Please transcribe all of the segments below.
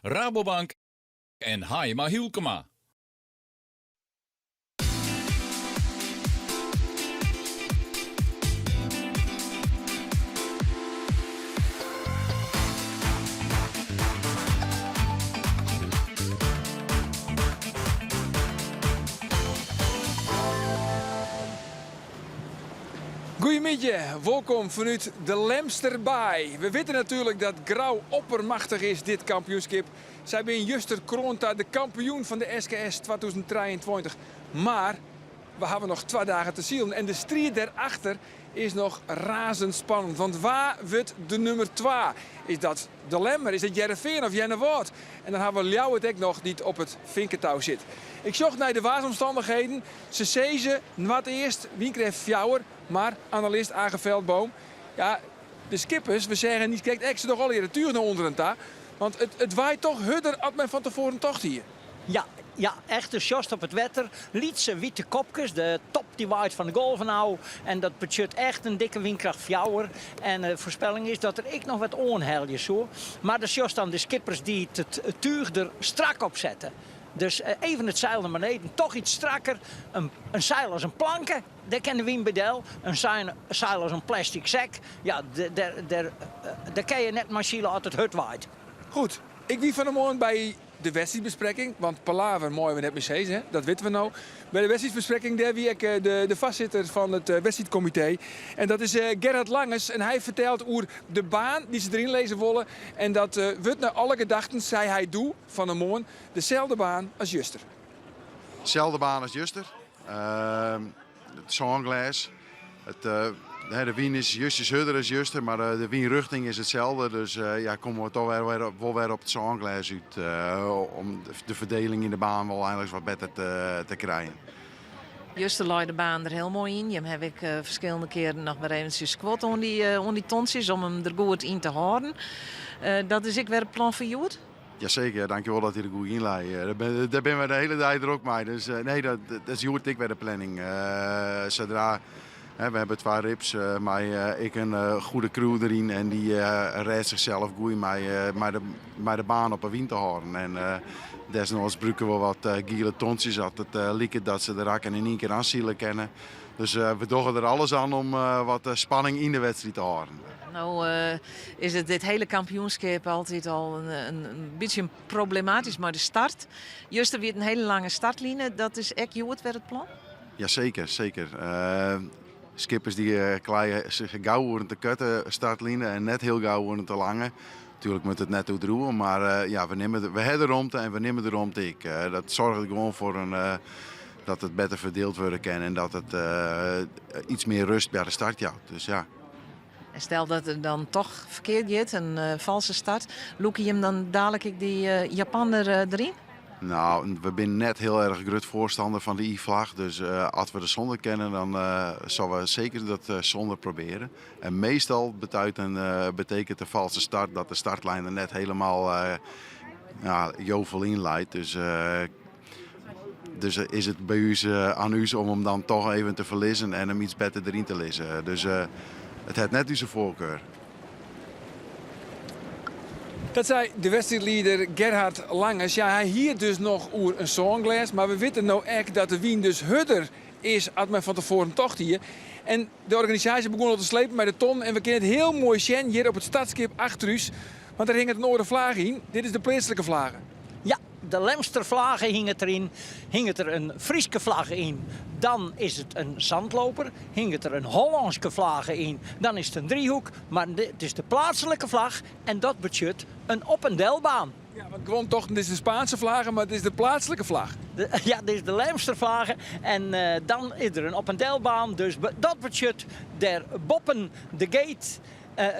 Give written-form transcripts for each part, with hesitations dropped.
Rabobank en Haima Hylkema. Goeiemiddei, wolkom fanút de Lemsterbaai. We witte natuerlik dat Grou oppermachtich is dit kampioenskip. Sy binne juster kroand ta de kampioen fan de SKS 2023. Mar we hawwe noch twa dagen te silen en de striid dêrachter is noch razend spannend. Want wa wurdt de nûmer twa? Is dat De Lemmer, is it Hearrenfean of Earnewâld? En dan hawwe we Ljouwert ek noch dy't op it finketouw sit. Ik sjoch nei de waarsomstannichheden. Se sizze noardeast, wynkrêft fjouwer, mar analist Age Veldboom, ja, de skippers, we seagen niiskrekt ek, se dogge allegear it túch nei ûnderen ta, want it, it waait toch hurder as men fan tefoaren tocht hie. Ja, ja, echt, do sjochst op it wetter lytse wite kopkes, de top dy waait fan de golven ôf en dat betsjut echt in dikke wynkracht fjouwer en de foarspelling is dat er ek noch wat oanhelje soe. Mar do sjochst dan de skippers dy't it túch der strak op sette. Dus even it seil nei beneden, toch iets strakker. In seil as in planke, dêr kin de wyn by del. In seil as in plastic sek, ja, dêr kin je net mei sile as it hurd waait. Goed, ik wie fan 'e moarn by de wedstriidbesprekking, want palaver meie we net mear sizze, hè? Dat witte we no. By de wedstriidbesprekking, dêr wie ek de foarsitter fan it wedstriidkomitee. En dat is Gerhard Langes. En hy fertelt oer de baan dy't se deryn lizze wolle. En dat wurdt nei alle gedachten, sei hy doe fan 'e moarn, deselde baan as juster. Deselde baan as juster. It sânglês. De wyn is justjes hurder as juster, mar de wynrjochting is itselde. Dus ja, komme we toch wol wer op it sânglês út om de ferdeling yn de baan wol einliks wat better te krijen. Juster lei de baan der hiel moai yn. Jim hawwe ek ferskillende kearen noch wer eventsjes skuord oan dy tontsjes om him der goed yn te hâlden. Dat is ek wer it plan foar hjoed? Jaseker, dankjewol dat hy der goed yn lei. Dêr binne we de hiele dei drok mei. Dus nee, dat is hjoed ek wer de planning. Sadra, we hawwe twa rips mei ek in goede crew deryn en dy rêdt sichsels goed mei de baan op 'e wyn te hâlden. En desnoads brûke we wat giele tontsjes as it liket dat se de rakken yn ien kear oansile kinne. Dus we dogge der alles oan om wat spanning yn de wedstriid te hâlden. No is it dit hiele kampioenskip altyd al in bytsje problematysk mei de start. Juster wie it in hiele lange startline, dat is ek hjoed wer it plan? Jaseker, seker. Skippers dy kleie sich gau oer in te koarte startline en net hiel gau oer in te lange. Natuerlik moat it net oerdriuwe, mar ja, we nimme, we hawwe de romte en we nimme de romte ek. Dat soarget gewoan foar in dat it better ferdield wurde kin en dat it iets mear rust by de start jout. Dus ja. En stel dat it dan toch ferkeard giet, in falske start, lûke jim dan dalik ek dy Japanner deryn? Nou, we binne net hiel erch grut foarstanner fan de I-flach, dus as we der sûnder kinne, dan sille we seker dat sûnder probearje. En meastal betuit in, betekent de falske start dat de startlijn der net helemaal ja, jovel yn leit. Dus, dus is it by ús oan ús om him dan toch even te ferlizzen en him iets better deryn te lizzen. Dus it hat net ús foarkar. Dat sei de wedstriidlieder Gerhard Langes. Ja, hy hie it dus noch oer in sânglês, mar we witte no ek dat de wyn dus hurder is as men fan tefoaren tocht hie. En de organisaasje begûn al te slepen mei de ton en we kinne it hiel moai sjen hjir op it startskip achter ús, want der hinget in oare flage yn. Dit is de pleatslike flage. Ja, de Lemster flage hinget deryn. Hinget der in Fryske flagge yn, dan is it in zandloper. Hinget der in Hollânske flage yn, dan is it in driehoek. Mar dit is de pleatslike flach en dat betsjut in op en delbaan. Ja, want guon tochten dit is de Spaanse flage, mar it is de pleatslike flach. Ja, dit is de Lemster flage en dan is der in op en delbaan. Dus dat betsjut dêr boppen de gate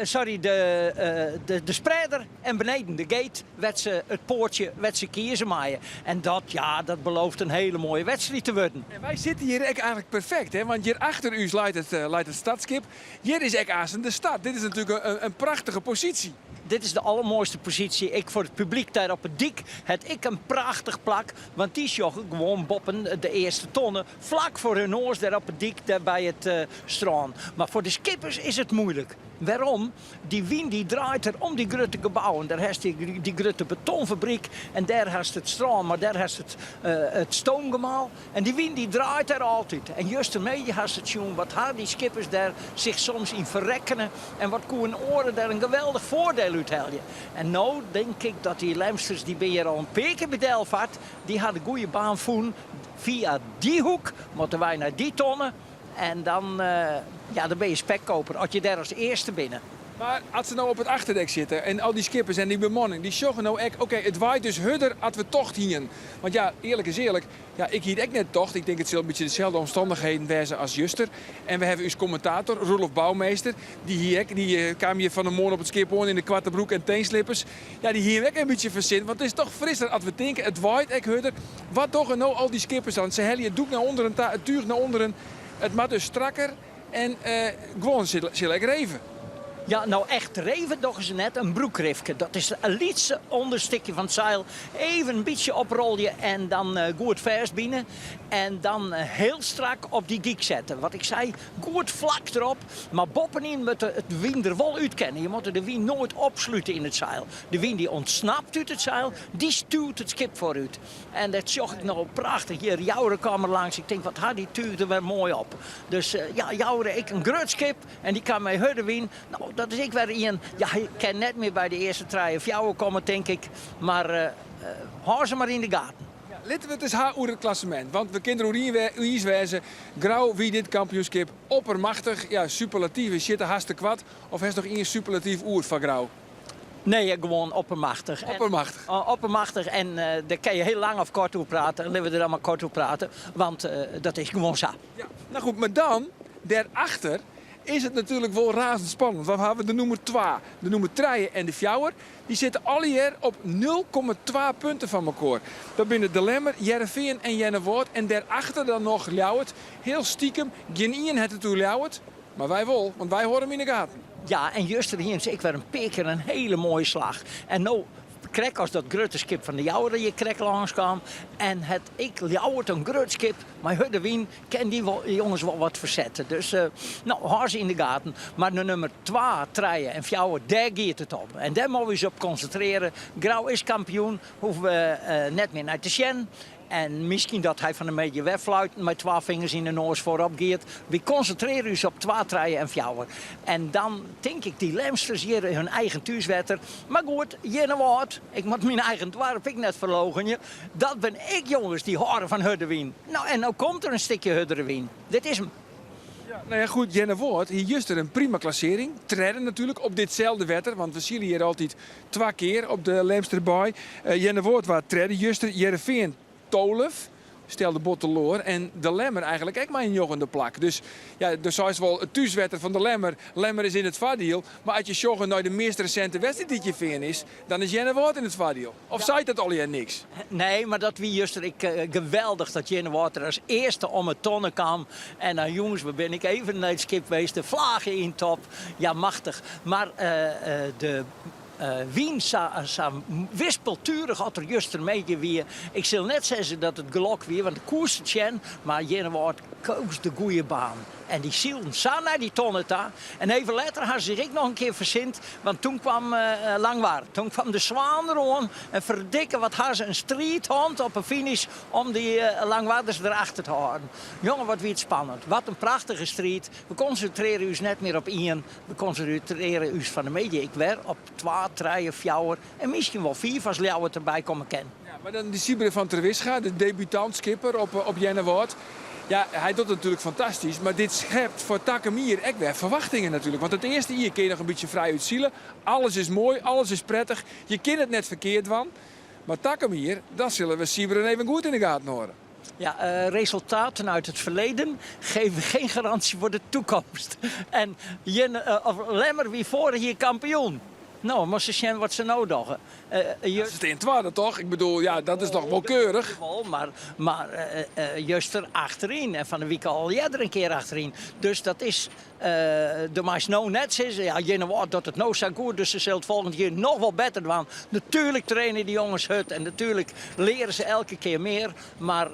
Sorry, de spreader en beneden de gate wêr't se it poartsje wêr't se kieze meie. En dat, ja, dat belooft in hele moaie wedstriid te wurden. En wy sitte hjir ek eigenlik perfekt, hè, want hjir achter ús leit it, leit it startskip. Hjir is ek aansten de start. Dit is natuerlik in, in prachtige posysje. Dit is de allermoaiste posysje. Ek foar it publyk dêr op 'e dyk hat ek in prachtich plak, want dy sjogge gewoan boppen de earste tonne Flak foar hun noas dêr op 'e dyk dêr by it strân. Mar foar de skippers is it moeilik. Wêrom? Dy wyn dy draait der om dy grutte gebouwen. Dêr hast dy grutte betonfabryk en dêr hast it strân, mar dêr hast it it stoomgemaal. En dy wyn dy draait dêr altyd. En justermiddei hast it sjoen wat ha dy skippers dêr sich soms yn ferrekkene en wat koe in oare dêr in geweldich foardiel út helje. En no tink ik dat dy Lemsters, dy binne hjir al in pear kear by del fard, dy ha de goede baan fûn. Fia dy hoek moatte wy nei dy tonne en dan, ja, dan binne je spekkoper as je dêr as earste binne. Mar as se no op it achterdek sitte en al dy skippers en dy bemanning, dy sjogge no ek, oké, it waait dus hurder as we tocht hienen. Want ja, earlik is earlik, ja, ik hie it ek net tocht. Ik tink it sil in bytsje deselde omstannichheden wêze as juster. En we hawwe ús kommentator, Roelof Bouwmeester, dy hie ek, dy kaam hjir fan 'e moarn op it skip oan yn de koarte broek en teenslippers. Ja, dy hie him ek in bytsje fersind, want it is toch frisser as we tinke. It waait ek hurder. Wat dogge no al dy skippers dan? Se helje it doek nei ûnderen ta, it túch nei ûnderen. It moat dus strakker. En guon sille ek reve. Ja, no echt reve dogge se net. In broekrifke, dat is in lyts ûnderstikje fan it seil. Even in bytsje oprolje en dan goed fêstbine. En dan hiel strak op dy gyk sette. Wat ik sei, goed flak derop. Mar boppenyn moat de wyn der wol út kinne. Je moatte de wyn noait opslute yn it seil. De wyn dy ûntsnapt út it seil, dy stjoert it skip foarút. En dat sjoch ik no prachtich hjir. Joure kaam er langs. Ik tink, wat ha dy túch der wer moai op. Dus ja, Joure ek in grut skip en dy kaam mei hurde wyn. No, dat is ek wer ien. Ja, hy kin net mear by de earste trije, fjouwer komme, tink ik. Mar hâld se mar yn de gaten. Ja, litte we it ris ha oer it klassemint. Want we kinne der oer iens wêze, Grou wie dit kampioenskip oppermachtich. Ja, superlativen sjitte hast te koart. Of hast noch ien superlatyf oer foar Grou? Nee, gewoan oppermachtich. Oppermachtich. Oppermachtich en dêr kinne je hiel lang of koart oer prate. Litte we der dan mar koart oer prate, want dat is gewoan sa. Ja, no goed, mar dan, dêrachter is it natuerlik wol razend spannend. Want we hawwe de nûmer twa, de nûmer trije en de fjouwer. Dy sitte allegear op 0,2 punten fan mekoar. Dat binne De Lemmer, Hearrenfean en Earnewâld. En dêrachter dan noch Ljouwert. Hiel stikem, gjinien hat it oer Ljouwert. Mar wy wol, want wy hâlde 'm yn 'e gaten. Ja, en juster hienen se ek wer in pear kear in hiele moaie slach. En no, krekt as dat grutte skip fan de Jouwer hjir krekt lâns kaam, en hat ek Ljouwert in grut skip mei hurde wyn, kin dy jonges wol wat fersette. Dus no, hâld se yn de gaten. Mar de nûmer twa, trije en fjouwer, dêr giet it om. En dêr moatte we ús op konsintrearje. Grou is kampioen, hoege we net mear nei te sjen. En miskien dat hy fan 'e middei wer fluitend mei twa fingers yn 'e noas foarop giet. Wy konsintrearje ús op twa, trije en fjouwer. En dan tink ik, dy Lemsters hjir, hun eigen thúswetter. Mar goed, Earnewâld, ik moat myn eigen doarp ek net ferloogenje. Dat bin ek jonges dy hâlde fan hurde wyn. No, en no komt der in stikje hurdere wyn. Dit is 'm. Ja, no ja, goed, Earnewâld hie juster in prima klassearring. Tredde natuerlik op ditselde wetter, want we sile hjir altyd Twa kear op de Lemsterbaai. Earnewâld waard tredde juster, Hearrenfean tolve, stelde bot teloar en De Lemmer eigenlik ek mei in njoggende plak. Dus ja, do seist wol it thúswetter fan De Lemmer, Lemmer is yn it foardiel, mar as je sjogge nei de meast resinte wedstriid dy't hjir fearn is, dan is Earnewâld yn it foardiel. Of seit dat allegear niks? Nee, mar dat wie juster ek geweldich dat Earnewâld der as earste om 'e tonne kaam. En dan jûns, we bin ik even nei it skip west, de flage yn top. Ja, machtich. Mar de wyn sa wispelturich as der justermiddei wie. Ik sil net sizze dat it gelok wie, want ik koest it sjen, mar Earnewâld koos de goede baan. En dy sylden sa nei dy tonne ta. En even letter ha se sich ek noch in kear fersind, want toen kwam Langwar. Toen kwam de Swaan deroan en ferdikke wat ha se in striid hân op 'e finish om dy Langwarders derachter te hâlden. Jonge, wat wie it spannend. Wat in prachtige striid. We konsintrearje ús net mear op ien, we konsintrearje ús fan 'e middei ek wer op twa, trije, fjouwer en miskien wol fiif as Ljouwert derby komme kin. Ja, mar dan dy Sybren van Terwisga, de debutant-skipper op Earnewâld. Ja, hy docht it natuerlik fantastysk, mar dit skept foar takom jier ek wer ferwachtingen natuerlik. Want it earste jier kin je noch in bytsje frij útsile. Alles is moai, alles is prettich, je kinne it net ferkeard dwaan. Mar takom jier, dan sille we Sybren even goed yn de gaten hâlde. Ja, resultaten uit het verleden geven geen garantie voor de toekomst. En of Lemmer wie foarich jier kampioen. No, moatst ris sjen wat se no dogge. Se stean twadde, toch? Ik bedoel, ja, dat is toch wol keurich? Wol, mar, mar juster achteryn en fan 'e wike al earder in kear achteryn. Dus dat is Do meist no net sizze, ja, Earnewâld docht it no sa goed, dus se sille it folgjend jier noch wol better dwaan. Natuerlik traine dy jonges hurd en natuerlik leare se elke kear mear, mar.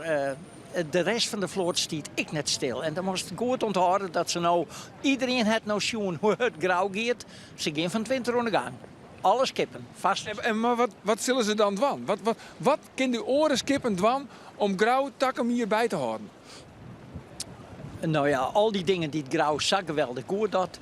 de rest fan de float stiet ek net stil. En dan moatst goed ûnthâlde dat se no, iderien hat no sjoen hoe hurd Grou giet, se gean fan 't winter oan de gang. Alle skippen, fast. En, mar wat, wat sille se dan dwaan? Wat, wat, wat kin de oare skippen dwaan om Grou takom jier by te hâlden? No ja, al dy dingen dy't Grou sa geweldich goed docht,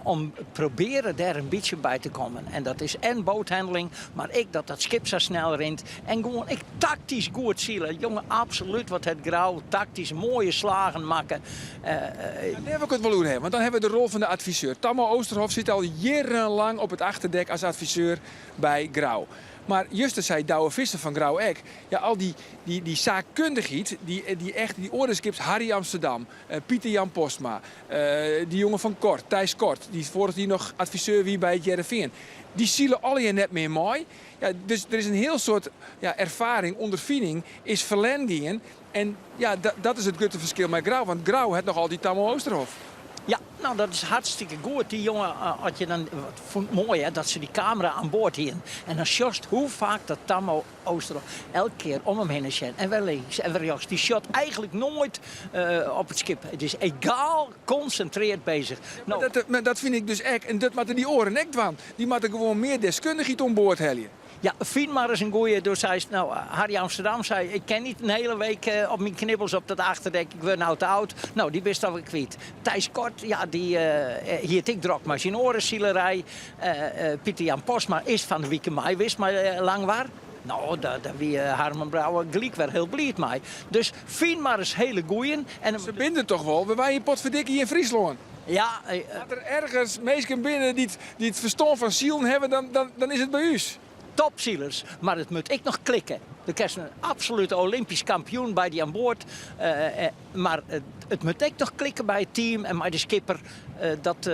om probearje dêr in bytsje by te kommen. En dat is en boathandling, mar ek dat dat skip sa snel rint. En gewoan ek taktysk goed sile. Jonge, absolút wat hat Grou taktysk moaie slagen makke. Dêr wol ik it wol oer hawwe, want dan hawwe we de rol fan de adviseur. Tammo Oosterhof sit al jierrenlang op it achterdek as adviseur by Grou. Mar juster sei Douwe Visser fan Grou ek, ja, al dy, dy, dy saakkundichheid, dy, dy echt, dy oare skips, Harry Amsterdam, Pieter Jan Postma, dy jonge fan Kort, Thijs Kort, dy't foarich jier noch adviseur wie by it Hearrenfean, dy sile allegear net mear mei. Ja, dus der is in hiel soad ja, erfaring, ûnderfining is ferlern gien. En ja, dat is it grutte ferskil mei Grou, want Grou hat noch altyd Tammo Oosterhof. Ja, no dat is hartstikke goed. Dy jonge, as je dan, fûn it moai hè, dat se dy kamera oan board hienen. En dan sjochst hoe faak dat Tammo Oosterhof elke kear om him hinne sjen. En wer links en wer rjochts. Dy sjocht eigentlik noait op it skip. It is egaal konsintreard bezich. No, dat, dat fyn ik dus ek. En dat moatte dy oaren ek dwaan. Dy moatte gewoan mear deskundichheid oan board helje. Ja, fyn mar ris in goeie. Do seist, no, Harry Amsterdam sei, ik kin niet in hele week op myn knibbels op dat achterdek, ik wurd no te âld. No, dy bist alwer kwyt. Thijs Kort, ja, dy hie it ek drok mei syn oare silerij. Pieter Jan Postma is fan de wike mei west mei Langwar. No, dêr wie Harmen Brouwer gelyk wer hiel bliid mei. Dus fyn mar ris hele goeien. En Se binne der toch wol? We wenje potverdikkie yn Fryslân. Ja. As der ergens minsken binne dy't dy't ferstân fan silen hawwe, dan, dan, dan is it by ús. Topsilers, mar it moat ek noch klikke. Do kinst in absolute Olympysk kampioen by dy oan board, mar it moat ek noch klikke by it team en mei de skipper. Dat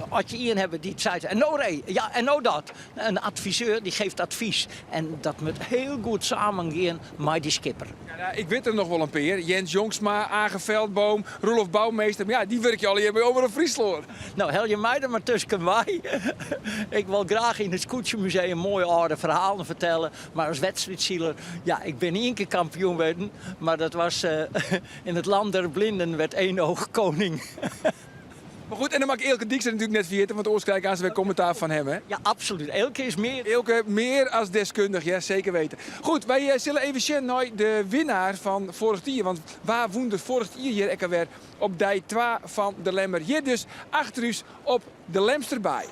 as je ien hawwe dy't seit, en no ree, ja en no dat. In adviseur dy geeft advys en dat moat hiel goed samen gean mei dy skipper. Ja, ik wit der noch wol in pear. Jens Jongsma, Age Veldboom, Roelof Bouwmeester. Mar ja, dy wurkje allegear by Omrop Fryslân. No, helje my der mar tusken wei. Ik wol graach yn it Skûtsjemuseum moaie âlde ferhalen fertelle, mar as wedstriidsiler, ja, ik bin ien kear kampioen wurden, mar dat was in het land der blinden werd één oog koning. Maar goed, en dan mag ik Eelke Dijkstra natuurlijk net ferjitte, want oars krij ik aanst wer kommentaar fan him, hè? Ja, absolút. Eelke is mear. Eelke mear as deskundich, ja, seker weten. Goed, wy eh, sille even sjen nei de winnaar fan foarich jier. Want wa wûn der foarich jier hjir ek alwer op dei 2 fan de Lemmer? Hjir dus achter ús op de Lemsterbaai.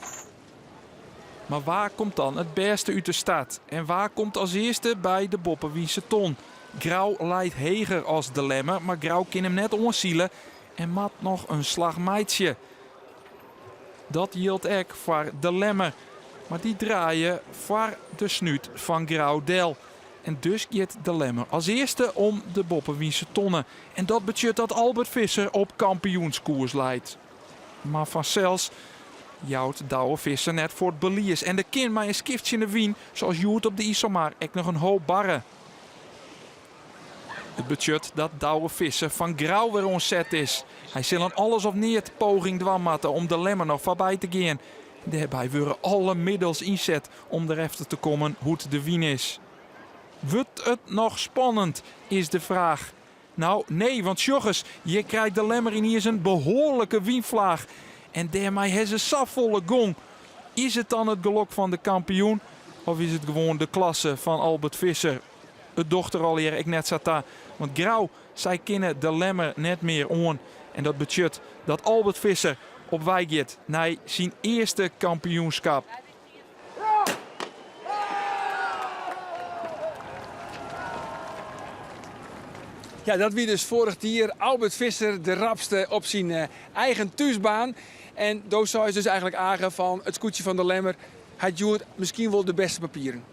Mar wa komt dan it bêste út de start? En wa komt as earste by de boppewynse ton? Grou leit heger as de Lemmer, mar Grou kin him net oansile en moat noch in slach meitsje. Dat jildt ek foar de Lemmer, mar dy draaie foar de snút fan Grou del. En dus giet de Lemmer as earste om de boppewynse tonne. En dat betsjut dat Albert Visser op kampioenskoers leit. Mar fansels jout Douwe Visser net foar it belies en der kin mei in skiftsjende wyn, sa as hjoed op de Iselmar, ek noch in hoop barre. It betsjut dat Douwe Visser fan Grou wer oan set is. Hy sil in alles of neat poging dwaan moatte om de Lemmer noch foarby te gean. Dêrby wurde alle middels ynset om derefter te kommen hoe't de wyn is. Wurdt it noch spannend, is de fraach. No, nee, want sjoch ris, hjir krijt de Lemmer yniens in behoarlike wynflaach. En dêrmei ha se safolle gong. Is it dan it gelok fan de kampioen of is it gewoan de klasse fan Albert Visser? It docht der allegear ek net sa ta, want Grou, sy kinne de Lemmer net mear oan. En dat betsjut dat Albert Visser op wei giet nei syn earste kampioenskap. Ja, dat wie dus foarich jier Albert Visser de rapste op syn eh, eigen thúsbaan. En do seist dus eigentlik Age fan it skûtsje fan de Lemmer hat hjoed miskien wol de bêste papieren.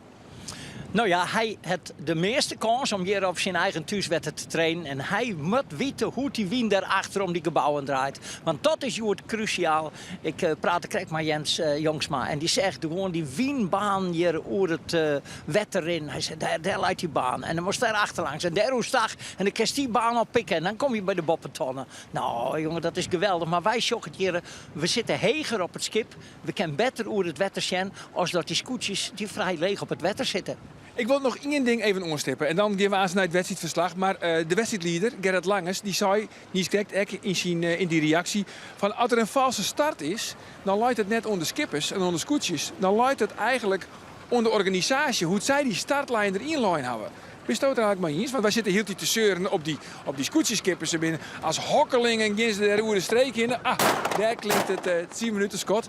No ja, hy hat de measte kâns om hjir op syn eigen thúswetter te trainen. En hy moat witte hoe't dy wyn dêr achter om dy gebouwen draait. Want dat is hjoed krúsjaal. Ik eh, prate krekt mei Jens eh, Jongsma en dy zegt gewoan dy wynbaan hjir oer it eh, wetter yn. Hy sei, dêr, dêr leit dy baan. En dan moatst dêr achterlangs en dêr oerstach. En dan kinst dy baan oppikke en dan komme je by de boppetonne. No, jonge, dat is geweldich. Mar wy sjogge it hjir, we sitte heger op it skip. We kinne better oer it wetter sjen as dat dy skûtsjes dy frij leech op it wetter sitte. Ik wol noch ien ding even oanstippe en dan gean we aanst nei it wedstriidferslach. Mar de wedstriidlieder, Gerrit Langers, dy sei niiskrekt ek yn syn yn dy reaksje fan as der in false start is, dan leit it net oan de skippers en oan de skûtsjes, dan leit it eigentlik oan de organisaasje, hoe't sy dy startlijn deryn lein hawwe. Bisto it der eigentlik mei iens? Want wy sitte hieltyd te seuren op dy, op dy skûtsjeskippers. Se binne as hokkelingen gean se dêr oer de streek hinne. Ah, dêr klinkt it tsienminutenskot.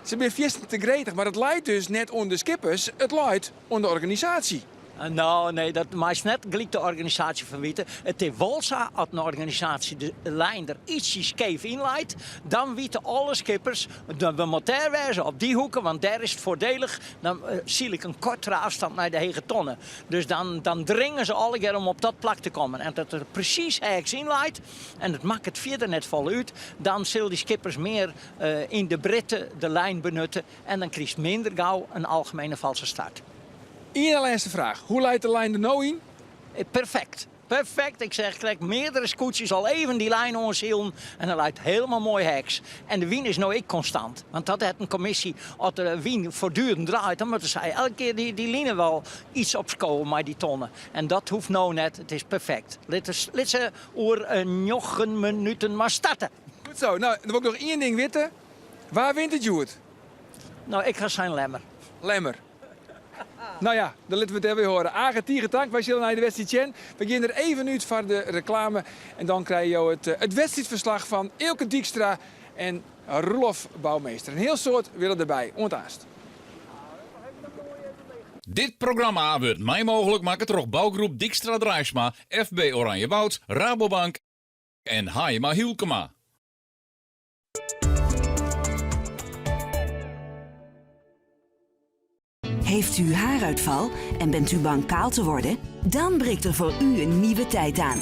Se binne fierstente gretich, mar it leit dus net oan de skippers, it leit oan de organisaasje. No, nee, dat meist net gelyk de organisaasje ferwite. It is wol sa, as in organisaasje de lijn der ytsje skeef yn leit, dan witte alle skippers, we moatte dêr wêze, op dy hoeke, want dêr is it foardelich. Dan syl ik in kortere afstand nei de hege tonne. Dus dan, dan dringe se allegear om op dat plak te kommen. En dat er presys heaks yn leit, en it makket fierder net folle út, dan sil dy skippers mear yn de breedte de lijn benutte en dan krijst minder gau in algemene valse start. Ien lêste fraach. Hoe leit de lijn der no yn? Perfekt. Perfekt. Ik seach krekt meardere skûtsjes al even dy lijn oansilen en dan leit hielendal moai heaks. En de wyn is no ek konstant. Want dat hat in kommisje, as de wyn voortdurend draait, dan moatte sy elke kear dy, dy line wol iets opskowe mei dy tonne. En dat hoecht no net. It is perfekt. Lit, lit se oer njoggen minuten mar starte. Goed zo. No, dan wol ik noch ien ding witte. Wa wint it hjoed? No, ik ha sein Lemmer. Lemmer. No ja, dan litte we it dêr by hâlde. Age, tige tank. Wy sille nei de wedstriid sjen. We gean der even út foar de reklame. En dan krije jo it, it wedstriidferslach fan Eelke Dykstra en Roelof Bouwmeester. In hiel soad wille derby. Oant aanst. Dit programma wurdt mei mooglik makke troch bougroep Dykstra Draisma, FB Oranjewoud, Rabobank en Haijema Hylkema. Heeft u haaruitval en bent u bang kaal te worden? Dan breekt er voor u een nieuwe tijd aan.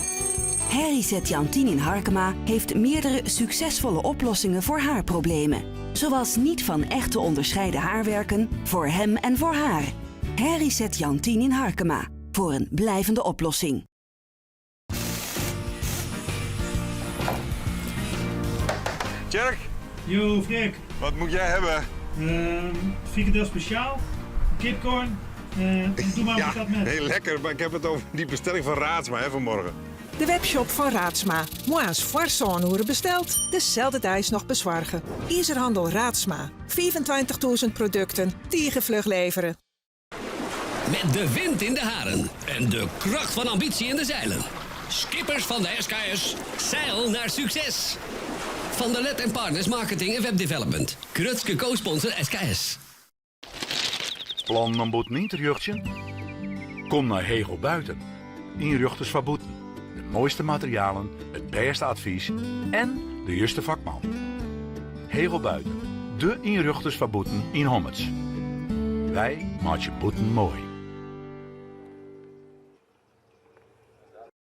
Harry Jantien in Harkema heeft meerdere succesvolle oplossingen voor haarproblemen. Zoals niet van echt te onderscheiden haarwerken voor hem en voor haar. Harry Jantien in Harkema voor een blijvende oplossing. Tjerk. Yo, Freek. Wat moet jij hebben? Frikandel speciaal, kipcorn, doe maar ja, patat met. Heel lekker, maar ik heb het over die bestelling van Raadsma hè, vanmorgen. De webshop fan Raadsma. Moarns foar sân oere besteld, deselde deis noch besoarge. Izerhandel Raadsma. 25.000 produkten, tige fluch levere. Met de wind in de haren en de kracht van ambitie in de zeilen. Skippers van de SKS, zeil naar succes! Van der Let en Partners Marketing en Webdevelopment. Grutske co-sponsor SKS. Plannen om bûten yn te rjochtsjen? Kom nei Hegel Buiten. Ynrjochters foar bûten. De moaiste materialen, it bêste advys en de juste fakman. Hegel Buiten, de ynrjochters foar bûten yn Hommerts. Wy meitsje bûten moai.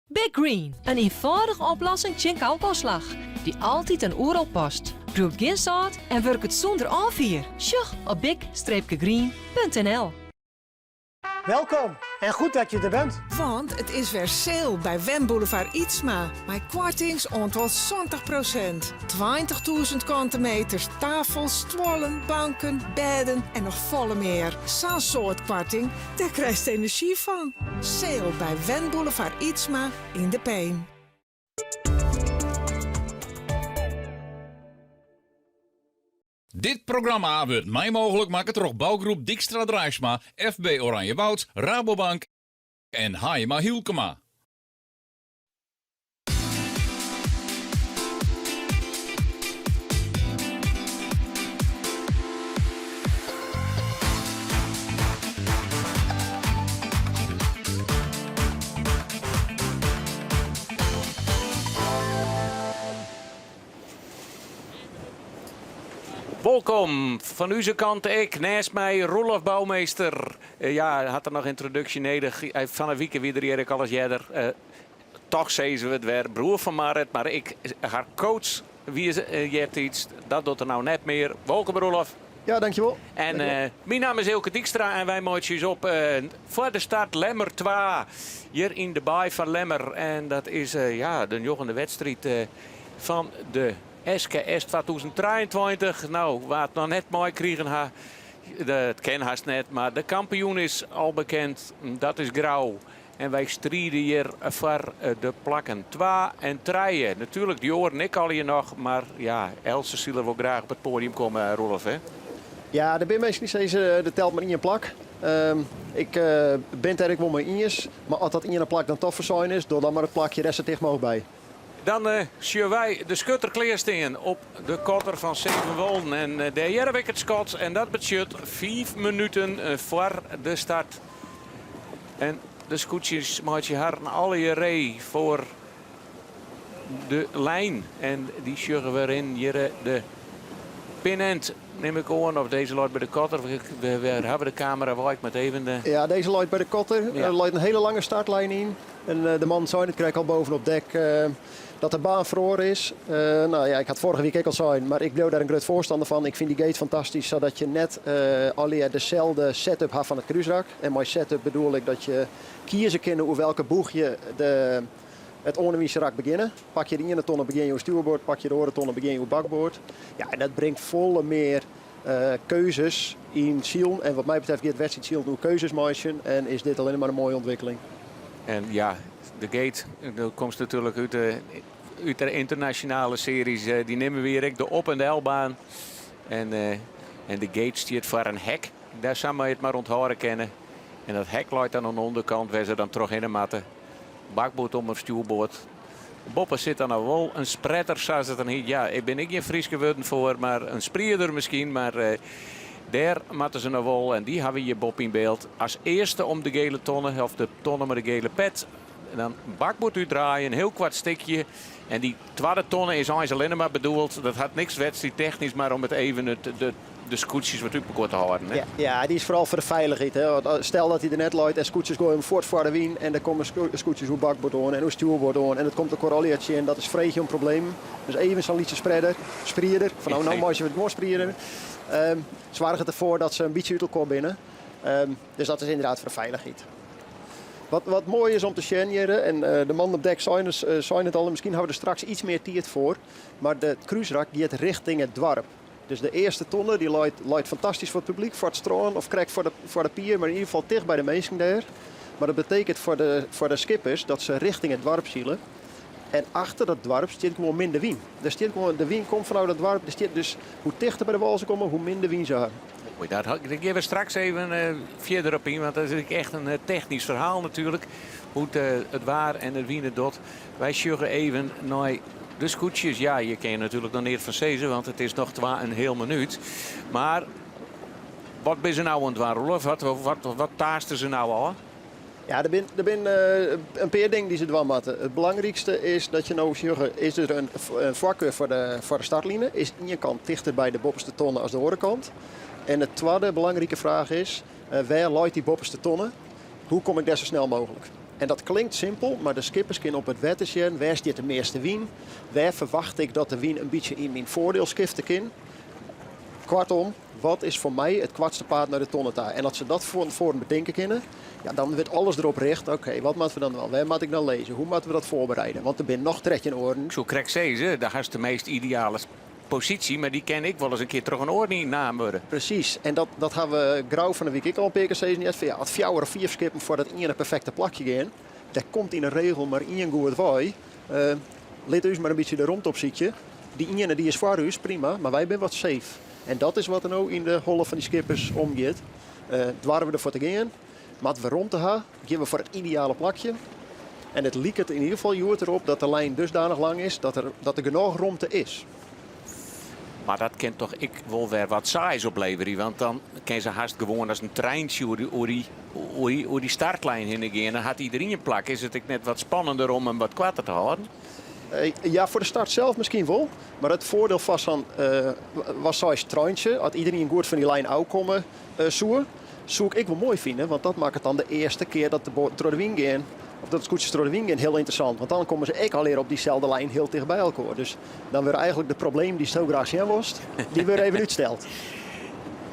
Big Green, in ienfâldige oplossing tsjin kalkôfslach, dy't altyd en oeral past. Brûkt gjin sâlt en wurket sûnder ôffier. Sjoch op big-green.nl. Welkom en goed dat je er bent. Want it is wer sale by Wenboulevard Ytsma. Mei koartings oant wol 70%. 20.000 kante meters, tafels, stuollen, banken, bêden en noch folle mear. Sa'n soad koarting, dêr krijst enerzjy fan. Sale by Wenboulevard Ytsma yn De Pein. Dit programma wurdt mei mooglik makke troch bougroep Dykstra Draisma, FB Oranjewoud, Rabobank en Haijema Hylkema. Wolkom fan ús kant ek. Neist my Roelof Bouwmeester. Ja, hat er noch yntroduksje nedich? Fan 'e wike wie er hjir ek alris earder. Toch sizze we it wer. Broer fan Marit, mar ek har coach wie eartiids. Dat docht er no net mear. Wolkom Roelof. Ja, dankjewol. En myn namme is Eelke Dykstra en wy meitsje ús op foar de start Lemmer 2. Hjir yn de baai fan Lemmer. En dat is ja, de njoggende wedstriid fan de SKS 2023. No, wa't noch net meikrigen ha. Dat kin hast net, mar de kampioen is al bekend. Dat is Grou. En wy stride hjir foar de plakken 2 en 3. Natuerlik de oaren ek allegear noch, mar ja, eltse siler wol graach op it poadium komme, Roelof, hè? Ja, der binne minsken dy't sizze der telt mar ien plak. Ik bin it dêr ek wol mei iens, mar as dat iene plak dan toch fersein is, doch dan mar it plakje der sa ticht mooglik by. Dan sjogge wy de skutter klearstean op de kotter fan Sevenwolden. En dêr hearre we ek it skot en dat betsjut 5 minuten foar de start. En de skûtsjes meitsje harren allegear ree foar de lijn. En dy sjogge we rinnen hjir de pinend, nim ik oan. Of dizze leit by de kotter. Wêr hawwe we de kamera wei? Ik moat even de... Ja, dizze leit by de kotter. Der leit in hiele lange startlijn yn. En de mannen seinen it krekt al boven op dek dat de baan feroare is. No ja, ik ha it foarige wike ek al sein, mar ik bliuw dêr in grut foarstanner fan. Ik fyn dy gate fantastysk, sadat je net allegear deselde setup ha fan it krúsrak. En mei setup bedoel ik dat je kieze kinne oer welke boech je de, it oanewynse begjinne. Pak je de iene tonne begjin je oer stjoerboard, pak je de oare tonne begjin je oer bakboard. Ja, en dat bringt folle mear keuzes yn silen. En wat my betreft giet wedstriidsilen oer keuzes meitsjen en is dit allinnich mar in moaie ûntwikkeling. En ja, de gate, do komst natuerlik út de, út de ynternasjonale searjes. Dy nimme we hjir ek de op- en delbaan. En, en de gate stiet foar in hek. Dêr sa moatte je it mar ûnthâlde kinne. En dat hek leit dan oan de ûnderkant wêr't se dan trochhinne moatte. Bakboard om of stjoerboard. Boppe sit dan noch wol in spretter, sa it dan hjit. Ja, ik bin ek gjin Fryske wurden foar, mar in sprieder miskien. Mar dêr moatte se noch wol, en dy hawwe we hjir boppe yn byld. As earste om de gele tonne, of de tonne mei de gele pet. En dan bakboard útdraaie, in hiel koart stikje. En dy twadde tonne is eins allinnich mar bedoeld, dat hat niks wedstriidtechnysk, mar om it even it, de, de skûtsjes wat út mekoar te hâlden. Hè? Ja, ja, dy is foaral foar de feilichheid. Hè. Want stel dat hy der net leit en skûtsjes goaie him fuort foar de wyn en der komme skûtsjes oer bakboard oan en oer stjoerboard oan en it komt elkoar allegear tsjin. Dat is freegje om problemen. Dus even sa'n lytse spreader, sprieder, fan no, no meitsje we it gewoan sprieder. Soarget derfoar dat se in bytsje út elkoar binne. Dus dat is ynderdaad foar de feilichheid. Wat, wat moai is om te sjen hjir, en de mannen op dek seinen it al, en miskien hawwe we der straks iets mear tiid foar, mar de krúsrak giet rjochting it doarp. Dus de earste tonne dy leit, leit fantastysk foar it publyk, foar it strân of krekt foar de pier, mar yn ieder gefal ticht by de minsken dêr. Mar dat betekent foar de skippers dat se rjochting it doarp sile. En achter dat doarp stiet gewoan minder wyn. Der stiet gewoan, de wyn komt fanôf dat doarp. Der stiet dus hoe tichter by de wâl se komme, hoe minder wyn se hawwe. Moai, dêr gean we straks even fierder op yn, want dat is echt in technysk ferhaal natuerlik. Hoe't it waar en de wyn it docht. Wy sjogge even nei de skûtsjes. Ja, hjir kinne je natuerlik noch neat fan sizze, want it is noch twa en heal minút. Mar wat binne se no oan it dwaan, Roelof? Wat, wat, wat taaste se no ôf? Ja, der binne der bin, in pear dingen dy't se dwaan moatte. It belangrykste is dat je no sjogge, is der in foarkar foar de startline? Is ien kant tichter by de boppeste tonne as de oare kant? En de twadde belangrike fraach is, wêr leit dy boppeste tonne? Hoe kom ik dêr sa snel mooglik? En dat klinkt simpel, mar de skippers kinne op it wetter sjen, wêr stiet de measte wyn? Wêr ferwacht ik dat de wyn in bytsje yn myn foardiel skifte kin? Koartom, wat is foar my it koartste paad nei de tonne ta? En as se dat fan tefoaren betinke kinne, ja, dan wurdt alles derop richt. Oké, wat moatte we dan dwaan? Wêr moat ik dan lizze? Hoe moatte we dat foarbereide? Want der binne noch 13 oaren. Ik soe krekt sizze, dêr hast de meast ideale posysje, mar dy kin ek wolris in kear troch in oar ynnaam wurde. Presys. En dat, dat hawwe we Grou fan 'e wike ek al in pear kear sizzen heard. Fan ja, as fjouwer of fiif skippen foar dat iene perfekte plakje gean, dêr komt yn 'e regel mar ien goed wei. Lit ús mar in bytsje de romte opsykje. Dy iene dy is foar ús, prima, mar wy binne wat safe. En dat is wat der no yn de holle fan dy skippers omgiet. Doare we derfoar te gean? Moatte we romte ha? Gean we foar it ideale plakje? En it liket yn ieder gefal hjoed derop dat de lijn dusdanich lang is dat der, dat der genôch romte is. Mar dat kin toch ek wol wer wat saais opleverje, want dan kin se hast gewoan as in treintsje oer dy, oer dy, oer dy, oer dy startlijn hinne gean. Dan hat iderien in plak. Is it ek net wat spannender om him wat koarter te hâlden? Ja, foar de start sels miskien wol. Mar it foardiel fan sa'n wat seist treintsje, as iderien goed fan dy lijn ôfkomme soe, soe ik ek wol moai fine. Want dat makket dan de earste kear dat de boaten troch de wyn gean, of dat de skûtsjes troch de wyn gean, hiel ynteressant. Want dan komme se ek allegear op dyselde lijn hiel ticht by elkoar. Dus dan wurde eigenlik de problemen dy'tst hiel graach sjen wolst, dy wurde even útsteld.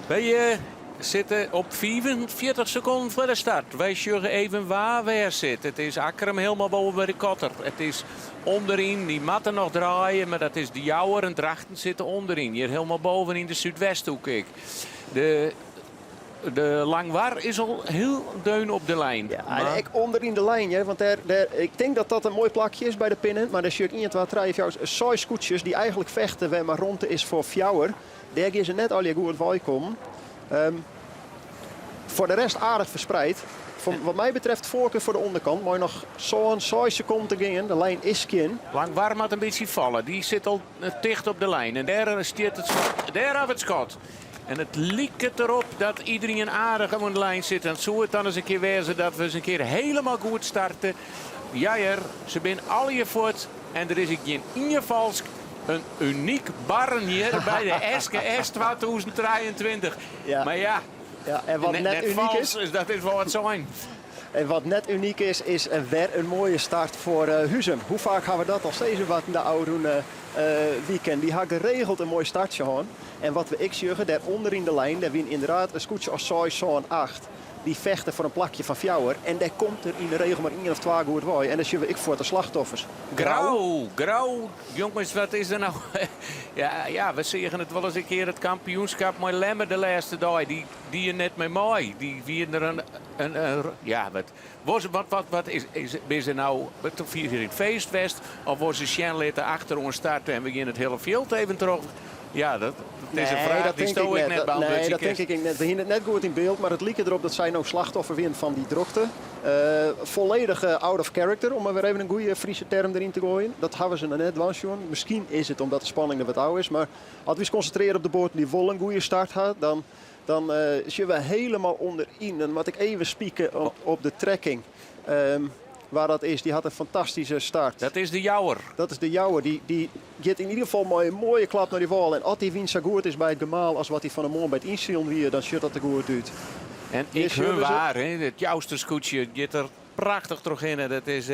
Wy sitte op 45 sekonden foar de start. Wy sjogge even wa wêr sit. It is Akkrum hielendal boppe by de kotter. It is ûnderyn, dy moatte noch draaie, mar dat is De Jouwer en Drachten sitte ûnderyn. Hjir hielendal boven yn de súdwesthoek ek. De. De Langwar is al hiel deun op de lijn. Ja, en ek ûnder yn de lijn, hè, want dêr, dêr, ik tink dat dat in moai plakje is by de pinnen. Mar dêr sjoch ik 1, 2, 3, 4, 6 skûtsjes dy't eigentlik fechte wêr mar romte is foar fjouwer. Dêr gean se net allegear goed weikommen. Foar de rest aardich ferspreid. Fan, wat my betreft foarkar foar de ûnderkant. Mei noch sân, seis sekonden te gean. De lijn is skjin. Langwar moat in bytsje falle. Dy sit al ticht op de lijn. En dêr stiet it skot. Dêr haw it skot. En it liket derop dat iderien aardich oan de lijn sit. En soe it dan ris in kear wêze dat we ris in kear hielendal goed starte. Ja hear, se binne allegear fuort en der is ek gjin ien falsk. In unyk barren hjir by de SKS 2023. Ja. Mar ja, Ja, en wat net, net unyk fals, is, dat is wol wat sein. En wat net unyk is, is wer in moaie start foar Huzum. Hoe faak hawwe we dat al sizze moatten de ôfrûne wiken? Dy ha geregeld in moai startsje hân. En wat we ek sjogge, dêr ûnder yn de lijn, dêr wiene ynderdaad in skûtsje as seis, sân, acht. Dy fechte foar in plakje fan fjouwer. En dêr komt der yn de regel mar ien of twa goed wei. En dan sjogge we ek fuort de slachtoffers. Grou, Grou, jonges, wat is der no? Ja, ja, we seagen it wolris in kear, it kampioenskip mei Lemmer de lêste dei. Dy die net mear mei. Dy wiene der in, in, in ja, wat, was, wat, wat, wat is, is, binne se no te fier yn it feest west? Of wolle se sjen litte achteroan starte en we gean it hiele fjild even troch? Ja, dat, dat is in fraach dat dy tink sto ik ek net net. Nee, beantwurdzje dat tink kinst. ik net. We hiene it net goed yn byld, mar it liket derop dat sy no slachtoffer wiene fan dy drokte. Folledich out of character, om mar wer even in goede Fryske term deryn te goaien. Dat hawwe se noch net dwaan sjoen. Miskien is it omdat de spanning der wat ôf is, mar as we ús konsintrearje op de boaten dy't wol in goede start ha, dan, dan sjogge we hielendal ûnderyn. Dan moat ik even spieken op, op de trekking. Waar dat is, dy hat in fantastyske start. Dat is de Jouwer. Dat is de Jouwer. Dy, dy giet yn ieder gefal mei in moaie klap nei dy wâl. En as dy wyn sa goed is by it gemaal as wat hy fan 'e moarn by it ynsilen wie, dan sjocht dat der goed út. En Hjir ik sjogge hun we se. waar, hè, it Jouster skûtsje giet der prachtich trochhinne. Dat is,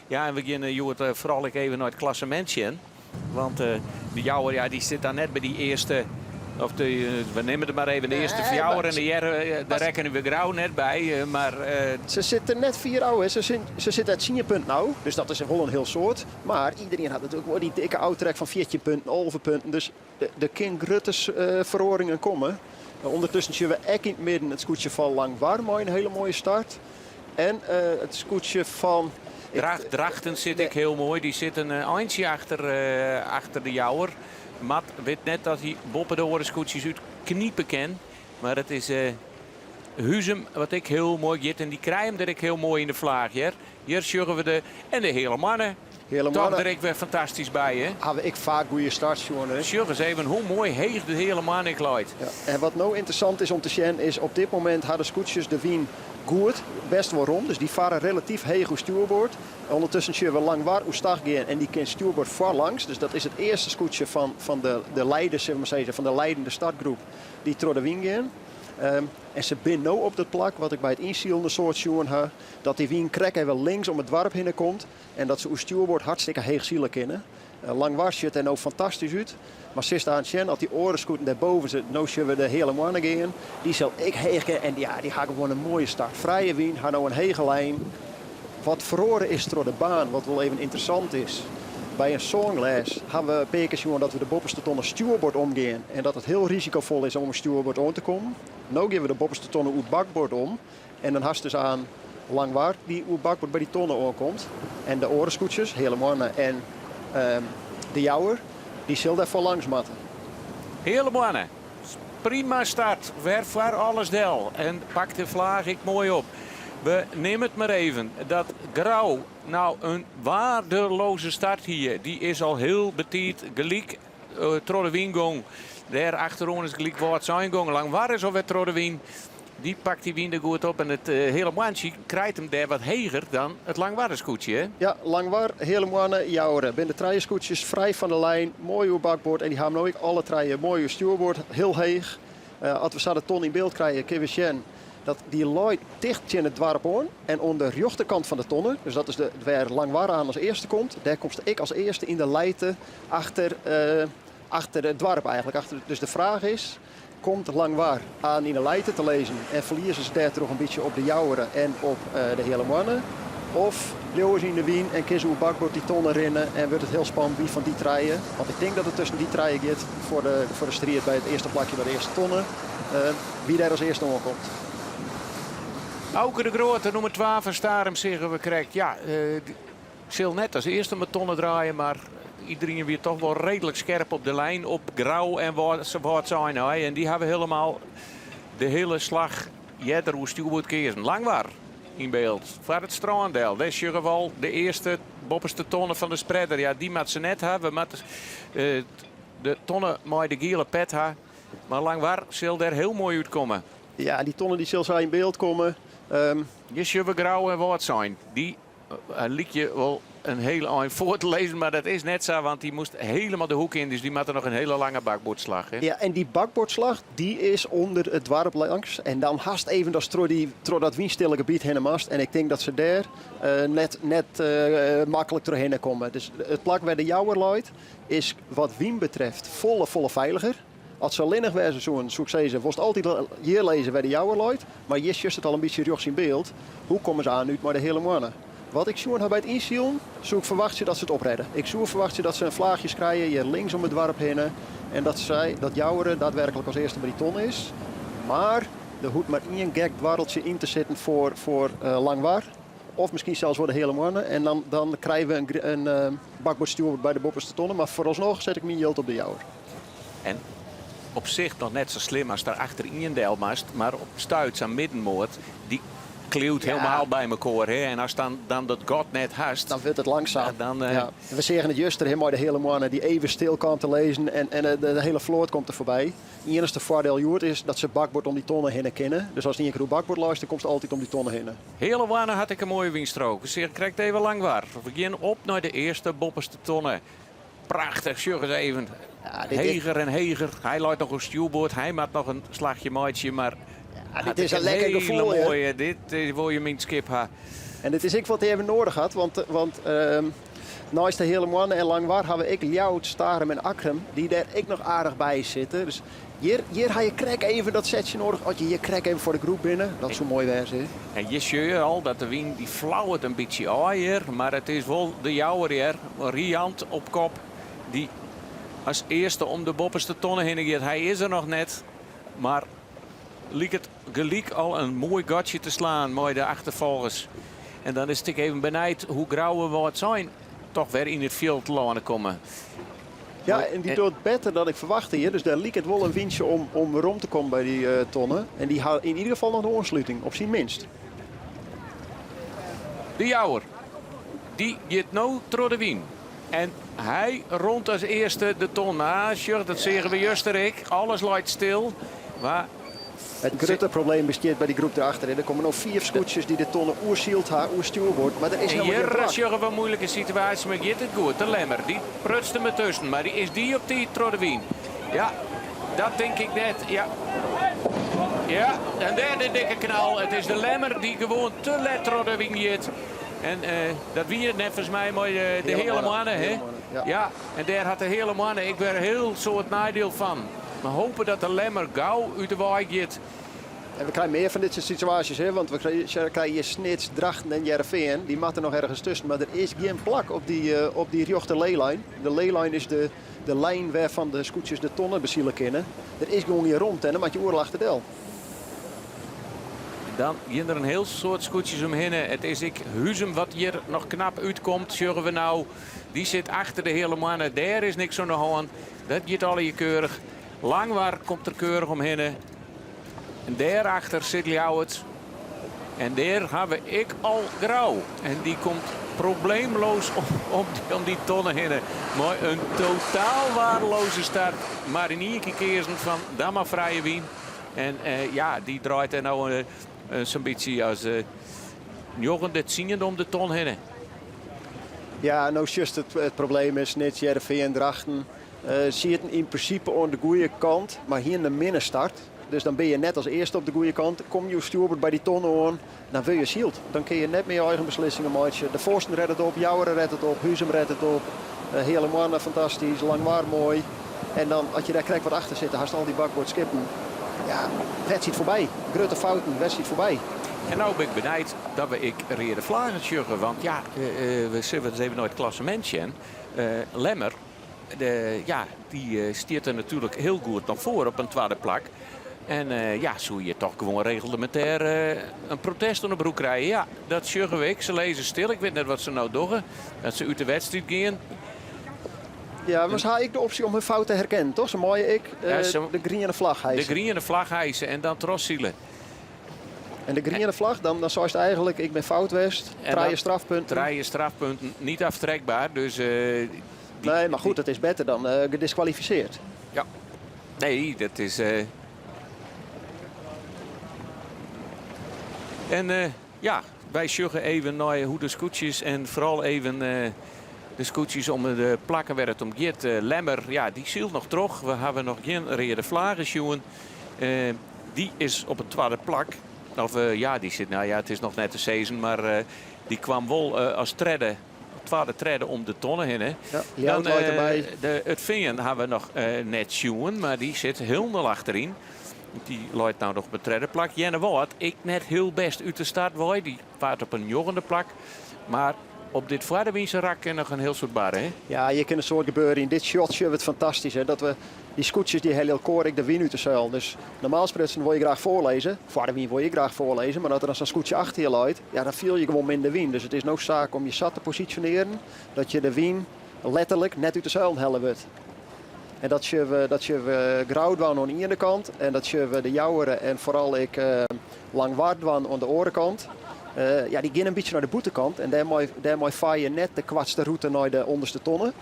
ja, en we geane hjoed foaral ek even nei it klassemint sjen. Want de Jouwer, ja, dy sit dan net by dy earste, of de, we nimme der mar even de earste Nee, fjouwer mar en de hearre, dêr rekkene we Grou net by. Mar, Se sit der net fier ôf, hè. Se sit, se sit at tsien punten ôf, dus dat is wol in hiel soad. Mar iderien hat natuerlik wol dy dikke ôftrek fan 14 punten, 11 punten. Dus der kin grutte feroaringen komme. Undertusken sjogge we ek yn it midden it skûtsje fan Langwar mei in hiele moaie start. En it skûtsje fan. Drachten sit ek hiel moai. Dy sit in eintsje achter, achter de Jouwer. Mat wit net dat hy boppe de oare skûtsjes út knipe kin. Mar it is Huzum wat ek hiel moai giet. En dy krije him der ek hiel moai yn de flaach hjir. Hjir sjogge we de en de Heale Moanne. Heale Toch Moanne. der ek wer fantastysk by, hè? Hawwe ik faak goede starts sjoen, hè? Sjoch ris even hoe moai heech de Heale Moanne ek leit. Ja, en wat no ynteressant is om te sjen is op dit momint ha de skûtsjes de wyn goed, best wol rom. Dus dy farre relatyf heech oer stjoerboard. Undertusken sjogge we Langwar oerstach gean en dy kin stjoerboard foarlangs. Dus dat is it earste skûtsje fan, fan de, de leiders, sille we mar sizze, fan de leidende startgroep dy't troch de wyn gean. En se binne no op dat plak wat ik by it ynsilen in soad sjoen ha, dat dy wyn krekt even links om it doarp hinne komt en dat se oer stjoerboard hartstikke heech sile kinne. Langwar sjocht der no fantastysk út, mar silst aanst sjen as dy oare skûten dêrboven sitte, no sjogge we de Heale Moanne gean, dy sil ek heech gean en ja, dy ha gewoan in moaie start. Frije wyn, ha no in hege lijn. Wat feroare is troch de baan, wat wol even ynteressant is, by in sânglês ha we in pear kear sjoen dat we de boppeste tonne stjoerboard omgean en dat it hiel risikofol is om stjoerboard oan te kommen. No gean we de boppeste tonne oer bakboard om en dan hast dus aan Langwar dy't oer bakboard by dy tonne oankomt en de oare skûtsjes, Heale Moanne en de Jouwer, dy sil dêr foarlangs moatte. Heale Moanne, prima start, wer foar alles del en pakt de flaach ek moai op. We nimme it mar even dat Grou no in waardeloze start hie. Dy is al hiel betiid gelyk troch de wyn gong. Dêr achteroan is gelyk Wâldsein gong. Langwar is alwer troch de wyn. Dy pakt dy wyn der goed op en it Heale Moantsje krijt him dêr wat heger dan it Langwarder-skûtsje, hè? Ja, Langwar, Heale Moanne, Jouwer. Binne de trije skûtsjes frij fan de lijn, moai oer bakboard en dy ha no ek alle trije moai oer stjoerboard, hiel heech. As we sa de ton yn byld krije, kinne we sjen dat dy leit ticht tsjin it doarp oan en oan de rjochterkant fan de tonne, dus dat is de, wêr Langwar aan as earste komt, dêr komst ek as earste yn de lijte achter, achter it doarp eigentlik. Achter, dus de fraach is, komt Langwar aan yn de lijte te lizzen en ferlieze se dêrtroch in bytsje op de Jouwere en op de Heale Moanne? Of bliuwe se yn de wyn en kinne se oer bakboard dy tonne rinne en wurdt it hiel spannend wie fan dy trije? Want ik tink dat it tusken dy trije giet foar de, foar de striid by it earste plakje by de earste tonne. Wie dêr as earste oankomt. Auke de Groot, de nûmer 2 fan Starum, seagen we krekt. Ja, sil net as earste om 'e tonne draaie, mar iderien wie toch wol reedlik skerp op de lijn op Grou en Wâldsein. En dy hawwe hielendal de hiele slach earder oer stjoerboard keazen. Langwar yn byld foar it strân del. Dêr sjogge we al de earste boppeste tonne fan de spreader. Ja, dy moat se net ha. We moatte de tonne mei de giele pet ha. Mar Langwar sil dêr hiel moai útkomme. Ja, dy tonne dy sil sa yn byld komme. Hjir sjogge we Grou en Wâldsein. Dy lykje wol in hiel ein foar te lizzen, mar dat is net sa, want dy moast hielendal de hoek yn, dus dy moatte noch in hiele lange bakboardslach. Hè? Ja, en dy bakboardslach dy is ûnder it doarp langs en dan hast even datst troch dy, troch dat wynstille gebiet hinne moatst en ik tink dat se dêr net, net maklik trochhinne komme. Dus it plak wêr de Jouwer leit is wat wyn betreft folle, folle feiliger. As se allinnich wêze soenen, soe ik sizze, wolst altyd hjir lizze wêr de Jouwer leit, mar hjir sjochst it al in bytsje rjochts yn byld. Hoe komme se aan út mei de Heale Moanne? Wat ik sjoen ha by it ynsilen, soe ik ferwachtsje dat se it oprêde. Ik soe ferwachtsje dat se in flaachjes krije hjir links om it doarp hinne en dat sy, dat Jouwere daadwerklik as earste by dy ton is. Mar der hoecht mar ien gek dwarreltsje yn te sitten foar, foar Langwar. Of miskien sels wol de Heale Moanne. En dan, dan krije we in, in bakboardstjoerboard by de boppeste tonne. Mar foaralsnoch set ik myn jild op de Jouwer. En op sich noch net sa slim ast der achter ien del moatst, mar op it stuit sa'n middenmoat, dy kliuwt hielendal by mekoar. Hè? En ast dan, dan dat gat net hast. Dan wurdt it langsaam. Dan, Ja. We seagen it juster hè, mei de Heale Moanne dy even stil kaam te lizzen en, en de, de hiele float komt der foarby. Iennichste foardiel hjoed is dat se bakboard om dy tonne hinne kinne. Dus ast ien kear oer bakboard leist, dan komst altyd om dy tonne hinne. Heale Moanne hat ek in moaie wynstrook. We seagen krekt even Langwar. We gean op nei de earste boppeste tonne. Prachtich, sjoch ris even. Heger en heger. Hy leit noch oer stjoerboard. Hy moat noch in slachje meitsje, mar Ja, dit is in lekker gefoel. Hiele moaie. Dit wol je yn it skip ha. En dit is ek wat hy even noadich hat, want, want neist de Heale Moanne en Langwar hawwe we ek Ljouwert, Starum en Akkrum, dy't dêr ek noch aardich by sitte. Dus hjir, hjir ha je krekt even dat setsje noadich. As je hjir krekt even foar de groep binne, dat soe moai wêze. Hè? En hjir sjogge je al dat de wyn dy flauwet in bytsje ôf hjir, mar it is wol de Jouwer hjir, Riant op kop, dy't as earste om de boppeste tonne hinne giet. Hy is der noch net, mar liket gelyk al in moai gatsje te slaan mei de achterfolgers. En dan is it ek even benijd hoe Grou en Wâldsein toch wer yn it fjild telâne komme. Ja, en dy docht better dan ik ferwachte hjir. Dus dêr liket wol in wyntsje om, om werom te kommen by dy tonne. En dy ha yn ieder gefal noch de oansluting, op syn minst. De Jouwer, dy giet no troch de wyn. En hy rûnt as earste de ton. Ah, sjoch, dat seagen we juster ek. Alles leit stil. Mar It grutte probleem bestiet by dy groep derachter. Der komme no fiif skûtsjes dy't de tonne oersyld ha, oer stjoerboard, mar der is En helemaal gjin hjir plak. sjogge we in moeilike situaasje, mar giet it goed. De Lemmer, dy prutst him dertusken, mar is dy op tiid troch de wyn? Ja, dat tink ik net. Ja. Ja, en dêr de dikke knal. It is de Lemmer dy't gewoan te let troch de wyn giet. En dat wie neffens my mei de Heale Moanne, hè? Ja, en dêr hat de Heale Moanne ek wer in hiel soad neidiel fan. We hope dat de Lemmer gau út de wei giet. En we krije mear fan dit soart situaasjes, hè? Want we krije hjir Snits, Drachten en Hearrenfean. Dy moatte noch ergens tusken, mar der is gjin plak op dy, op dy rjochte leelijn. De leelijn is de, de lijn wêrfan de skûtsjes de tonne besile kinne. Der is gewoan gjin romte en dan moat je oeral achterdel. Dan gean der in hiel soad skûtsjes omhinne. It is ek Huzum wat hjir noch knap útkomt, sjogge we no. Dy sit achter de Heale Moanne. Dêr is niks oan de hân. Dat giet allegear keurich. Langwar komt der keurich omhinne. En dêrachter sit Ljouwert. En dêr ha we ek al Grou. En dy komt probleemloos om, om dy tonne hinne. Mei in totaal waardeloze start. Mar yn ien kear keazen fan dan mar frije wyn. En ja, dy draait der no sa'n bytsje as njoggende, tsiende om de ton hinne. Ja, no sjochst it, it probleem is Snits, Hearrenfean, Drachten sieten yn prinsipe oan de goede kant, mar hienen in minne start. Dus dan bin je net as earste op de goede kant. Kom je stjoerboard by dy ton oan, dan wurd je syld. Dan kin je net mear je eigen beslissingen meitsje. De Foarsten rêdt it op, Jouwer rêdt it op, Huzum rêdt it op. Heale Moanne fantastysk, Langwar moai. En dan, as je dêr krekt wat achter sitte, hast al dy bakboardskippen. Ja, wedstriid foarby. Grutte fouten, wedstriid foarby. En no bin ik benijd dat we ek reade flaggen sjogge. Want ja, we sille ris even nei it klassemint sjen. Lemmer, de, ja, dy stiet der natuerlik hiel goed noch foar op in twadde plak. En ja, soe je toch gewoan reglemintêr in protest oan de broek krije. Ja, dat sjogge we ek. Se lizze stil. Ik wit net wat se no dogge. Dat se út de wedstriid gean. Ja, mar se ha ek de opsje om hun fout te herkennen, toch? Se meie ek de griene flach hijsen. De griene flach hijsen en dan trochsile. En de griene flach, dan, dan seist eigenlik ik bin fout west. Trije strafpunten. Trije strafpunten, niet aftrekbaar. Dus, uh, nee, mar goed, dat is better dan uh, gediskwalifisearre. Ja, nee, dat is. Uh... En uh, ja, wy sjogge even nei hoe't de skûtsjes en foaral even de skûtsjes om de plakken wêr't it om giet. Lemmer, ja, dy sylt noch troch. We hawwe noch gjin reade flaggen sjoen. Dy is op it twadde plak. Of ja, dy sit, no ja, it is noch net te sizzen, mar dy kaam wol as tredde, twadde, tredde om de tonne hinne. Ja, Ljouwert leit derby. De, it Fean hawwe we noch net sjoen, mar dy sit hielendal achteryn. Dy leit no noch op it tredde plak. Earnewâld, ek net hiel bêst út de start wei. Dy waard op in njoggende plak. Mar op dit foardewynse rak kin noch in hiel soad barre. Hè? Ja, hjir kin in soad gebeure. Yn dit shot sjogge we it fantastysk. Hè? Dat we dy skûtsjes dy helje elkoar ek de wyn út de seil. Dus normaal sprutsen wol je graach foarlizze. Foar de wyn wol je graach foarlizze. Mar as der dan sa'n skûtsje achter je leit, ja, dan fiel je gewoan minder wyn. Dus it is no saak om je sa te posisjonearjen dat je de wyn letterlik net út de seilen helle wurdt. En dat sjogge we, dat sjogge we Grou dwaan oan de iene kant en dat sjogge we de Jouwer en foaral ek Langwar dwaan oan de oare kant. Ja, dy gean in bytsje nei de bûtenkant en dêrmei, dêrmei faar je net de koartste rûte nei de ûnderste tonne.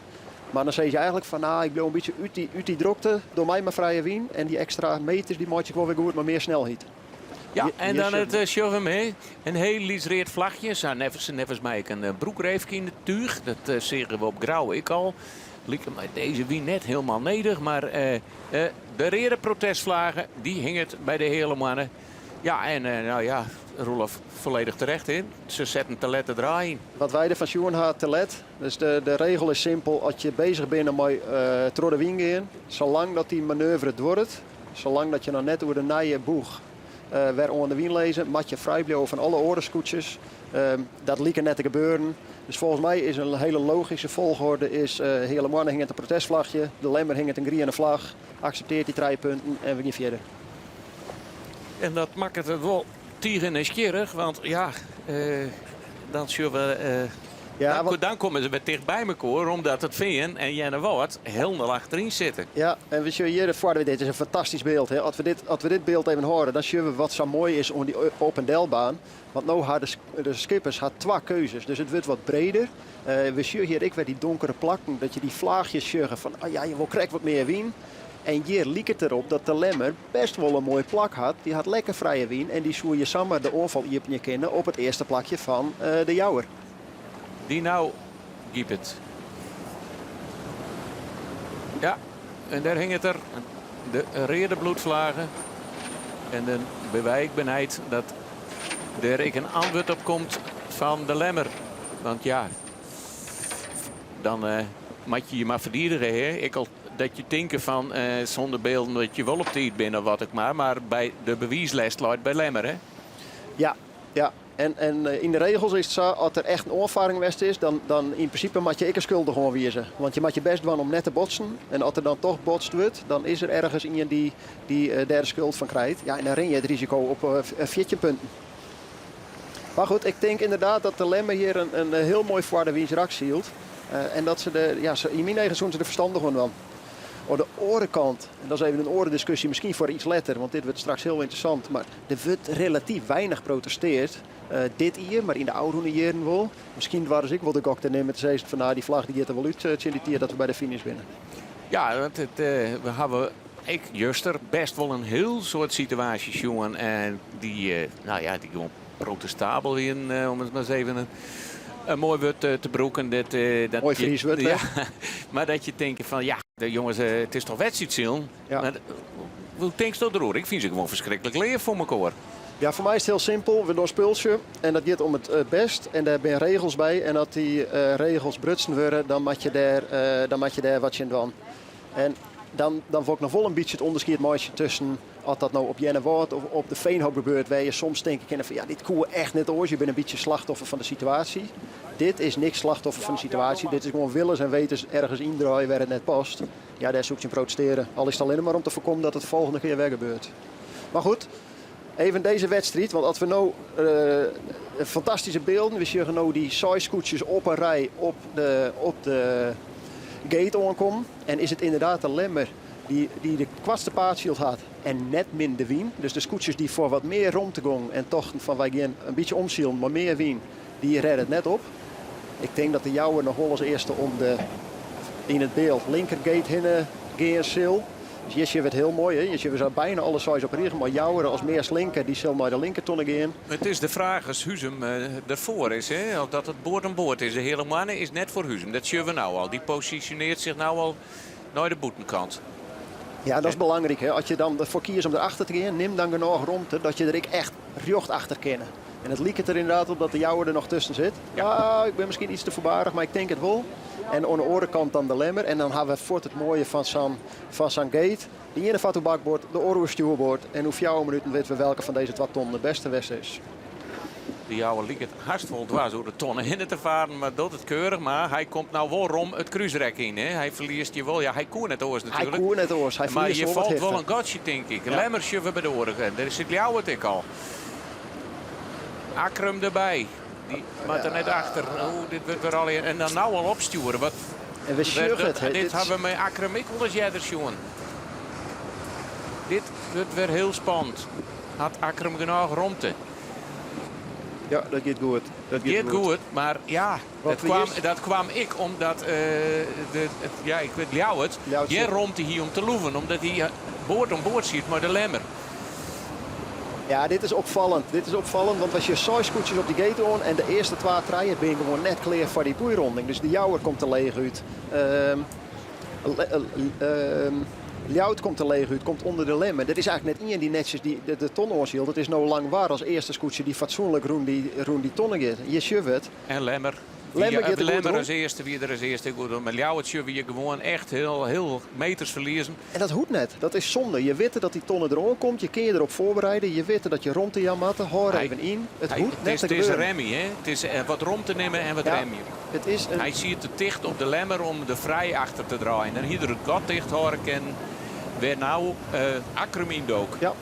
Mar dan sizze je eigenlik fan, nou, ik bliuw in bytsje út dy, út dy drokte, doch my mar frije wyn en dy ekstra meters dy meitsje ik wol wer goed mei mear snelheid. Ja, en dan it uh, sjogge we him, in hiel lyts read flachje. Sa neffens, neffens my ek in uh, broekreefke yn it túch. Dat uh, seagen we op Grou ek al. Liket my dizze wyn net hielendal nedich, mar uh, de reade protestflagge dy hinget by de Heale Moanne. Ja, en no ja, Roelof, folledich terecht. Hè? Se setten te let de draai yn. Wat wy derfan sjoen ha, te let. Dus de, de regel is simpel, as je bezich binne mei uh, troch de wyn gean, salang dat dy manoeuvre duorret, salang dat je noch net oer de nije boech uh, wer oan de wyn lizze, moat je frij bliuwe fan alle oare skûtsjes. Uh, dat like net te gebeuren. Dus folgens my is in hiele logyske folchoarder is uh, Heale Moanne hinget in protestflachje, de Lemmer hinget in griene flach, akseptearret dy trije punten en we gean fierder. En dat makket it wol tige nijsgjirrich, want ja, uh, dan sjogge we. Uh, ja, dan, dan komme se wer ticht by mekoar, omdat it Fean en Earnewâld hielendal achteryn sitte. Ja, en we sjogge hjir foar dit is in fantastysk byld. Hè. As we dit, as we dit byld even hâlde, dan sjogge we wat sa moai is oan dy op en delbaan. Want no ha de, de skippers ha twa keuzes, dus it wurdt wat breder. Uh, we sjogge hjir ek wer dy donkere plakken, dat je dy flaachjes sjogge fan, oh ja, je wol krekt wat mear wyn. En hjir liket derop dat de Lemmer bêst wol in moai plak hat. Dy hat lekker frije wyn en dy soe je samar de oanfal iepenje kinne op it earste plakje fan uh, de Jouwer. Dy no giet. Ja, en dêr hinget er. De reade bloedflagge. En dan binne wy ek benijd dat der ek in antwurd op komt fan de Lemmer. Want ja, dan uh, moat je je mar ferdigenje. Hè? Ik al dat je tinke fan uh, sûnder bylden dat je wol op tiid binne of wat ek mar. Mar by de bewiislêst leit by Lemmer, hè? Ja, ja. En, en eh, yn de regels is it sa, as der echt in oanfarring west is, dan, dan yn prinsipe moat je ek in skuldige oanwize. Want je moat je bêst dwaan om net te botsen. En as der dan toch botst wurdt, dan is der ergens ien dy't dy, uh, dêr de skuld fan krijt. Ja, en dan rinne je it risiko op uh, 14 punten. Mar goed, ik tink ynderdaad dat de Lemmer hjir in, in hiel moai foar de wynse sylt. Uh, en dat se de, ja, se, yn myn eagen soene se der ferstannich oan dwaan. Oan de oare kant, en dat is even in oare diskusje, miskien foar iets letter, want dit wurdt straks hiel ynteressant, mar der wurdt relatyf weinich protestearre uh, dit jier, mar yn de ôfrûne jierren wol. Miskien doare se ek wol de gok te nimmen te sizzen fan nou, dy flach dy giet der wol út tsjin dy tiid dat we by de finish binne. Ja, want it, uh, we hawwe ek juster bêst wol in hiel soad situaasjes sjoen en dy, uh, no ja, dy gewoan protestabel wiene, om it mar ris even in, in moai wurd te brûken. Dat, dat moai Frysk wurd, ja, mar dat je tinke fan ja, de jonges, it is toch wedstriidsilen? Ja. Mar, hoe tinksto deroer? Ik fyn se gewoan ferskriklik leaf foar mekoar. Ja, foar my is it hiel simpel. We dogge spultsje en dat giet om it bêst. En dêr binne regels by. En as dy uh, regels brutsen wurde, dan moat je dêr, uh, dan moat je dêr wat tsjin dwaan. En dan, dan wol ik noch wol in bytsje it ûnderskied meitsje tusken as dat no op Earnewâld of op de Veenhoop gebeurt, wêr je soms tinke kinne fan ja, dit koe echt net oars. Je binne in bytsje slachtoffer fan de situaasje. Dit is niks slachtoffer fan de situaasje. Dit is gewoan willens en wetens ergens yndraaie wêr it net past. Ja, dêr soe ik tsjin protestearje. Al is it allinnich mar om te foarkommen dat it folgjende kear wer gebeurt. Maar goed, even deze wedstrijd. Want as we no fantastyske bylden. We sjogge no dy seis skûtsjes op in rij op de gate oankommen. En is it ynderdaad de Lemmer dy't de koartste paadsyld hat en net minder wyn. Dus de skûtsjes dy't foar wat mear romte gongen en tochten fan wy gean in bytsje omsilen, mar mear wyn, dy rêde it net op. Ik tink dat de Jouwer noch wol as earste om de yn it byld linkergate hinne gean sil. Dus hjir sjogge we it hiel moai. Hè? Hjir sjogge we sa byna alle seis op rige. Mar Jouwer as meast linker, dy sil nei de linkertonne gean. It is de fraach as Huzum derfoar is, hè? Of dat it board oan board is. De Heale Moanne is net foar Huzum. Dat sjogge we no al. Dy posisjonearret sich no al nei de bûtenkant. Ja, dat is belangryk. Hè? As je dan derfoar kieze om derachter te gean, nim dan genôch romte dat je der ek echt rjocht achter kinne. En it liket der ynderdaad op dat de Jouwer der noch tusken sit. Ja, ik bin miskien yts te foarbarich, mar ik tink it wol. En oan de oare kant dan de Lemmer. En dan ha we fuort it moaie fan sa'n gate. De iene fart oer bakboard, de oare oer stjoerboard. En oer 4 minuten witte we welke fan dizze twa tonnen de bêste west is. De Jouwer liket hast wol dwers oer de tonne hinne te farren, mar docht it keurich. Mar hy komt no wol rom it krúsrek yn. Hè? Hy ferliest je wol. Ja, hy koe net oars Hy natuerlik. koe net oars. Hy Mar ferliest je wol wat falt wol hichte. in gatsje, tink ik. Ja. Lemmer sjogge we by de oare kant. Dêr sit Ljouwert ek al. Akkrum derby. Dy moat der net achter. Oeh, dit wurdt wer al en dan no al opstjoere. Wat, En we sjogge it, hè. Dit ha we mei Akkrum ek wolris earder sjoen. Dit wurdt wer hiel spannend. Hat Akkrum genôch romte? Ja, dat giet goed. Dat giet Giet goed, mar ja, Wat dat we kwam, juist- dat kwam ek omdat de, it, ja, ik wit Ljouwert Ljouwert gjin sit- romte hie om te loeven, omdat hy board oan board siet mei de Lemmer. Ja, dit is opfallend. Dit is opfallend, want as je seis skûtsjes op dy gate oan en de earste twa, trije binne gewoan net klear foar dy boeironding. Dus de Jouwer komt der leech út. Ljouwert komt der leech út, komt ûnder de Lemmer. Der is eigentlik net ien dy't netsjes de ton oansylt. It is no Langwar as earste skûtsje dy't fatsoenlik rûn dy tonne giet. Hjir sjogge we it. En Lemmer. Lemmer Wie, giet der goed Lemmer rûn. as earste wie der as earste goed om. Mar Ljouwert sjogge we hjir gewoan echt hiel, hiel meters ferliezen. En dat hoecht net. Dat is zonde. Je weet dat die tonne eraan komt. Je kun je erop voorbereiden. Je weet dat je rond te matten. Hou er even in. Het hoecht Het net is, te het is gebeuren. remmen, hè? It is wat romte nimme en wat Ja, remje. Het is een... Hy siet te ticht op de Lemmer om der frij achter te draaien. En hie er it gat ticht hâlde kinnen. Wêr no Akkrum yn dook. Ja.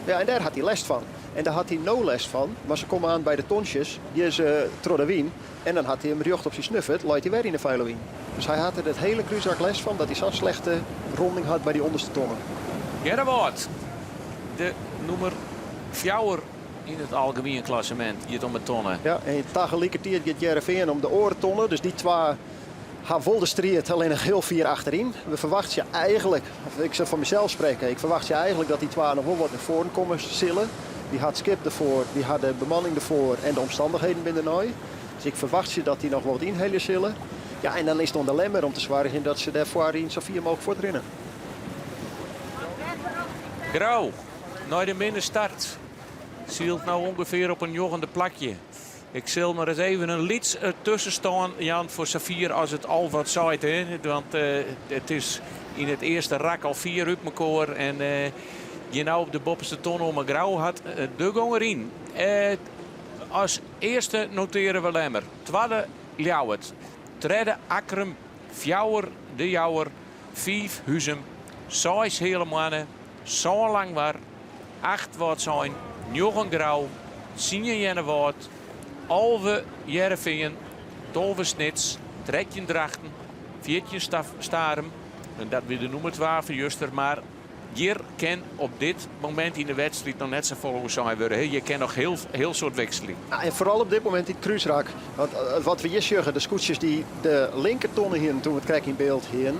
Ja, en dêr hat hy lêst fan. En dêr hat hy no lêst fan. Mar se komme oan by de tonsjes. Dy is troch de wyn. En dan hat hy him rjocht op syn snuffert. Leit hy wer yn de feile wyn. Dus hy hat der it hiele krúsrak lêst fan dat hy sa'n slechte ronding hat by dy ûnderste tonnen. Earnewâld, de nûmer 4 yn it algemien klassemint, giet om 'e tonne. Ja, en tagelikertiid giet Hearrenfean om de oare tonne. Dus dy twa ha wol de striid allinnich hiel fier achteryn. We ferwachtsje eigentlik, of ik sil foar mysels sprekke, ik ferwachtsje eigentlik dat dy twa noch wol wat nei foaren komme sille. Dy hat skip derfoar, dy hat de bemanning derfoar en de omstannichheden binne dernei. Dus ik ferwachtsje dat dy noch wol wat ynhelje sille. Ja, en dan is it oan de Lemmer om te soargjen dat se dêrfoar yn sa fier mooglik fuortrinne. Grou, nei de minne start. Sylt no ûngefear op in njoggende plakje. Ik sil mar ris even in lyts tuskenstân jaan foar safier as it al wat seit. Hè? Want it is yn it earste rak al fier út mekoar. En je no op de boppeste tonne om 'e Grou hat de gong deryn. As earste notearje we Lemmer. Twadde Ljouwert. Tredde Akkrum. 4 De Jouwer. 5 Huzum. 6 Heale Moanne. 7 Langwar. 8 Wâldsein. 9 Grou. 10 Earnewâld. 11 Hearrenfean. 12 Snits. 13 Drachten. 14 Starum. En dat wie de nûmer 2 fan juster. Mar hjir kin op dit momint yn de wedstriid noch net safolle oer sein wurde. Je kinne noch hiel, hiel soad wikselje. Ja, en foaral op dit momint dy krúsrak. Want wat we hjir sjogge, de skûtsjes dy't de linkertonne hiene doe't we it krekt yn byld hiene,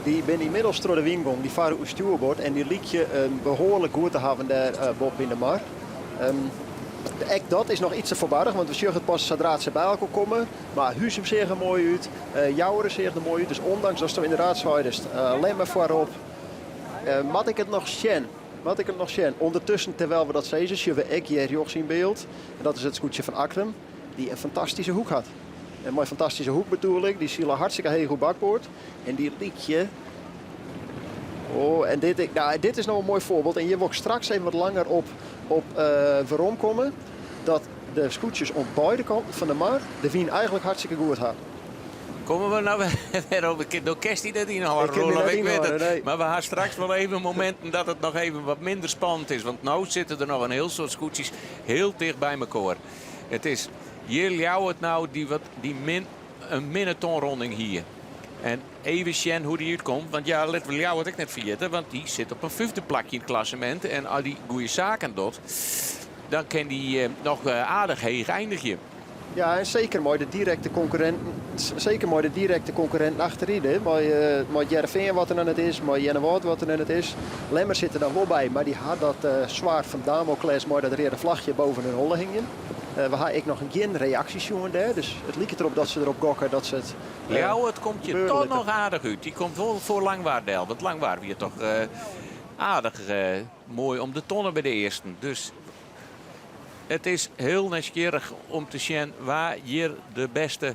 dy binne ynmiddels troch de wyn gong. Dy farre oer stjoerboard en dy lykje behoarlik goed te hawwen dêr boppe yn de mar. Ek dat is noch yts te foarbarich, want we sjogge it pas sadra't se by elkoar komme. Mar Huzum seach der moai út, Jouwer seach der moai út. Dus ûndanks datsto ynderdaad seidest, Lemmer foarop, moat ik it noch sjen? Moat ik it noch sjen? Undertusken, terwyl we dat sizze, sjogge we ek hjir rjochts yn byld. En dat is it skûtsje fan Akkrum, dy't in fantastyske hoek hat. En mei fantastyske hoek bedoel ik, dy sile hartstikke heech oer bakboard. En dy lykje... Oh, en dit, nou, dit is no in moai foarbyld. En hjir wol ik straks even wat langer op weromkomme. Dat de skûtsjes oan beide kanten fan de mar de wyn eigentlik hartstikke goed ha. Komme we no wer op de Do kinst dy net ynhâlde, Ik kin my Roelof, net ik wit ynhâlde, it. nee. Mar we ha straks wol even mominten dat it noch even wat minder spannend is. Want no sitte der noch in hiel soad skûtsjes hiel ticht by mekoar. It is hjir Ljouwert no dy't wat dy min, in minne tonronding hie. En even sjen hoe't dy útkomt. Want ja, litte we Ljouwert ek net ferjitte, want dy sit op in fyfde plakje yn it klassemint. En as dy goede saken docht, dan kin dy noch aardich heech einigje. Ja, en seker mei de direkte konkurrinten, seker mei de direkte konkurrinten achteryn. Hè. Mei, mei it Hearrenfean wat der noch net is, mei Earnewâld wat der noch net is. Lemmer sit der dan wol by, mar dy hat dat uh, swaard fan Damocles mei dat reade flachje boven hun holle hingjen. Uh, we ha ek noch gjin reaksjes sjoen dêr, dus it liket derop dat se derop gokke dat se it. Uh, Ljouwert komt hjir toch noch aardich út. Dy komt wol foar Langwar del, want Langwar wie toch aardich moai om de tonne by de earsten. Dus it is hiel nijsgjirrich om te sjen wa hjir de bêste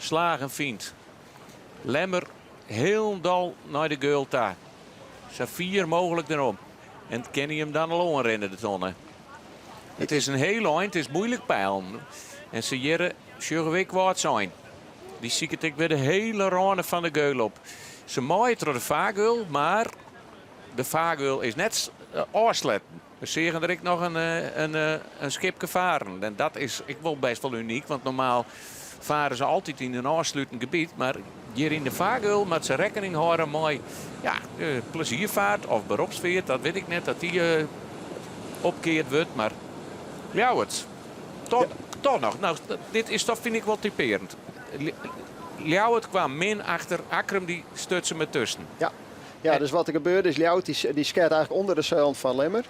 slagen fynt. Lemmer hielendal nei de geul ta. Sa fier mooglik derom. En kin hy him dan al oanrinne, de tonne. It is in hiel ein, it is muoilik peilen. En se hjirre sjogge we ek Wâldsein. Dy siket ek wer de hiele râne fan de geul op. Se meie troch de fargeul, mar de fargeul is net ôfsletten. We seagen der ek noch in, in, in skipke faren. En dat is ek wol bêst wol unyk, want normaal fare se altyd yn in ôfsluten gebiet. Mar hjir yn de fargeul moat se rekkening hâlde mei ja, plezierfeart of beropsfeart. Dat wit ik net, dat dy opkeard wurdt. Mar Ljouwert, toch, toch noch. No, dit is toch, fyn ik wol typearjend. Ljouwert kaam min achter Akkrum, dy stuts him dertusken. Ja. Ja, dus wat der gebeurde is Ljouwert dy, dy skeat eigentlik ûnder de seilen fan Lemmer.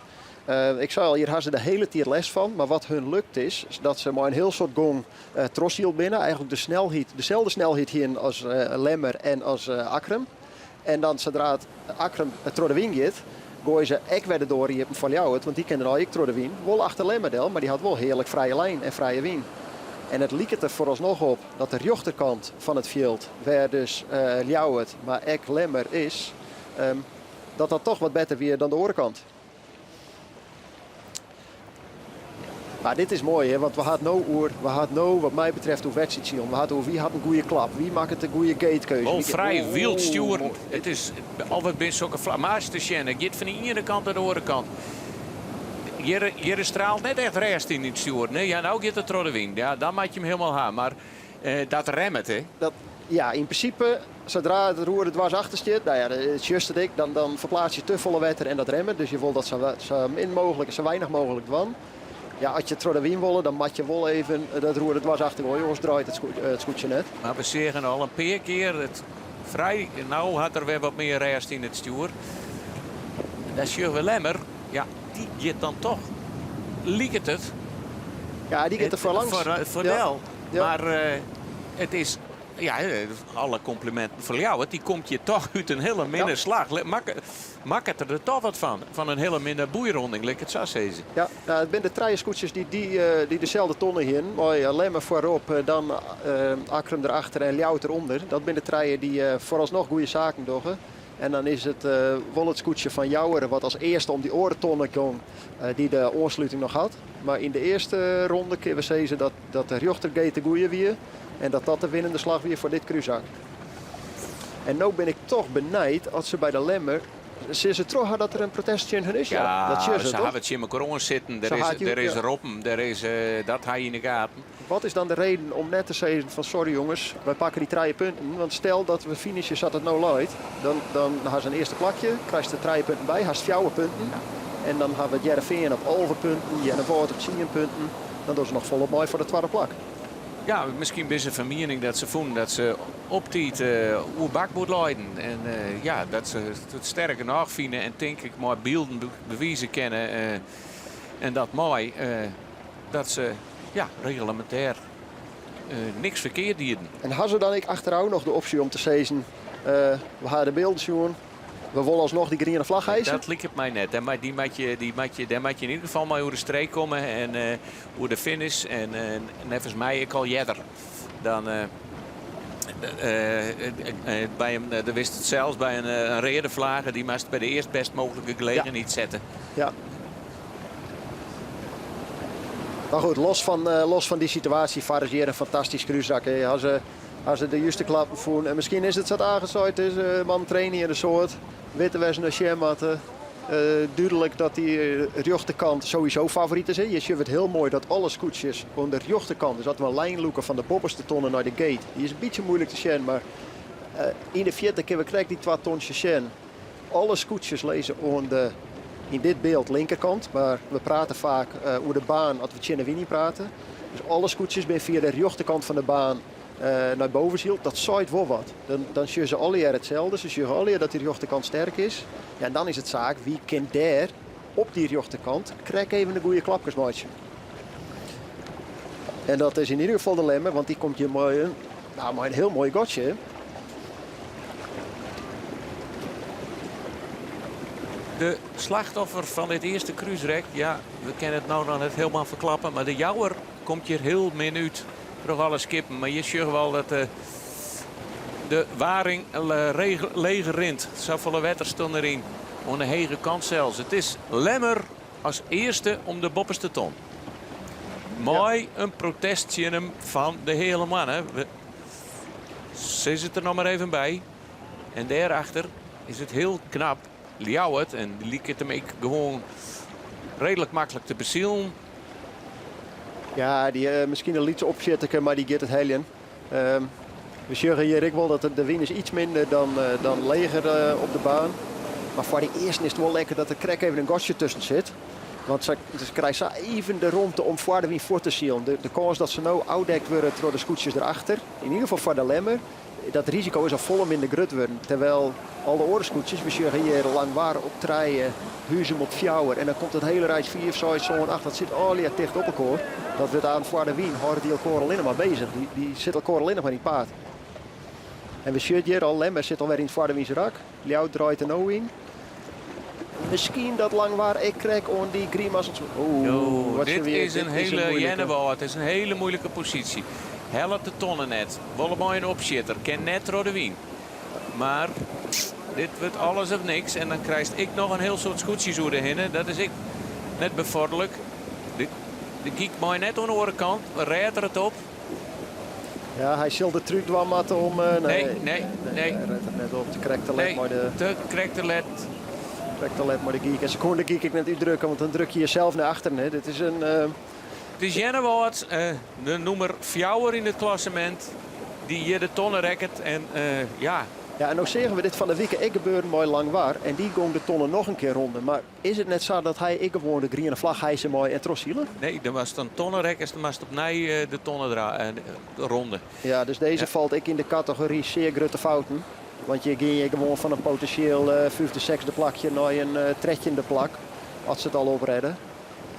Uh, ik sei al, hjir ha se de hiele tiid lêst fan. Mar wat hun lukt is, dat se mei in hiel soad gong uh, trochsyld binne. Eigentlik de snelheid, deselde snelheid hiene as uh, Lemmer en as uh, Akkrum. En dan sadree't Akkrum troch de wyn giet, goaie se ek wer de doar iepen foar Ljouwert, want dy kin der ek troch de wyn. Wol achter Lemmer del, mar dy hat wol hearlik frije lijn en frije wyn. En it liket der foaralsnoch op dat de rjochterkant fan it fjild, wêr dus uh, Ljouwert, mar ek Lemmer is, um, dat dat toch wat better wie dan de oare kant. Mar dit is moai, hè? Want we ha it no oer, we ha it no wat my betreft oer wedstriidsilen. We ha it oer wa hat in goede klap, wa makket de goede gatekeuze. Wol frij wyld stjoeren. It is altyd by sokke flamma's te sjen. It giet fan de iene kant nei de oare kant. Hjir, hjir straalt net echt rêst yn it stjoer. Nee, ja, no giet it troch de wyn. Ja, dan moat je him hielendal ha. Mar eh, dat remmet, hè? Dat, ja, yn prinsipe, sadree't it roer der dwers achter stiet, no ja, it sjochst it ek, dan, dan ferpleatse je te folle wetter en dat remmet. Dus je wol dat sa, sa min mooglik, sa weinich mooglik dwaan. Ja, as je troch de wyn wolle, dan moat je wol even dat roer der dwers achter goaie, oars draait it, it skûtsje net. Mar we seagen al in pear kear it frij. No hat er wer wat mear rêst yn it stjoer. Dêr sjogge we Lemmer. Ja, dy giet dan toch, liket it. Ja, dy giet der foar langs. Foar, foar Ja. del. Ja. Mar eh, it is, ja, alle kompliminten foar Ljouwert. Dy komt hjir toch út in hiele minne slach. Makket der der toch wat fan. Fan in hiele minne boeironding, lit ik it sa sizze. Ja, no, it binne de trije skûtsjes dy't dy, eh, dy't deselde tonne hiene. Mei eh, Lemmer foarop, eh, dan Akkrum derachter en Ljouwert derûnder. Dat binne de trije dy't foaralsnoch goede saken dogge. En dan is it wol it skûtsje fan Jouwer wat as earste om dy oare tonne gong, dy't de oansluting noch hat. Mar yn de earste ronde kinne we sizze dat, dat de rjochtergate de goede wie en dat dat de winnende slach wie foar dit krúsrak. En no bin ik toch benijd as se by de Lemmer sille se troch ha dat der in protest tsjin hun is. Ja, dat sjogge se, se toch? hawwe tsjin mekoar oan sitten. Der Se is, hat der is ja. roppen, der is, eh, dat ha je yn de gaten. Wat is dan de reden om net te sizzen fan sorry jonges, wy pakke dy trije punten. Want stel dat we finishe sa't it no leit, dan, dan ha se in earste plakje, krijst der trije punten by, hast fjouwer punten. En dan ha we it Hearrenfean op 11 punten, Earnewâld op 10 punten. Dan dogge se noch folop mei foar de twadde plak. Ja, miskien binne se fan miening dat se fûnen dat se op tiid oer bakboard leinen. En ja, dat se it sterk genôch fine en tink ik mei bylden bewize kinne. En dat mei dat se ja, reglemintêr niks ferkeard dienen. En ha se dan ek achterôf noch de opsje om te sizzen, we ha de bylden sjoen, we wolle asnoch dy griene flagge hise? Dat liket my net. Dêr moat, dy moat je, dy moat je, dêr moat je yn ieder gefal mei oer de streek komme en oer de finish. En neffens my ek al earder. Dan, by in, do witst it sels, by in, in reade flagge, dy moatst by de earst bêst mooglike gelegenheid sette. Ja. Mar goed, los fan, los fan dy situaasje farre se hjir in fantastysk krúsrak. Hè. Ha se Ha se de juste klappen fûn. En miskien is it sa't Age seit, is mannen traine hjir in soad. Witte wêr't se nei sjen moatte. Dúdlik dat dy rjochterkant sowieso favoryt is. Je sjogge it hiel moai dat alle skûtsjes oan de rjochterkant, dus as we in lijn lûke fan de boppeste tonne nei de gate, dy is in bytsje muoilik te sjen, mar yn de fierte kinne we krekt dy twa tontsjes sjen. Alle skûtsjes lizze oan de, yn dit byld, linkerkant, mar we prate faak oer de baan as we tsjin de wyn yn prate. Dus alle skûtsjes binne fia de rjochterkant fan de baan nei boven syld. Dat seit wol wat. Dan, dan sjogge se allegear itselde. Se sjogge allegear dat dy rjochterkant sterk is. Ja, en dan is it saak, wie kin dêr op dy rjochterkant krekt even de goede klapkes meitsje. En dat is yn ieder gefal de Lemmer, want dy komt hjir mei in, nou, mei in hiel moai gatsje. De slachtoffer fan dit earste krúsrek, ja, we kinne it no noch net hielendal ferklappe, mar de Jouwer komt hjir hiel min út troch alle skippen. Mar hjir sjogge we al dat de, de waring leger rint. Safolle wetter stond deryn. Oan de hege kant sels. It is Lemmer as earste om de boppeste ton. Mei in protest tsjin him fan de Heale Moanne. We sizze it der noch mar even by. En dêrachter is it hiel knap Ljouwert en liket him ek gewoan reedlik maklik te besilen. Ja, dy, uh, miskien in lyts opsjitterke, mar dy giet it heljen. Um, we sjogge hjir ek wol dat de, de wyn is iets minder dan, uh, dan leger uh, op de baan. Mar foar de earsten is it wol lekker dat der krekt even in gatsje tusken sit. Want se, se krije sa even de romte om foar de wyn fuort te silen. De, de kâns dat se no ôfdekt wurde troch de skûtsjes derachter, yn ieder gefal foar de Lemmer, dat risiko is al folle minder grut wurden. Terwijl alle oare skûtsjes, we sjogge hjir Langwar op trije, Huzum op fjouwer en dan komt it hiele reis 4, 6, 7, 8, dat sit allegear ticht op elkoar. Dat wurdt aan foar de wyn, hâlde dy elkoar allinnich mar bezich. Dy, dy sit elkoar allinnich mar yn it paad. En we sjogge hjir al, Lemmer sit alwer yn it foardewynsrak. Ljouwert draait der no yn. Miskien dat Langwar ek krekt oan dy grimas. Oeh, wat dit is een hele Jennewâld. Het is een hele moeilijke positie. Hellet de tonne net. Wolle mei in opsjitter. Kin net troch de wyn. Mar dit wurdt alles of niks. En dan krijst ek noch in hiel soad skûtsjes oer de hinne. Dat is ek net befoarderlik. De, de gyk mei net oan de oare kant. Rêdt er it op? Ja, hy sil de trúk dwaan moatte om... Uh, nee, nee, nee. nee. Hy rêdt it net op. Te krekt te let nee, mei de... Te krekt te let. Krekt te let mei de gyk. En se koene de gyk ek net útdrukke, want dan druk je jezelf nei achteren. Hè. Dit is in... Uh... Het is Jennewâld, uh, de nûmer fjouwer yn it klassemint, dy't hjir de tonne rekket. En uh, ja, Ja, en no seagen we dit fan de wike ek gebeuren mei Langwar. En dy gong de tonne noch in kear ronde. Mar is it net sa dat hy ek gewoan de griene flach hijse mei en trochsile? Nee, dan moatst in tonne rekkest, dan moatst opnij de tonne ronde. Ja, dus dizze ja. falt ek yn de kategory sear grutte fouten. Want je gean je gewoan fan in potinsjeel uh, fyfde, sechsde plakje nei in uh, trettjinde plak. As se it al opredde.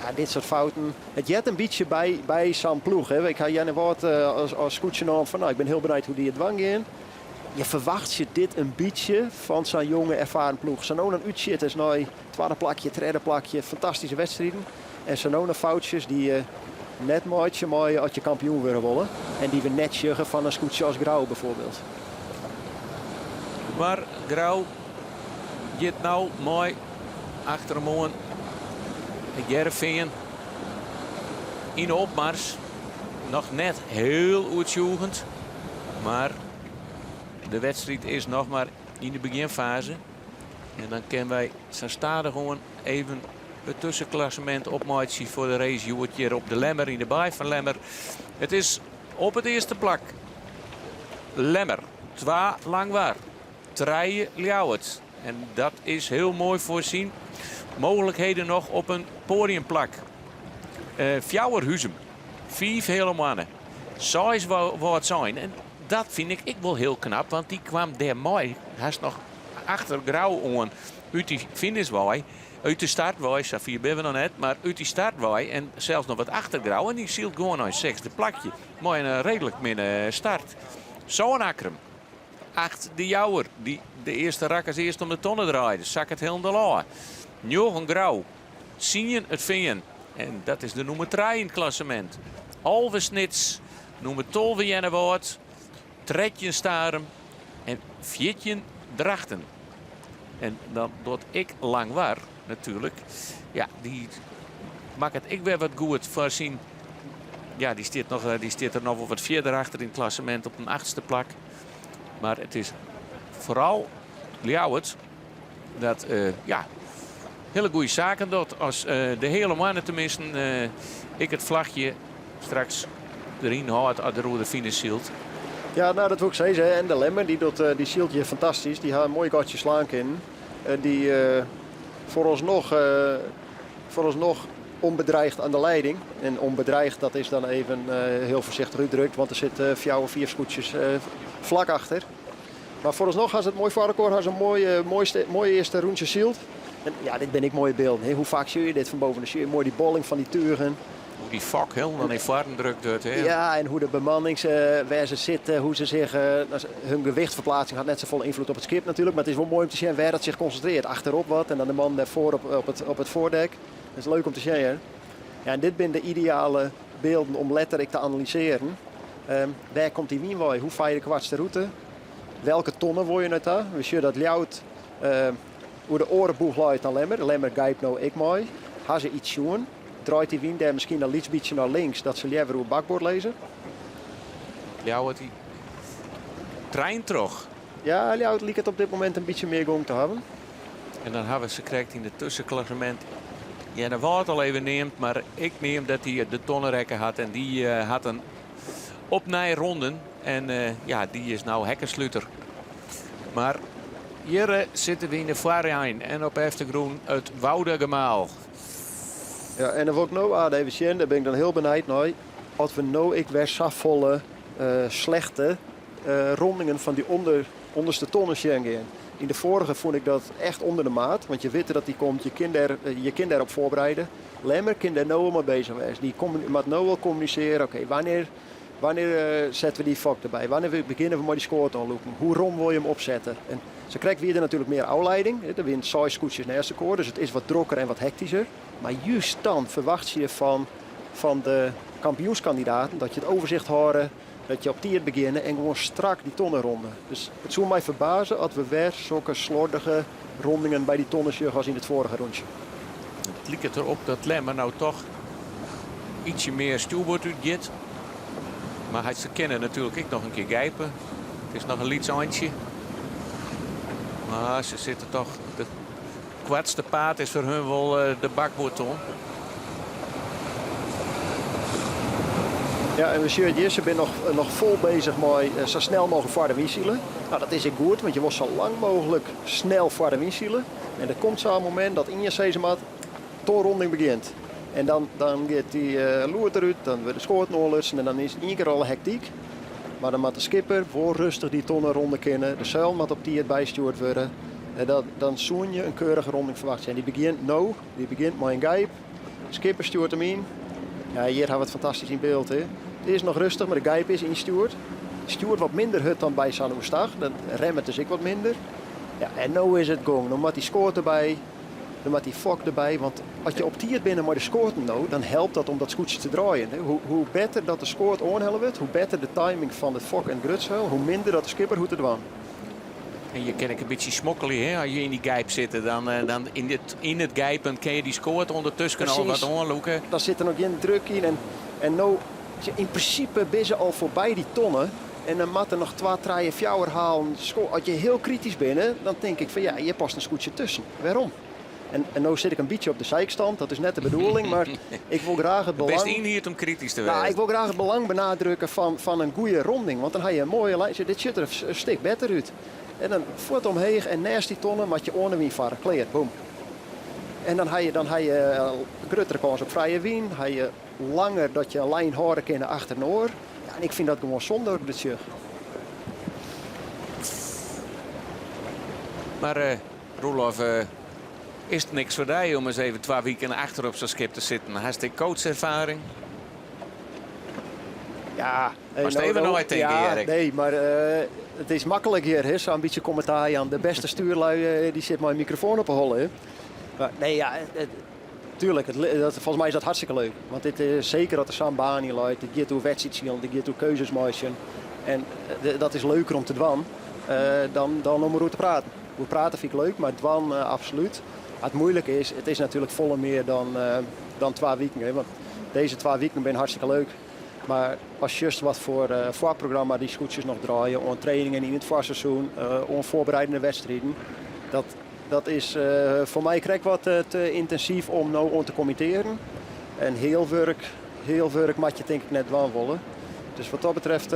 Ja, dit soart fouten. It heart in bytsje by, by sa'n ploech. Hè. Ik ha Jennewâld uh, as, as skûtsjenaam fan, nou, ik bin hiel benijd hoe't dy it dwaan gean. Je ferwachtsje dit in bytsje fan sa'n jonge erfaren ploech. Sa no dan útsjitters nei twadde plakje, tredde plakje, fantastyske wedstriden. En sa no dan foutsjes dy't je net meitsje meie as je kampioen wurde wolle. En dy't we net sjogge fan in skûtsje as Grou bijvoorbeeld. Mar Grou giet no mei achter him oan. It Hearrenfean yn de opmars. Noch net hiel oertsjûgjend. Mar de wedstriid is noch mar yn de begjinfaze. En dan kinne wy sa stadichoan even it tuskenklassemint opmeitsje foar de race hjoed hjir op de Lemmer yn de baai fan Lemmer. It is op it earste plak Lemmer, twa Langwar, trije Ljouwert. En dat is hiel moai foar syn mooglikheden noch op in poadiumplak. Uh, fjouwer Huzum, fiif Heale Moanne, seis Wâldsein. En dat fyn ik ek wol hiel knap, want dy kaam dêrmei hast noch achter Grou oan út dy finishwei. Út de startwei, safier binne we noch net, mar út dy startwei en sels noch wat achter Grou. En dy sylt gewoan nei in sechsde plakje mei in reedlik minne start. Sân Akkrum, acht de Jouwer, dy't de earste rakkers earst om de tonne draaide, sakket hielendal ôf. Njoggen Grou, tsien it Fean en dat is de nûmer trije yn it klassemint. 11 Snits, nûmer 12 Earnewâld, 13 Starum en 14 Drachten. En dan docht ek Langwar natuerlik. Ja, dy makket ek wer wat goed foar syn. Ja, dy stiet, noch, dy stiet der noch wol wat fierder achter yn it klassemint op in achtste plak. Mar it is foaral Ljouwert dat ja, hiele goede saken docht. As de hiele moanne teminsten ek it flachje straks deryn hâldt as der oer de finish sylt. Ja, nou dat wol ik sizze. En de Lemmer, dy, docht, dy sylt hjir fantastysk. Dy ha in moai gatsje slaan kinnen. Dy foaralsnoch, foaralsnoch onbedreigd aan de leiding. En onbedreigd, dat is dan even hiel foarsichtich útdrukt, want der sitte fjouwer, fiif skûtsjes flak achter. Mar foaralsnoch ha se it moai foar elkoar, ha se in moai, moaiste, moai earste rûntsje syld. En ja, dit binne ek moaie bylden. Hè? Hoe faak sjoch je dit fan boven? Dan sjoch je moai dy bolling fan dy tugen. Hoe dy fok hielendal nei foaren drukt wurdt. Hè? Ja, en hoe de bemannings, wêr se sitte, hoe se sich, hun gewichtferplaatsing hat net safolle ynfloed op it skip natuerlik, mar it is wol moai om te sjen wêr dat sich konsintrearret. Achterop wat en dan de man dêrfoar op, op, it, op it foardek. Dat is leuk om te sjen, hear. Ja, en dit binne de ideale bylden om letter ek te analysearjen. Wêr komt dy wyn wei? Hoe farre je de koartste rûte? Welke tonne wol je nei ta? We sjogge dat Ljouwert oer de oare boech leit dan Lemmer. Lemmer gijpt no ek mei. Ha se iets sjoen? Draait dy wyn dêr miskien in lyts bytsje nei links, dat se leaver oer bakboard lizze? Ljouwert dy trein troch. Ja, Ljouwert liket op dit momint in bytsje mear gong te hawwen. En dan hawwe se krekt yn it tuskenklassemint Earnewâld al even neamd, mar ik neam dat hy de tonne rekke hat en dy hat in opnij ronden en ja, dy is no hekkensluter. Mar hjir sitte we yn de foarein en op eftergrûn it Woudagemaal. Ja, en dan wol ik no aardich even sjen, dêr bin ik dan hiel benijd nei, oft we no ek wer safolle slechte rondingen fan dy ûnderste tonne sjen gean. Yn de foarige fûn ik dat echt ûnder de maat, want je witte dat dy komt, je kin dêr, je kin dêrop foarbereide. Lemmer kin dêr no al mei bezich wêze. Dy moat no al kommunisearje, oké, wannear, wannear sette we dy fok derby? Wannear begjinne we mei dy skoat oanlûken? Hoe rom wol je him opsette? En sa krekt wie der natuerlik mear ôflieding. Der wienen seis skûtsjes neist elkoar, dus it is wat drokker en wat hektysker. Mar just dan ferwachtsje je fan, fan de kampioenskandidaten dat je it overzicht hâlde, dat je op tiid begjinne en gewoan strak dy tonne ronde. Dus it soe my ferbaze as we wer sokke slordige rondingen by dy tonne sjogge as yn it foarige rûntsje. It liket derop dat Lemmer no toch ietsje mear stjoerboard útgiet. Mar hy, se kinne natuerlik ek noch in kear gijpe. It is noch in lyts eintsje. Mar se sitte toch. De koartste paad is foar hun wol de bakboardton. Ja, en we sjogge hjir, se binne noch, noch fol bezich mei sa snel mooglik foar de wyn sile. Nou, dat is ek goed, want je wolst sa lang mooglik snel foar de wyn sile. En der komt sa'n momint dat ien sizze moat, tonronding begjint. En dan, dan giet dy loert derút, dan wurde de skoaten oanlutsen en dan is it ien kear alle hektyk. Mar dan moat de skipper wol rêstich dy tonne ronde kinne. De seil moat op tiid bystjoerd wurde. En dat, dan soene je in keurige ronding ferwachtsje. En dy begjint no, dy begjint mei in gijp. De skipper stjoert him yn. Ja, hjir hawwe we it fantastysk yn byld. Hè. It is noch rêstich, mar de gijp is ynstjoerd. Stjoert wat minder hurd dan by sa'n oerstach. Dat remmet dus ek wat minder. Ja, en no is it gong. No moat dy skoat derby. Dan moat dy fok derby, want as je op tiid binne mei de skoaten no, dan helpt dat om dat skûtsje te draaien. Hoe, hoe better dat de skoat oanhelle wurdt, hoe better de timing fan de fok en grutseil, hoe minder dat de skipper hoecht te dwaan. En je kin ek in bytsje smokkelje, hè? As je yn dy gijp sitte, dan, dan yn it, yn it gijpen kin je dy skoat ûndertusken al wat oanlûke. Dan sit der noch gjin druk yn. En, en no, yn prinsipe binne se al foarby dy tonne. En dan moat der noch twa, trije, fjouwer halen. As je hiel kritysk binne, dan tink ik fan ja, hjir past in skûtsje tusken. Wêrom? En, en no sit ik in bytsje op de zijkant, dat is net de bedoeling, mar ik wol graach it belang... Bist ynhierd om kritysk te Nou, wêzen. ik wol graach it belang benadrukke fan, fan in goede ronding, want dan ha je in moaie lijn. Dit sjocht der in stik better út. En dan fuort omheech en neist dy tonne moat je oan de wyn farre. Klear, boem. En dan ha je, dan ha je gruttere kâns op frije wyn, ha je langer dat je in lijn hâlde kinne achter in oar. Ja, en ik fyn dat gewoan sonde as ik dit sjoch. Mar uh, Roelof, uh, is it niks foar dy om ris even twa wiken achter op sa'n skip te sitten? Hast ek coacherfaring? Ja, Moatst even neitinke, ja, Erik. Nee, mar uh, it is maklik hjir, hè, sa'n bytsje kommentaar jaan. De bêste stjoerlui dy sit mei in mikrofoan op 'e holle. Hè. Mar nee, ja, it, tuerlik, it, dat, folgens my is dat hartstikke leuk. Want dit is seker as der sa'n baan yn leit, dit giet oer wedstriidsilen, dit giet oer keuzes meitsjen. En dat is leuker om te dwaan uh, dan, dan om deroer te praten. Oer praten fyn ik leuk, mar dwaan uh, absolút. It muoilike is, it is natuerlik folle mear dan, uh, dan twa wiken. Hè, want dizze twa wiken binne hartstikke leuk. Mar ast sjochst wat foar foarprogramma dy skûtsjes noch draaie oan trainingen yn it foarseizoen, oan foarbereidende wedstriden, dat, dat is foar my krekt wat te yntinsyf om no oan te kommittearjen. En heal wurk, heal wurk moat je tink ik net dwaan wolle. Dus wat dat betreft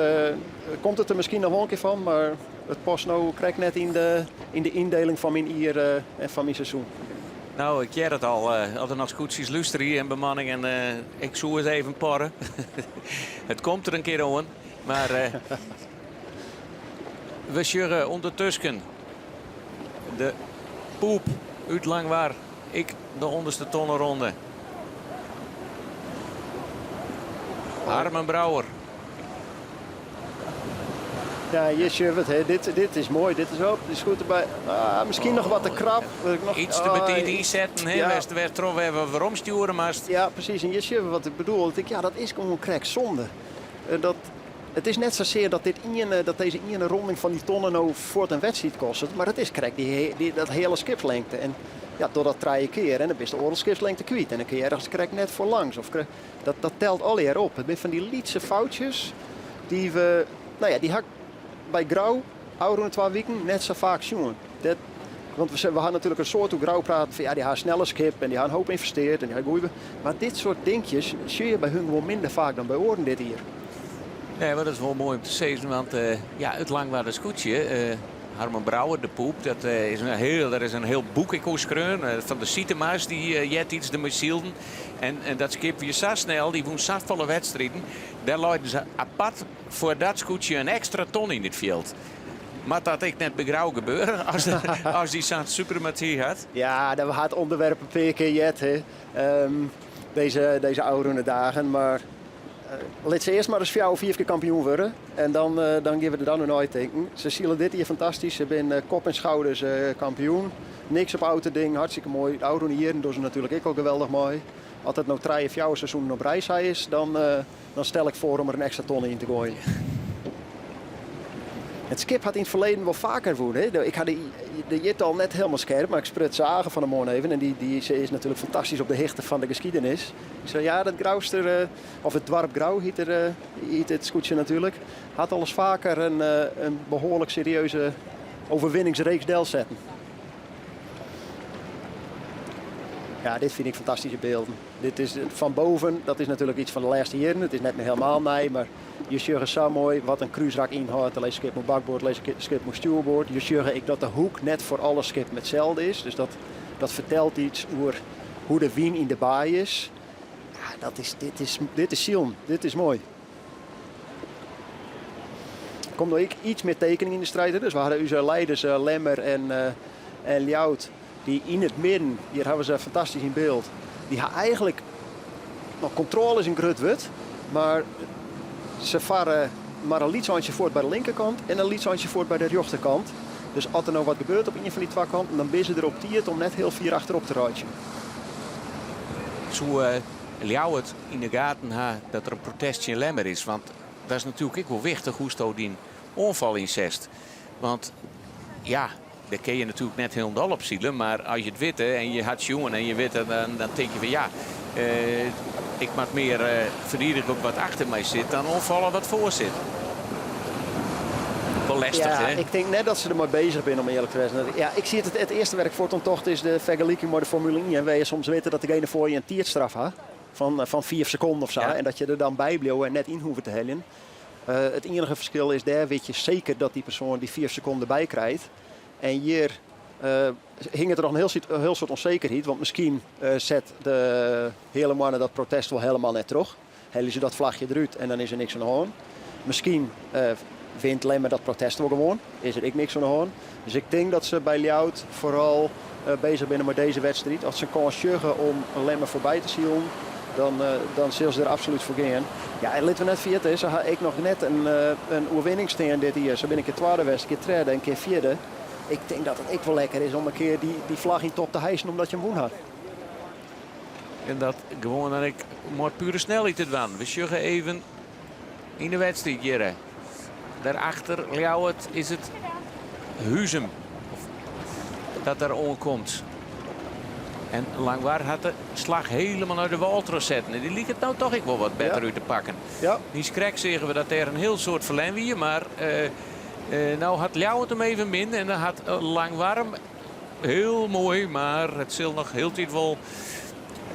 komt it der miskien noch wol in kear fan, mar it past no krekt net yn de, yn de yndeling fan myn jier en fan myn seizoen. No, ik hear it al. As der noch skûtsjes lústerje en bemanning en ik soe ris even porre. It komt der in kear oan. Mar we sjogge ûndertusken de Poep út Langwar. Ek de ûnderste tonne ronde. Harmen Brouwer. Ja, hjir sjogge we it. Hè. Dit, dit is moai. Dit is op. De skoot derby. Ah, miskien noch wat te krap. Noch, Iets te betiid ynsetten, hè? Ja. Wêrtroch wer wat weromstjoere moatst. Ja, presys. En hjir sjogge we wat ik bedoel. Ik tink, ja, dat is gewoan krekt sonde. Dat, it is net sasear dat, dit iene, dat dizze iene ronding fan dy tonne no fuort in wedstriid kostet, mar it is krekt dy, dy, dat hiele skipslingte. En ja, doch dat trije kear en dan bist de oardel skipslingte kwyt. En dan kin je ergens krekt net foar langs. Of dat, dat telt allegear op. It binne fan dy lytse foutsjes dy't we, no ja, dy ha ik by Grou ôfrûne twa wiken net sa faak sjoen. Dat, want we, we ha natuerlik in soad oer Grou praten fan ja, dy ha in snelle skip en dy ha in hoop ynvesteard en dy ha goeie. Mar dit soart dinkjes sjoch je by hun gewoan minder faak dan by oaren dit jier. Nee, mar dat is wol moai om te sizzen, want uh, ja, it Langwarder skûtsje, uh, Harmen Brouwer, de Poep, dat uh, is in hiel, der is in hiel boek ek oer skreaun, fan de Sytema's, dy eartiids dermei sylden. En, en dat skip wie sa snel, dy wûn safolle wedstriden. Dêr leiden se apart foar dat skûtsje in ekstra ton yn it fjild. Moat dat ek net by Grou gebeure, as, as dy sa'n suprematy hat? Ja, we ha it ûnderwerp in pear kear heard, hè. Um, dizze, dizze ôfrûne dagen. Mar uh, lit se earst mar ris fjouwer, fiif kear kampioen wurde. En dan, uh, dan gean we der dan oer neitinken. Se sile dit jier fantastysk. Se binne kop en skouders uh, kampioen. Niks op ôf te dingen, hartstikke moai. De ôfrûne jierren dogge se natuerlik ek al geweldich mei. As it no trije, fjouwer seizoenen op rij sa is, dan, uh, dan stel ik foar om der in ekstra tonne yn te goaien. It skip hat yn it ferleden wol faker wûn. Hè? Ik ha de, de jiertal net hielendal skerp, mar ik spruts Age fan 'e moarn even en dy, dy is natuerlik fantastysk op de hichte fan de geschiedenis. Ik sei, ja, dat Grouster, uh, of it doarp Grou hjit, er, uh, hjit it skûtsje natuerlik, hat al ris faker in, uh, in behoarlik serieuze overwinningsreeks delsetten. Ja, dit fyn ik fantastyske bylden. Dit is fan boven, dat is natuerlik iets fan de lêste jierren. It is net mear hielendal nij, mar je sjogge sa moai wat in krúsrak ynhâldt. Der lizze skip mei bakboard, lizze skip mei stjoerboard. Je sjogge ek dat de hoek net foar alle skippen itselde is. Dus dat, dat fertelt iets oer hoe't de wyn yn de baai is. Ja, dat is, dit is, dit is silen, dit is moai. Der komt no ek iets mear tekening yn de striid. Dus we hadden ús leiders Lemmer en, uh, en Ljouwert, dy't yn it midden, hjir hawwe se fantastysk yn byld, dy ha eigentlik, no, kontrôle is in grut wurd, mar se farre mar in lyts eintsje fuort by de linkerkant en in lyts eintsje fuort by de rjochterkant. Dus as der no wat gebeurt op ien fan dy twa kanten, dan binne se der op tiid om net hiel fier achterop te reitsjen. Soe uh, Ljouwert yn de gaten ha dat der in protest tsjin Lemmer is? Want dat is natuerlik ek wol wichtich hoe'tsto dyn oanfal ynsetst. Want ja, dêr kinne je natuerlik net hielendal op sile, mar as je it witte en je hat sjoen en je witte, dan, dan tink je fan ja, uh, ik moat mear uh, ferdigenje op wat achter my sit dan oanfalle wat foar sit. Wol lestich, ja, hè? Ik tink net dat se dermei beuzich binne, om earlik te wêzen. Ja, ik sil it, it earste wêr't ik fuort oan tocht is de fergeliking mei de Formule 1, wêr't je soms witte dat degene foar je in tiidstraf hat fan, fan 5 sekonden of sa. Ja. En dat je der dan by bliuwe en net yn hoege te heljen. Uh, it iennige ferskil is, dêr wit je seker dat dy persoan dy 5 sekonden derby krijt. En hjir uh, hinget der noch in hiel, hiel soad ûnsekerheid, want miskien uh, set de Heale Moanne dat protest wol hielendal net troch. Helje se dat flachje derút en dan is der niks oan de hân. Miskien uh, wint Lemmer dat protest wol gewoan, is der ek niks oan de hân. Dus ik tink dat se by Ljouwert foaral uh, beuzich binne mei dizze wedstriid. As se in kâns sjogge om Lemmer foarby te silen, dan, uh, dan sille se der absolút foar gean. Ja, en litte we net ferjitte, se ha ek noch net in, in oerwinning stean dit jier. Se binne in kear twadde west, in kear tredde en in kear fjirde. Ik tink dat it ek wol lekker is om in kear dy, dy flach yn top te hijsen omdat je him wûn ha. En dat gewoan dan ek mei pure snelheid te dwaan. We sjogge even yn de wedstriid hjir. Daarachter Ljouwert is it Huzum dat der oankomt. En Langwar hat de slach hielendal nei de wâl troch setten. En dy liket no toch ek wol wat better út te pakken. Yn Skrek seagen we dat dêr in hiel soad ferlern wie. Mar no hat Ljouwert him even min en dan hat Langwar him hiel moai. Mar it sil noch hieltyd wol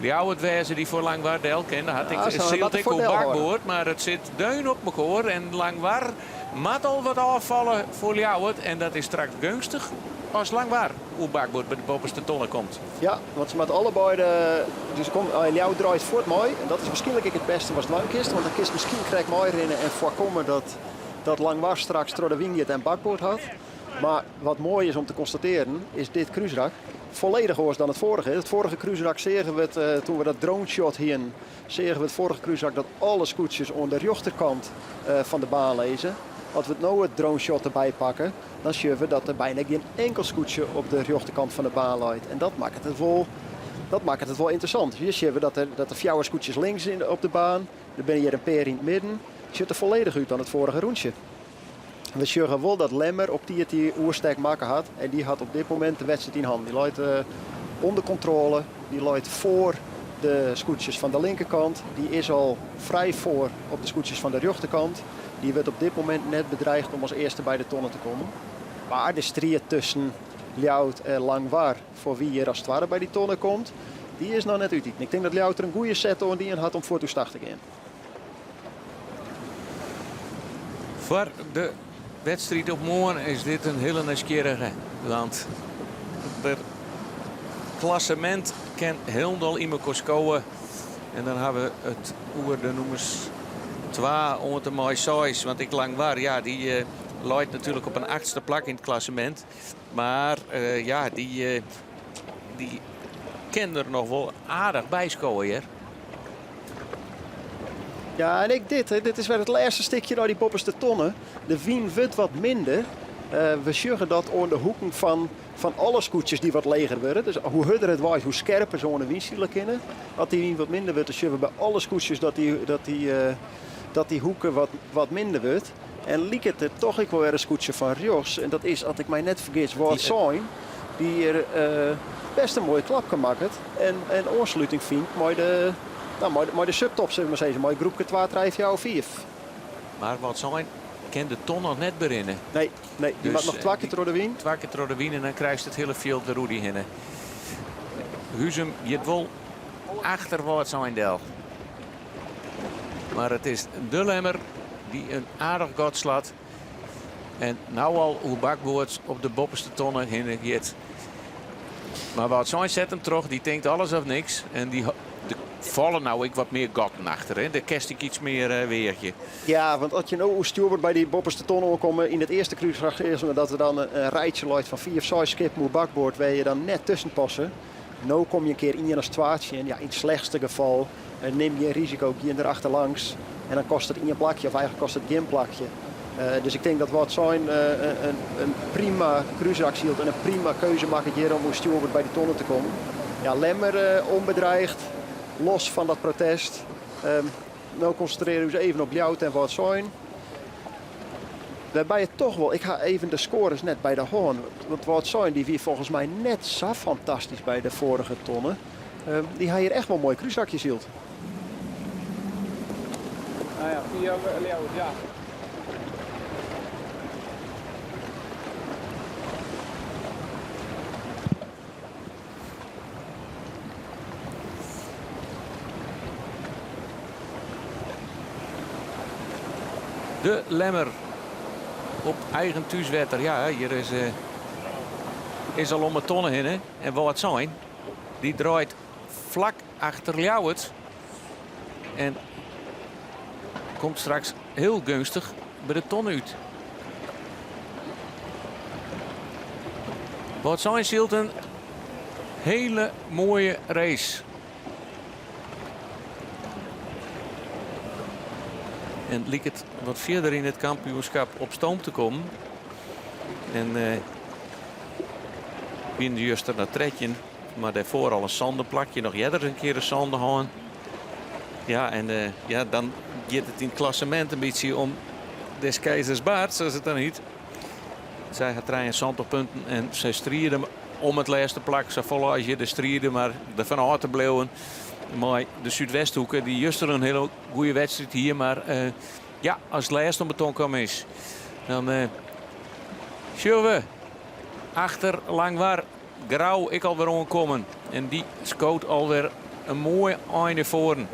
Ljouwert wêze dy't foar Langwar del kin. Dan hat ik, sylt ek oer bakboard, mar it sit deun op mekoar. En Langwar moat al wat ôffalle foar Ljouwert. En dat is straks geunstich as Langwar oer bakboard by de boppeste tonne komt. Ja, want se moatte allebeide de. Dus kom, Ljouwert draait fuort mei. En dat is wierskynlik ek it bêste watst dwaan kinst. Want dan kinst miskien krekt meirinne en foarkomme dat, dat Langwar straks troch de wyn giet en bakboard hat. Mar wat moai is om te konstatearjen, is dit krúsrak folledich oars dan it foarige. It foarige krúsrak seagen we it, eh, doe't we dat drone shot hienen, seagen we it foarige krúsrak dat alle skûtsjes oan de rjochterkant eh, fan de baan lizze. As we it no it drone shot derby pakke, dan sjogge we dat der byna gjin inkel skûtsje op de rjochterkant fan de baan leit. En dat makket it wol, dat makket it wol ynteressant. Hjir sjogge we dat der fjouwer skûtsjes links yn, op de baan, der binne hjir in pear yn it midden. Sjocht der folledich út dan it foarige rûntsje. We sjogge wol dat Lemmer op tiid dy oerstek makke hat. En dy hat op dit momint de wedstriid yn hannen. Dy leit uh, ûnder kontrôle. Dy leit foar de skûtsjes fan de linkerkant. Dy is al frij foar op de skûtsjes fan de rjochterkant. Dy wurdt op dit momint net bedreigd om as earste by de tonne te kommen. Mar de striid tusken Ljouwert en Langwar foar wie hjir as twadde by dy tonne komt, dy is noch net útiten. Ik tink dat Ljouwert der in goede set oan dien hat om fuort oerstach te gean. Foar de wedstriid op moarn is dit in hiele nijsgjirrige. Want it klassemint kin hielendal yn mekoar skowe. En dan ha we it oer de nûmers 2 oant en mei 6. Want ek Langwar, ja, dy eh, leit natuerlik op in achtste plak yn it klassemint. Mar eh, ja, dy, eh, dy kin der noch wol aardich by skowe hjir. Ja, en ek dit, dit is wer it lêste stikje nei dy boppeste tonne. De wyn wurdt wat minder. Uh, we sjogge dat oan de hoeken fan, fan alle skûtsjes dy't wat leger wurde. Dus hoe hurder it waait, hoe skerper se oan de wyn sile kinne. As dy wyn wat minder wurdt, dan sjogge we by alle skûtsjes dat dy, dat dy, uh, dat dy hoeken wat, wat minder wurdt. En liket der toch ek wol wer in skûtsje fan rjochts. En dat is, as ik my net fergis, Wâldsein. Dy't hjir uh, bêst in moaie klapke makket. En, en oansluting fynt mei de, nou, mei de, mei de subtop, sil ik mar sizze. Mei groepke 2, 3, 4, 5. Mar Wâldsein kin de ton noch net berinnen. Nee, nee dy moat noch twa kear troch de wyn. Twa kear troch de wyn en dan krijst it hiele fjild wer oer dy hinne. Huzum giet wol achter Wâldsein del. Mar it is de Lemmer dy't in aardich gat slacht. En no al oer bakboard op de boppeste tonne hinne giet. Mar Wâldsein set him troch, dy tinkt alles of niks. En dy der falle no ek wat mear gatten achter. Hè? Dêr kinst ek iets mear uh, weagje. Ja, want as je no oer stjoerboard by dy boppeste ton oankomme yn it earste krúsrak is dat der dan in rijtsje leit fan 4, 6 skippen oer bakboard wêr je dan net tusken passe. No kom je in kear ien as twa tsjin. Ja, yn it slechtste gefal eh, nim gjin risiko, gean der achterlangs en dan kostet it ien plakje of eigentlik kostet it gjin plakje. Uh, dus ik tink dat Wâldsein uh, in, in prima krúsrak sylt en in prima keuze makket hjir om oer stjoerboard by de tonne te kommen. Ja, Lemmer uh, onbedreigd, los fan dat protest. Um, no konsintrearje we ús even op Ljouwert en Wâldsein. Wêrby it toch wol, ik ha even de scores net by de hân. Want Wâldsein dy wie folgens my net sa fantastysk by de foarige tonne. Um, dy ha hjir echt wol moai krúsrakje syld. Nou ja, via Ljouwert, ja. De Lemmer op eigen thúswetter. Ja, hjir is, uh, is al om 'e tonne hinne. En Wâldsein, dy draait flak achter Ljouwert. En komt straks hiel geunstich by de tonne út. Wâldsein sylt in hiele moaie race. En liket wat fierder yn it kampioenskip op stoom te kommen. En uh, wiene juster nei 13, mar dêrfoar al in sânde plakje. Noch earder in kear in sânde hân. Ja, en uh, ja, dan giet it yn it klassemint in bytsje om des keizers baard, sa as it dan hjit. Sy hat 73 punten en sy stride. om it lêste plak safolle as je de stride, mar derfan ôf te bliuwen mei de Súdwesthoeke, dy't juster in hiele goede wedstriid hie, mar eh, ja, as it lêst om beton kommen is, dan eh, sjogge we achter Langwar Grou ek alwer oankommen. En dy skoot alwer in moai ein nei foaren.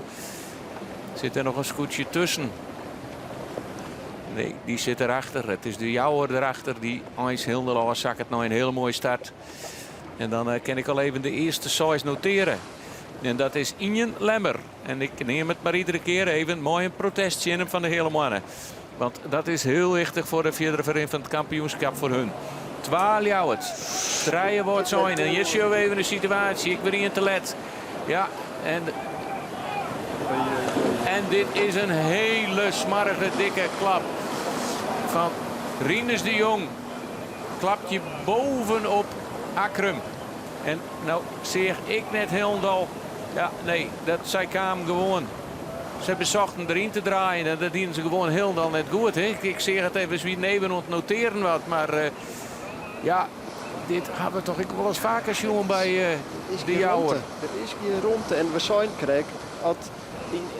Sit der noch in skûtsje tusken? Nee, dy sit derachter. It is de Jouwer derachter dy't eins hielendal ôfsakket nei in hiele moaie start. En dan eh, kin ik al even de earste seis notearje. En dat is ien Lemmer. En ik neam it mar iedere kear even mei in protest tsjin him fan de Heale Moanne. Want dat is hiel wichtich foar de fierdere ferrin fan it kampioenskip foar hun. Twa Ljouwert, trije Wâldsein. En hjir sjogge we even de situaasje. Ik wie ien te let. Ja, en, en dit is in hiele smoarge dikke klap fan Rinus de Jong. Klapt je bovenop Akkrum. En no seach ik net hielendal. Ja, nee, dat, sy kaam gewoan. Se besochten deryn te draaien en dat dienen se gewoan hielendal net goed. Hè? Ik seach it even wie even oan it notearjen wat, mar uh, ja, dit ha we toch ek wol ris faker sjoen by uh, de Jouwer. Der is gjin romte en we seinen krekt, at,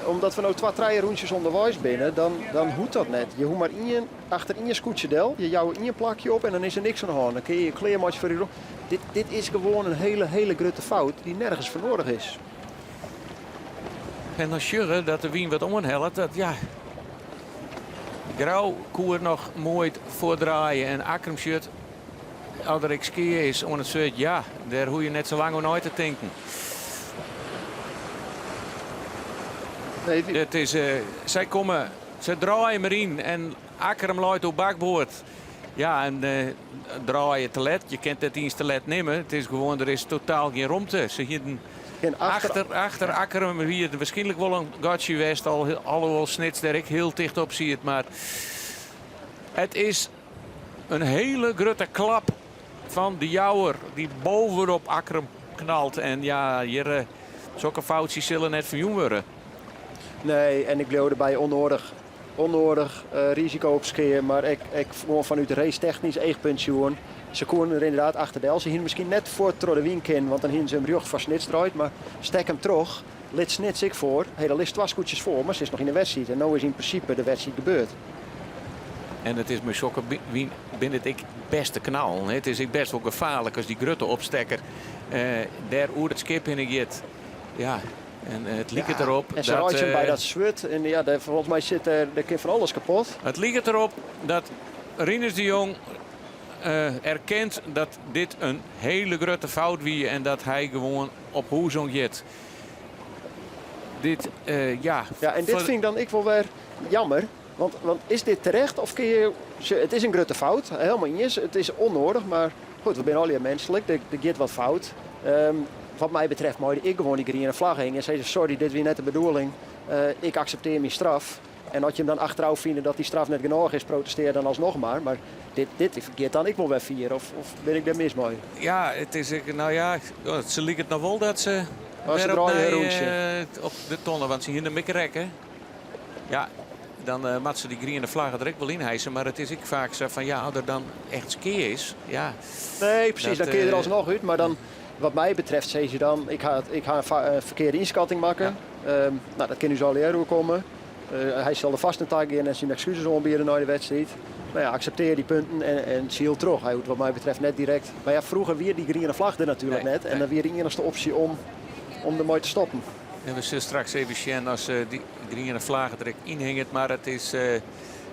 omdat we no twa, trije rûntsjes ûnderweis binne, dan, dan hoecht dat net. Je hoege mar ien, achter ien skûtsje del, je jouwe ien plakje op en dan is der niks oan de hân. Dan kinne je je klearmeitsje foar dy rûnte. Dit, dit is gewoan in hiele, hiele grutte fout dy't nergens foar nedich is. En dan sjogge dat de wyn wat oanhellet, dat ja. Grou koe noch moai foardraaie en Akkrum sjocht as der ek skea is oan it swurd, ja, dêr hoege je net sa lang oer nei te tinken. Nee, it is, uh, sy komme, se draaie mar yn en Akkrum leit oer bakboard. Ja, en uh, draaie te let. Je kent it iens te let nimme. It is gewoan, der is totaal gjin romte. Se hienen achter, achter Akkrum wie it wierskynlik wol in gatsje west. Al, alhoewol Snits dêr ek hiel ticht op siet. Mar it is in hiele grutte klap fan de Jouwer dy't bovenop Akkrum knalt. En ja, hjir, uh, sokke foutsjes sille net ferjûn wurde. Nee, en ik bliuw derby ûnnoadich Ûnnoadich risiko op skea, mar ek, ek gewoan fanút racetechnysk eachpunt sjoen. Se koenen der ynderdaad achter del. Se hienen miskien net fuort troch de wyn kinnen, want dan hienen se him rjocht foar Snits draaid. Mar stek him troch, lit Snits ek foar. Hey, der lizze twa skûtsjes foar, mar se is noch yn de wedstriid. En no is yn prinsipe de wedstriid gebeurd. En it is mei sokke wyn binne it ek bêst te knallen. It is ek bêst wol gefaarlik as dy grutte opstekker eh, dêr oer it skip hinne giet. Ja, en it liket derop En se reitsje by dat swurd. En ja, dêr, folgens my sit dêr, dêr kin fan alles kapot. It liket derop dat Rinus de Jong uh, erkent dat dit in hiele grutte fout wie en dat hy gewoan op hûs oan giet. Dit, uh, ja. Ja, en dit fyn ik dan ek wol wer jammer. Want, want is dit terecht of kin je. It is in grutte fout, helemaal iens. It is ûnnoadich, mar goed, we binne allegear minsklik. Der, der giet wat fout. Um, wat my betreft mei ik gewoan dy griene flagge hingje en sizze sorry, dit wie net de bedoeling. Uh, ik akseptearje myn straf. En as je him dan achterôf fine dat dy straf net genôch is, protestearje dan alsnoch mar. Mar dit, dit giet dan ek wol wer fier, of, of bin ik dêr mis mei? Ja, it is ek, no ja, se liket noch wol dat se oh, se draaie in rûntsje. Uh, op de tonne, want se hiene him ek rekke. Ja, dan uh, moat se dy griene flagge der ek wol yn hijse. Mar it is ek faak sa fan ja, as der dan echt skea is. Ja, nee, presys, dan kin je der uh, alsnoch út. Mar dan, wat my betreft, sizze je dan, ik ha, ik ha in ferkearde ynskatting makke. Ja. Um, no, dat kin ús allegear oerkomme. Uh, hy sil der fêst nei ta gean en syn ekskuses oanbiede nei de wedstriid. No ja, akseptearje dy punten en, en syl troch. Hy hoecht wat my betreft net direkt. Mar ja, froeger wie dy griene flagge der natuerlik nee, net. En nee. dan wie de iennichste opsje om, om dermei te stoppen. En we sille straks even sjen as uh, dy griene flagge der ek ynhinget. Mar it is uh,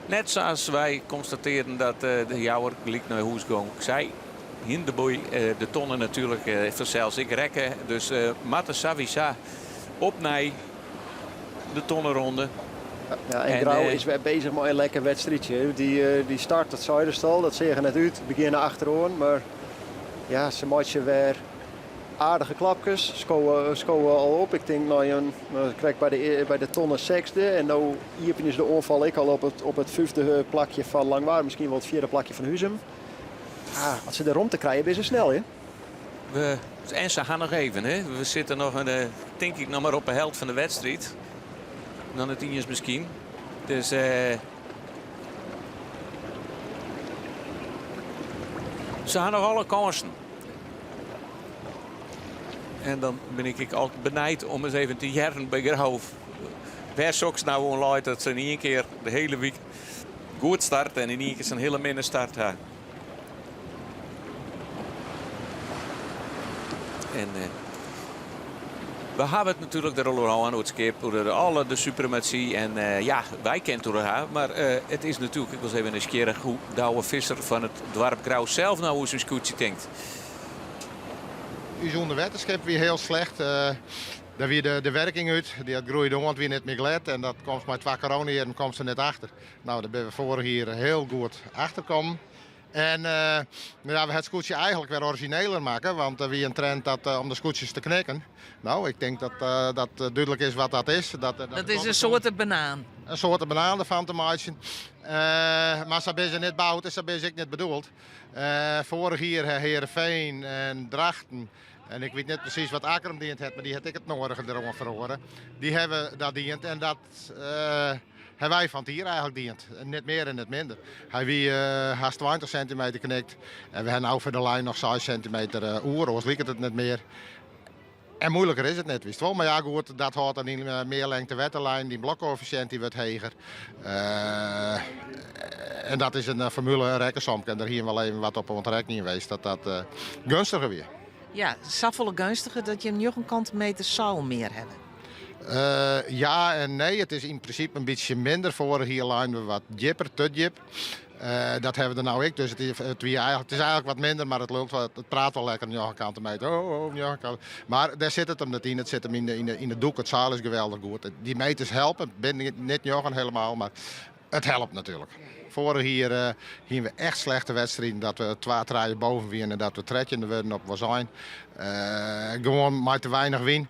net sa as wy konstatearren dat uh, de Jouwer gelyk nei hûs gong. Sy hiene de boei de tonne natuerlik fansels ek rekke. Dus moatte sawiesa opnij de tonneronde. Ja, en, en Grou is wer beuzich mei in lekker wedstriidsje. Dy, dy start, dat seidest al, dat seach der net út. Begjinne achteroan, mar ja, se meitsje wer aardige klapkes. Skowe, skowe al op. Ik tink nei in, krekt by de, by de tonne sechsde. En no iepenje se de oanfal ek al op it fyfde plakje fan Langwar. Miskien wol it fjirde plakje fan Huzum. Ah, as se de romte krije, binne se snel, hè? We, en se ha noch even, hè? We sitte noch, in, eh, tink ik, noch mar op de helte fan de wedstriid. Dan it iens miskien. Dus eh, se ha noch alle kânsen. En dan bin ik ek altyd benijd om ris even te hearren by Grou wêr soks no oan leit dat se yn ien kear de hiele wike goed start en yn ien kear sa'n hiele minne start ha. En eh, we hawwe it natuerlik der al oer hân, oer it skip, oer alle de supremacy. En eh, ja, wy kinne it oer ha, mar eh, it is natuerlik ek wolris even nijsgjirrich hoe't Douwe Visser fan it doarp Grou sels no oer syn skûtsje tinkt. Us ûnderwetterskip wie hiel slecht. Dêr wie de, de werking út. Dy hat groeide oant wie net mear glêd en dat komst mei twa coronajierren komst der net achter. No, dêr binne we foarich jier hiel goed achter kommen. En uh, ja, we ha it skûtsje eigenlik wer orizjineler makke, want der wie in trend dat, uh, om de skûtsjes te knikken. No, ik tink dat uh, dat dúdlik is wat dat is. Dat, dat, dat is in soarte banaan. In soarte banaan derfan te meitsjen. Mar sa binne se net boud en sa binne se ek net bedoeld. Foarich jier ha Heerenveen en Drachten en ik wit net presys wat Akkrum dien hat, mar dy hat ek it nedige deroan feroare. Dy hawwe dat dien en dat ha wy fan 't jier eigenlik dien. Net mear en net minder. Hy wie hast 20 sintimeter knikt en we ha no foar de lijn noch 6 sintimeter oer, oars liket it net mear. En moeiliker is it net, witst wol. Mar ja, goed, dat hâldt dan yn eh, mear lengte wetterlijn, dy blokkoëffisjint dy wurdt heger. Uh, en dat is in eh, formule, in rekkensomke. En dêr hiene we al even wat op oan it rekkenjen west, dat dat uh, geunstiger wie. Ja, safolle geunstiger dat je njoggen kante meter seil mear hawwe. Uh, ja en nee, it is yn prinsipe in bytsje minder. Foarich jier leine we wat djipper, te djip. Uh, dat hawwe we der no ek, dus it, it, wie eigenlik, it is eigenlik wat minder, mar it, lult, it praat wol lekker njoggen kante meter. Oh, oh, njoggen kante. Mar dêr sit it him net yn, it sit him yn de, yn de, yn de doek. It seil is geweldich goed. Dy meters helpe, binne net njoggen helemaal, mar it helpt natuerlik. Foarich jier uh, hiene we echt slechte wedstriden, dat we twa, trije boven wiene en dat we trettjinde wurden op Wasein. Uh, gewoan mei te weinich wyn.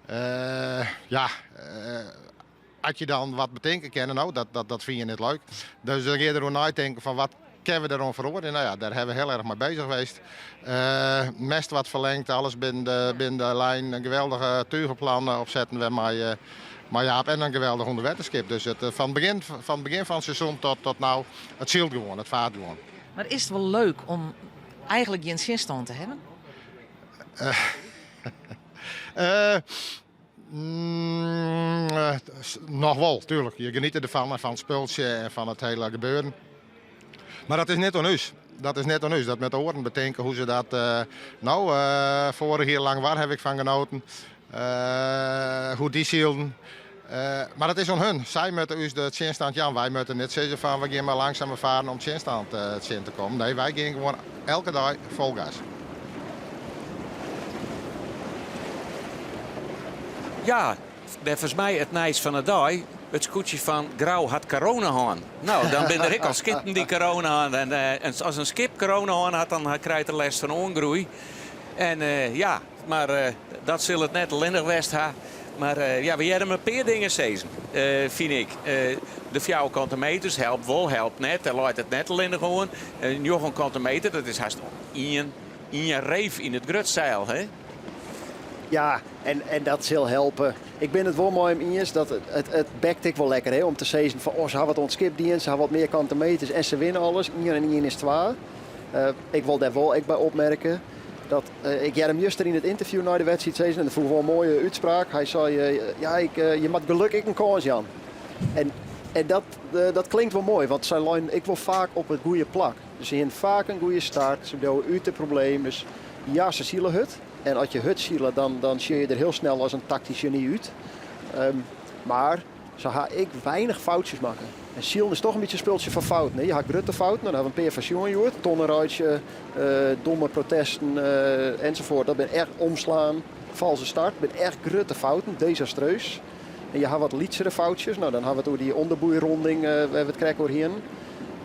Uh, ja, As je dan wat betinke kinne, no, dat, dat, dat fine je net leuk. Dus dan gean je deroer neitinken fan wat kinne we deroan feroarje. No ja, dêr hawwe we hiel erch mei beuzich west. Uh, mêst wat ferlingd, alles binnen de, binnen de lijn. In geweldige tugeplan opsetten wer mei, uh, mei Jaap en in geweldich ûnderwetterskip. Dus it, fan, it begjin, fan it begjin fan it seizoen tot, tot no, it sylt gewoan, it faart gewoan. Mar is it wol leuk om eigenlik gjin tsjinstân te hawwen? Uh, Mm, eh, noch wol, tuerlik. Je geniete derfan en fan it spultsje en fan it hiele gebeuren. Mar dat is net oan ús. Dat is net oan ús. Dat moatte oaren betinke hoe't se dat. Uh, no, uh, foarich jier Langwar ha ik fan genoten. Uh, hoe't dy sylden. Uh, mar dat is oan hun. Sy moatte ús de tsjinstân jaan. Wy moatte net sizze fan we gean mar langsumer faren om tsjinstân uh, tsjin te kommen. Nee, wy gean gewoan elke dei fol gas. Ja, neffens my it nijs fan 'e dei. It skûtsje fan Grou hat corona hân. No, dan binne der ek al skippen dy't corona hân. En, eh, en as in skip corona hân hat, dan krijt er lêst fan oangroei. En eh, ja, mar eh, dat sil it net allinnich west ha. Mar eh, ja, we hearre him in pear dingen sizzen, eh, fyn ik. Eh, de fjouwerkante meters helpt wol, helpt net. Dêr leit it net allinnich oan. Njoggen kante meter, dat is hast ien, ien reef yn it grutseil, hè? Ja, en, en dat sil helpe. Ik bin it wol mei him iens dat it, it, it bekt ek wol lekker hè, om te sizzen fan oh, se hawwe wat oan it skip dien, se hawwe wat mear kante meters en se winne alles. Ien en ien is twa. Uh, ik wol dêr wol ek by opmerke dat uh, ik hear him juster yn it ynterview nei de wedstriid sizzen en dat fûn ik wol in moaie útspraak. Hy sei, uh, ja, ik, je moat geluk ek in kâns jaan. En, en dat, dat klinkt wol moai, want sy leinen ek wol faak op it goede plak. Se hiene faak in goede start, se bliuwe út de problemen. Dus ja, se sile hurd. En as je hurd sile, dan, dan sjogge je der hiel snel as in taktysk geny út. Um, mar se ha ek weinich foutsjes makke. En silen is toch in bytsje in spultsje fan fouten. Hè? Je ha grutte fouten, dan hawwe we in pear fan sjoen hjoed. Tonne uh, domme protesten uh, enzovoort. Dat binne echt omslaan, falske start. Dat binne echt grutte fouten, desastreus. En je ha wat lytsere foutsjes. No, dan hawwe we it oer dy ûnderboeironding uh, wêr't we it krekt oer hienen.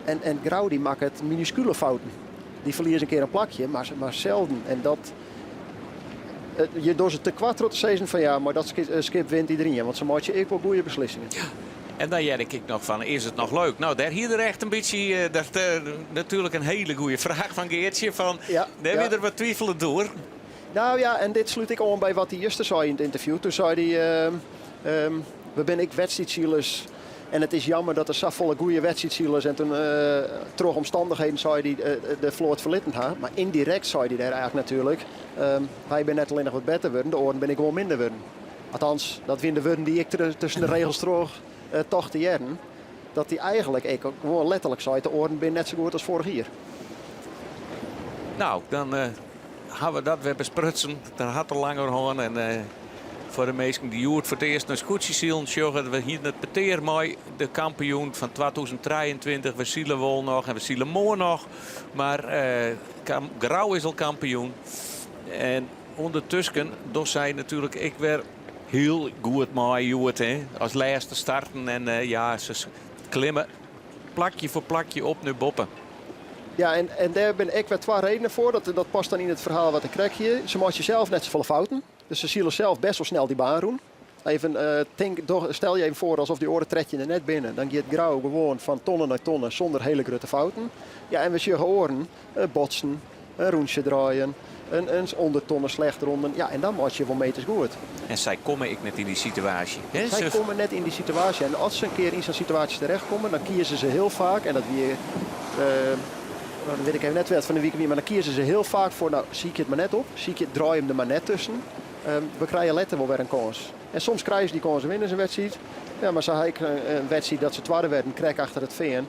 En, en Grou dy makket minuskule fouten. Dy ferlieze in kear in plakje, mar, mar selden. En dat, je dogge se tekoart troch te sizzen fan ja, mar dat skip wint iderien. Want se meitsje ek wol goede beslissingen. Ja. En dan hear ik ek noch fan, is it noch leuk? No, dêr hie er echt in bytsje, dat uh, natuerlik in hiele goede fraach fan Geartsje. Fan, ja, dêr wie er wat twivelend oer. No ja, en dit slút ek oan by wat hy juster sei yn it ynterview. Doe sei hy, uh, um, we binne ek wedstriidsilers. En it is jammer dat der safolle goede wedstriidsilers en toen troch omstannichheden sei dy de float ferlitten ha. Mar yndirekt sei dy dêr eigentlik natuerlik, wy binne net allinnich wat better wurden, de oaren binne gewoan minder wurden. Althans, dat wiene de wurden dy't ik tusken de regels troch tocht te hearren. Dat dy eigentlik ek gewoan letterlik sei, de oaren binne net sa goed as foarich jier. Nou, dan ha we dat wer besprutsen. Dan hat er langer hân. En eh, foar de minsken dy't hjoed foar it earst nei skûtsjesilen sjogge, we hiene it petear mei de kampioen fan 2023. We sile wol noch en we sile moarn noch. Mar eh, Grou is al kampioen. En ûndertusken dogge sy natuerlik ek wer hiel goed mei hjoed. Hè? As lêste starten en eh, ja, se klimme plakje foar plakje op nei boppe. Ja, en, en dêr binne ek wer twa redenen foar. Dat, dat past dan yn it ferhaal wat ik krekt hie. Se meitsje sels net safolle fouten. Dus se sile sels bêst wol snel dy baan rûn. Even, eh, tink, doch, stel je even foar alsof dy oare 13 der net binne. Dan giet Grou gewoan fan tonne nei tonne sûnder hiele grutte fouten. Ja, en we sjogge oaren eh, botsen, in rûntsje draaien, in, in ûndertonne slecht ronden. Ja, en dan meitsje je wol meters goed. En sy komme ek net yn dy situaasje. Hè? Sy komme net yn dy situaasje. En as se in kear yn sa'n situaasje terechtkomme, dan kieze se hiel faak, en dat wie, uh, dan wit ik even net wat fan de wike wie, mar dan kieze se hiel faak foar, no, sykje it mar net op, sykje, draai him der mar net tusken. Um, we krije letter wol wer in kâns. En soms krije se dy kâns en winne se in wedstriid. Ja, mar sa ha ik in, in wedstriid dat se twadde werden, krekt achter it Fean.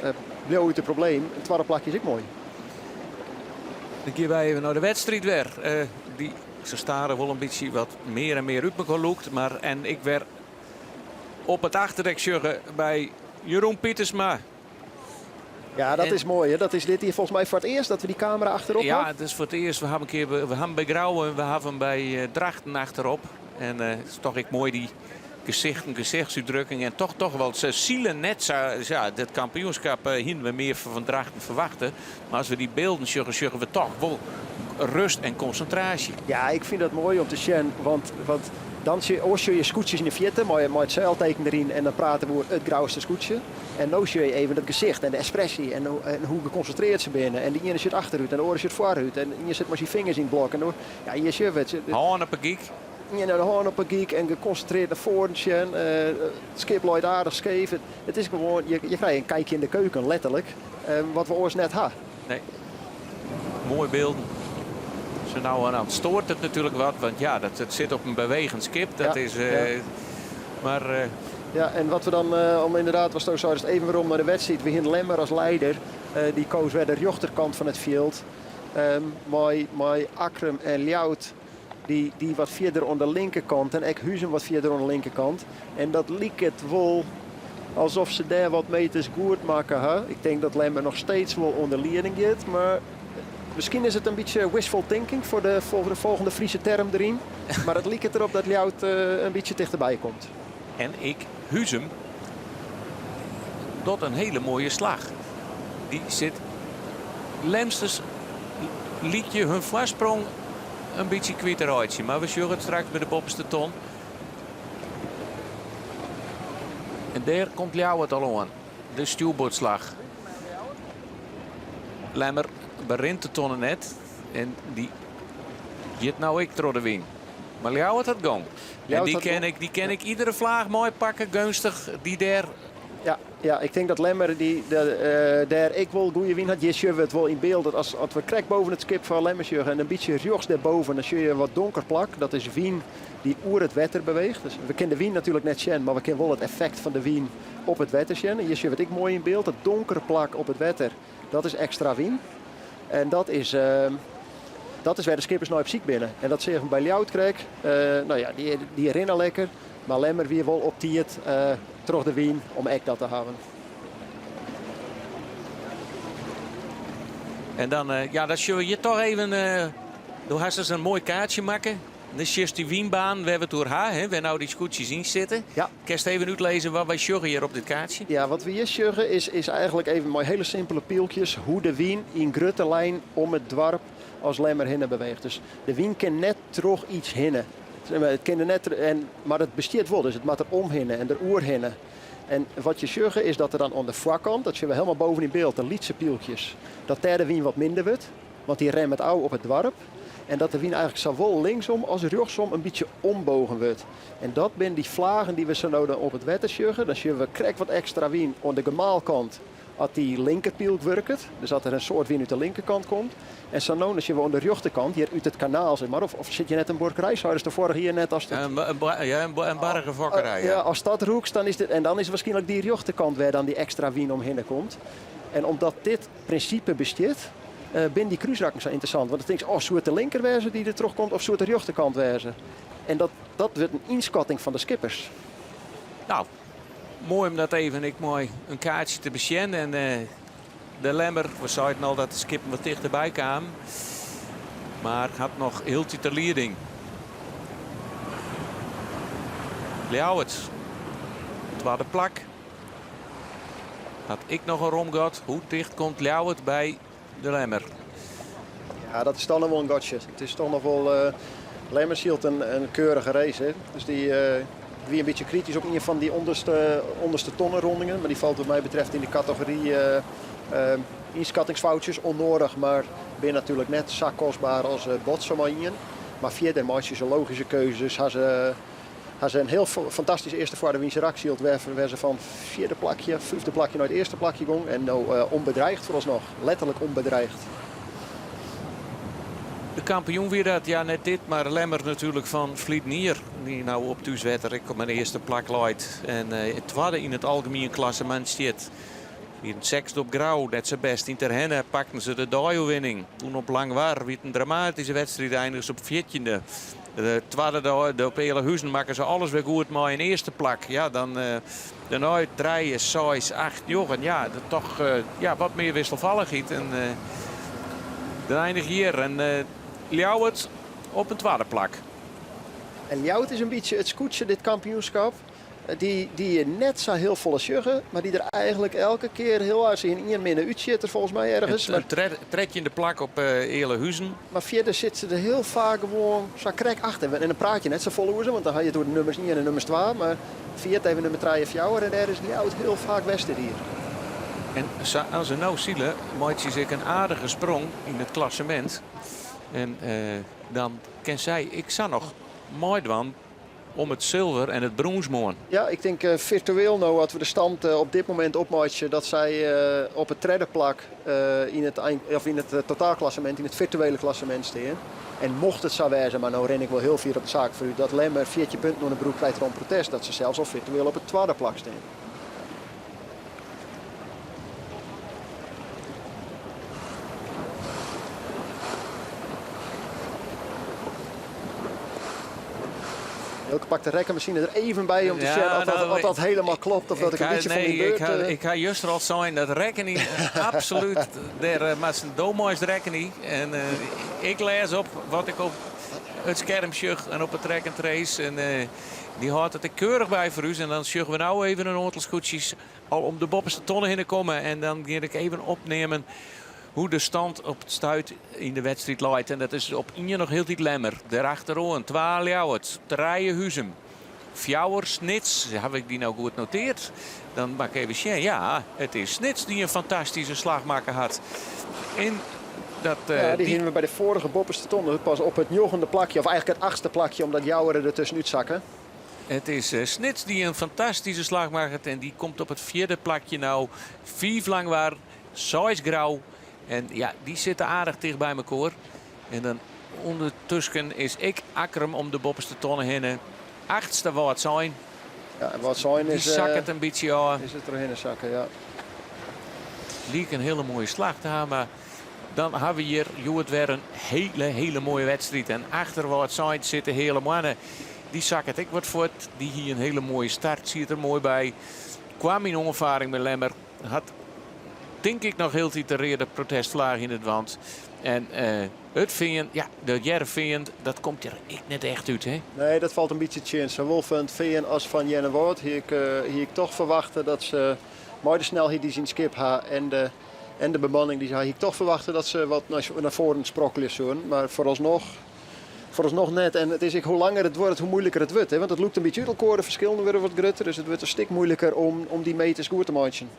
Uh, bliuw út de problemen. In twadde plakje is ek moai. Dan gean wy even nei de wedstriid wer. Uh, dy, se stare wol in bytsje wat mear en mear út mekoar lûkt. Mar en ik wer op it achterdek sjogge by Jeroen Pietersma. Ja, dat is moai. Hè? Dat is dit jier folgens my foar it earst dat we dy kamera achterop Ja, ha. it is foar it earst. We ha in kear, we ha him by Grou en we ha him by eh, Drachten achterop. En eh, it is toch ek moai dy gesichten, gesichtsútdrukking. En toch, toch wol, se sile net sa, ja, dit kampioenskip eh, hiene we mear fan Drachten ferwachte. Mar as we dy bylden sjogge, sjogge we toch wol rêst en konsintraasje. Ja, ik fyn dat moai om te sjen, want, want dan sjoch, oars sjogge je skûtsjes yn de fierte mei, mei it seilteken deryn en dan prate we oer it Grouster skûtsje. En no sjogge je even dat gesicht en de ekspresje en, en hoe gekonsintrearre se binne. En de iene sit achterút en de oare sit foarút. En ien sit mei syn fingers yn it blok. En de oar, ja, je sjogge it. Hân op 'e gyk. Ien de hân op 'e gyk en gekonsintrearre nei foaren sjen. Eh, it skip leit aardich skeef. It, it is gewoan, je, je krije in kijkje yn de keuken, letterlik. Eh, wat we oars net ha. Nee. Moaie bylden. Sa no en dan steurt it natuerlik wat, want ja, dat, it sit op in bewegend skip. Dat Ja, is. eh, ja. Mar eh, Ja, en wat we dan, eh, om ynderdaad, watsto seist, even werom nei de wedstriid. We hiene Lemmer as lieder. Eh, dy koas wer de rjochterkant fan it fjild. Um, mei, mei Akkrum en Ljouwert, dy, dy wat fierder oan de linkerkant. En ek Huzum wat fierder oan de linkerkant. En dat liket wol alsof se dêr wat meters goed makke ha. Ik tink dat Lemmer noch steeds wol oan de lieding giet. Mar miskien is it in bytsje wishful thinking foar de, foar de folgjende Fryske term deryn. Mar it liket derop dat Ljouwert eh, in bytsje tichterby komt. En ek Huzum docht in hiele moaie slach. Dy sit Lemsters lykje hun foarsprong in bytsje kwyt te reitsjen. Mar we sjogge it straks by de boppeste ton. En dêr komt Ljouwert al oan. De stjoerboardslach. Lemmer berint de tonne net. En dy giet no ek troch de wyn. Mar Ljouwert hat gong. En dy kin ik, dy kin ik iedere flaach meipakke, geunstich, dy dêr. Ja, ja, ik tink dat Lemmer dy, de, uh, dêr ek wol goede wyn hat. Hjir sjogge we it wol yn byld. Dat as, as we krekt boppe it skip fan Lemmer sjogge en in bytsje rjochts dêrboppe, dan sjogge je in wat donker plak. Dat is wyn dy't oer it wetter beweecht. Dus we kinne de wyn natuerlik net sjen, mar we kinne wol it effekt fan de wyn op it wetter sjen. En hjir sjogge we it ek moai yn byld. Dat donkere plak op it wetter, dat is ekstra wyn. En dat is, uh, dat is wêr't de skippers nei op syk binne. En dat seagen we by Ljouwert krekt. Uh, no ja, dy, dy rinne lekker. Mar Lemmer wie wol op tiid uh, troch de wyn om ek dat te hawwen. En dan, uh, ja, dan sjogge we hjir toch even. Uh, do hast ris in moai kaartsje makke. Dan sjochst dy wynbaan wêr't we it oer ha, hè, wêr't no dy skûtsjes yn sitte. Ja. Kinst even útlizze wat wy sjogge hjir op dit kaartsje? Ja, wat we hjir sjogge is, is eigentlik even mei hiele simpele pylkjes hoe't de wyn yn grutte linen om it doarp as Lemmer hinne beweecht. Dus de wyn kin net troch yts hinne. It kin der net, en, mar it bestiet wol, dus it moat der omhinne en der oerhinne. En wat je sjogge is dat der dan oan de foarkant, dat sjogge we hielendal boppe yn byld, de lytse pylkjes, dat dêr de wyn wat minder wurdt. Want dy remmet ôf op it doarp. En dat de wyn eigentlik sawol linksom as rjochtsom in bytsje ombogen wurdt. En dat binne dy flagen dy't we sa no dan op it wetter sjogge. Dan sjogge we krekt wat ekstra wyn oan de gemaalkant as dy linkerpylk wurket. Dus as der in soad wyn út de linkerkant komt. En sa no dan sjogge we oan de rjochterkant, hjir út it kanaal sis mar. Of sit hjir net in buorkerij, seidest de foarige jier net? As Ja, in bargefokkerij. Ja, as dat rûkst, dan is dit, en dan is waarskynlik dy rjochterkant wêr dan dy ekstra wyn omhinne komt. En omdat dit prinsipe bestiet, binne dy krúsrakken sa ynteressant. Want dan tinkst, oh, soe it de linker wêze dy't der troch komt of soe it de rjochterkant wêze? En dat, dat wurdt in ynskatting fan de skippers. Nou, moai om dat even ek mei in kaartsje te besjen. En de Lemmer, we seiden al dat de skippen wat tichterby kamen. Mar hat noch hieltyd de lieding. Ljouwert, twadde plak. Hat ek noch in rom gat. Hoe ticht komt Ljouwert by de Lemmer? Ja, dat is toch noch wol in gatsje. It is toch noch wol. Uh, Lemmer sylt in, in keurige race. Hè. Dus dy uh, wie in bytsje kritysk op ien fan dy ûnderste, ûnderste tonnenrondingen. Mar dy falt wat my betreft yn de kategory uh, uh, ynskattingsfoutsjes. Ûnnoadich, mar binne natuerlik net sa kostber as uh, botse mei ien. Mar fierder meitsje se logyske keuzes. Ha se Ha se in hiel fantastysk earste foarderwynse rak syld wêr se fan fjirde plakje, fyfde plakje nei it earste plakje gong en no onbedreigd vooralsnog, letterlik onbedreigd. De kampioen wie dat, ja net dit, mar Lemmer natuerlik fan ferliden jier. Dy't no op thúswetter ek op in earste plak leit en it twadde yn it algemien klassemint stiet. Wie in sechsde op Grou, net sa bêst. Yn Terherne pakten se de deioerwinning. Toen op Langwar wie it in dramatyske wedstriid, einigen se op fjirtjinde. De twadde dei op Ealahuzen makken se alles wer goed mei in earste plak. Ja, dan dêrnei trije, seis, acht, njoggen. Ja, dat toch ja, wat mear wisselfallichheid. En dan einige hjir. En Ljouwert op in twadde plak. En Ljouwert is in bytsje it skûtsje dit kampioenskip. Dy dy je net sa hiel folle sjogge, mar dy der eigentlik elke kear hiel aardich yn ien minne útsjitte folgens my ergens. It trettjinde plak op Ealahuzen. Mar fierder sit se der hiel faak gewoan sa krekt achter. En dan praat je net sa folle oer se, want dan ha je it oer de nummers ien en nummers twa. Mar ferjit even nummer trije, fjouwer en dêr is Ljouwert hiel faak west dit jier. En sa as se no sile, meitsje se ek in aardige sprong yn it klassemint. En dan kin sy ek sa noch meidwaan om it silver en it brûns moarn. Ja, ik tink firtueel no, as we de stand op dit momint opmeitsje, dat sy op it tredde plak yn it, of yn it totaalklassemint, yn it firtuele klassemint stean. En mocht it sa wêze, mar no rin ik wol hiel fier op de saak foarút, dat Lemmer 14 punten oan de broek krijt troch in protest, dat se sels al firtueel op it twadde plak stean. Eelke pakt de rekkenmasine der even by om te sjen oft dat, oft dat helemaal klopt of dat ik in bytsje fan myn beurt... Ik ha juster al sein dat rekkenje absolút, dêr moatst do meist rekkenje. En ik lês op wat ik op it skerm sjoch en op it track and trace. En dy hâldt it ek keurich by foar ús. En dan sjogge we no even in oantal skûtsjes al om de boppeste tonne hinne komme. En dan gean ik even opnimmen hoe de stand op it stuit yn de wedstriid leit. En dat is op ien noch hieltyd Lemmer. Derachteroan twa Ljouwert, trije Huzum, fjouwer Snits. Haw ik dy no goed noteard? Dan moat ik even sjen. Ja, it is Snits dy't in fantastyske slach makke hat. En dat, Ja, dy hiene we by de foarige boppeste tonne pas op it njoggende plakje, of eigentlik it achtste plakje, omdat Jouwer der tuskenút sakke. It is Snits dy't in fantastyske slach makket en dy komt op it fjirde plakje no. Fiif Langwar, seis Grou. En ja, dy sitte aardich ticht by mekoar. En dan ûndertusken is ek Akkrum om de boppeste tonne hinne. Achtste Wâldsein. Ja, en Wâldsein is... Dy sakket in bytsje ôf. Is it trochhinne sakke, ja. Like in hiele moaie slach te hawwen, mar dan hawwe we hjir hjoed wer in hiele, hiele moaie wedstriid. En achter Wâldsein sit de Heale Moanne. Dy sakket ek wat fuort. Dy hie in hiele moaie start, siet der moai by. Kwam yn oanfaring mei Lemmer. Hat tink ik noch hieltyd de reade protestflaach yn it want. En it Fean, ja, de Hearrenfean, dat komt der ek net echt út, hè? Nee, dat falt in bytsje tsjin. Sawol fan it Fean as fan Earnewâld hie ik, hie ik toch ferwachte dat se mei de snelheid dy't se yn it skip ha en de, en de bemanning dy't se ha, hie ik toch ferwachte dat se wat nei, nei foaren sprokkelje soenen. Mar foaralsnoch, foaralsnoch net. En it is ek hoe langer it duorret, hoe moeiliker it wurdt. Hè? Want it lûkt in bytsje út elkoar, de ferskillen wurde wat grutter. Dus it wurdt in stik moeiliker om, om dy meters goed te meitsjen.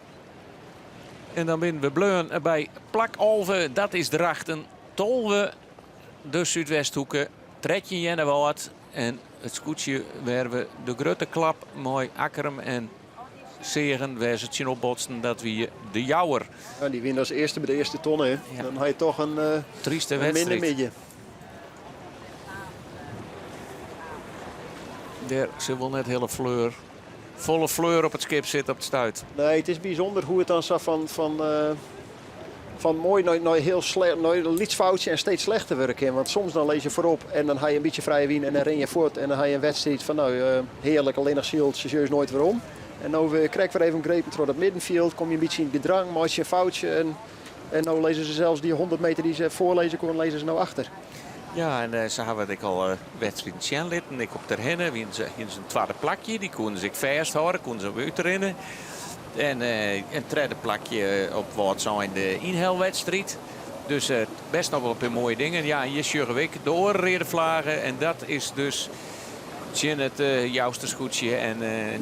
En dan binne we bleaun by plak 11, dat is Drachten. 12 de Súdwesthoeke, 13 Earnewâld en it skûtsje wêr't we de grutte klap mei Akkrum en seagen wêr't se tsjinop botsten, dat wie de Jouwer. Ja, dy wiene as earste by de earste tonne. Hè. Dan ha je toch in, uh, Trieste in minne wedstriid. middei. Dêr sil wol net hiele fleur, folle fleur op it skip sitte op it stuit. Nee, it is bysûnder hoe't it dan sa fan, fan, uh, fan moai nei, nei hiel slecht, nei in lyts foutsje en steeds slechter wurde kin. Want soms dan lizze je foarop en dan ha je in bytsje frije wyn en dan rinne je fuort. En dan ha je in wedstriid fan no, uh, hearlik, allinnich syld, se sjochst noait werom. En no weer krekt wer even grepen troch dat middenfjild, kom je in bytsje yn it gedrang, meitsje in foutsje en, en no lizze se sels dy 100 meter dy't se foarlizze koene, lizze se no achter. Ja, en uh, se hawwe it ek al uh, wedstriden sjen litten. Ek op Terherne wiene se, hiene se in twadde plakje. Dy koene se ek fêsthâlde, koene se útrinne. En uh, in tredde plakje op Wâldsein de ynhelwedstriid. Dus uh, bêst noch wol in pear moaie dingen. Ja, en hjir sjogge we ek de oare reade flagge. En dat is dus tsjin it uh, Jouster skûtsje. En uh,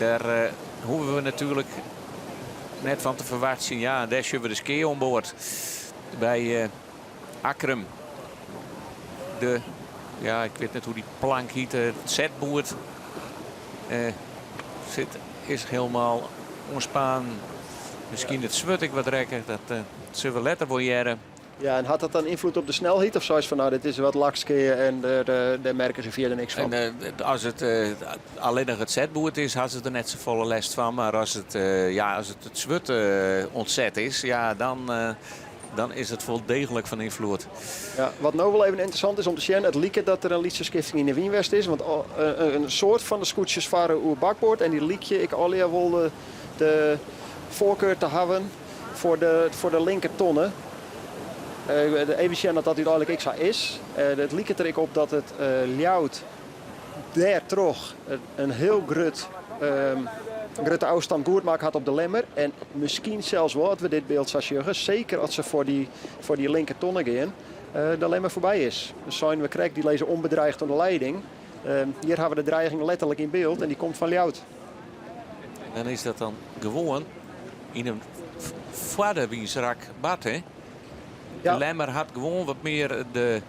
dêr uh, hoege we natuerlik net fan te ferwachtsjen. Ja, en dêr sjogge we de skea oan board by uh, Akkrum. De, ja, ik wit net hoe't dy plank hjit, it setboerd uh, sit, is hielendal oanspaan. Miskien it swurd ek wat rekke, dat uh, sille we letter wol hearre. Ja, en hat dat dan ynfloed op de snelheid? Of seist fan no, dit is wat lakskea en dêr, dêr merke se fierder niks fan? En, uh, as it uh, allinnich it setboerd is, ha se der net safolle lêst fan. Mar as it, uh, ja, as it it swurd ûntset is, ja, dan, dan is it wol deeglik fan ynfloed. Ja, wat no wol even ynteressant is om te sjen, it liket dat der in lytse skifting yn de wyn west is. Want in soad fan de skûtsjes farre oer bakboard en dy lykje ek allegear wol de, de foarkar te hawwen foar de, foar de linker tonne. Uh, even sjen dat dat úteinlik ek sa is. Uh, it liket der ek op dat it uh, Ljouwert dêrtroch in hiel grut, um, grutte ôfstân goed makke hat op de Lemmer. En miskien sels wol, as we dit byld sa sjogge, seker as se foar dy, foar dy linker tonne gean, uh, de Lemmer foarby is. Dus seine we krekt, dy lizze ûnbedreigd oan de lieding. Uh, hjir hawwe we de dreiging letterlik yn byld en dy komt fan Ljouwert. En dan is dat dan gewoan yn in foar de wynsrak bard, hè? Ja. De Lemmer hat gewoan wat mear de,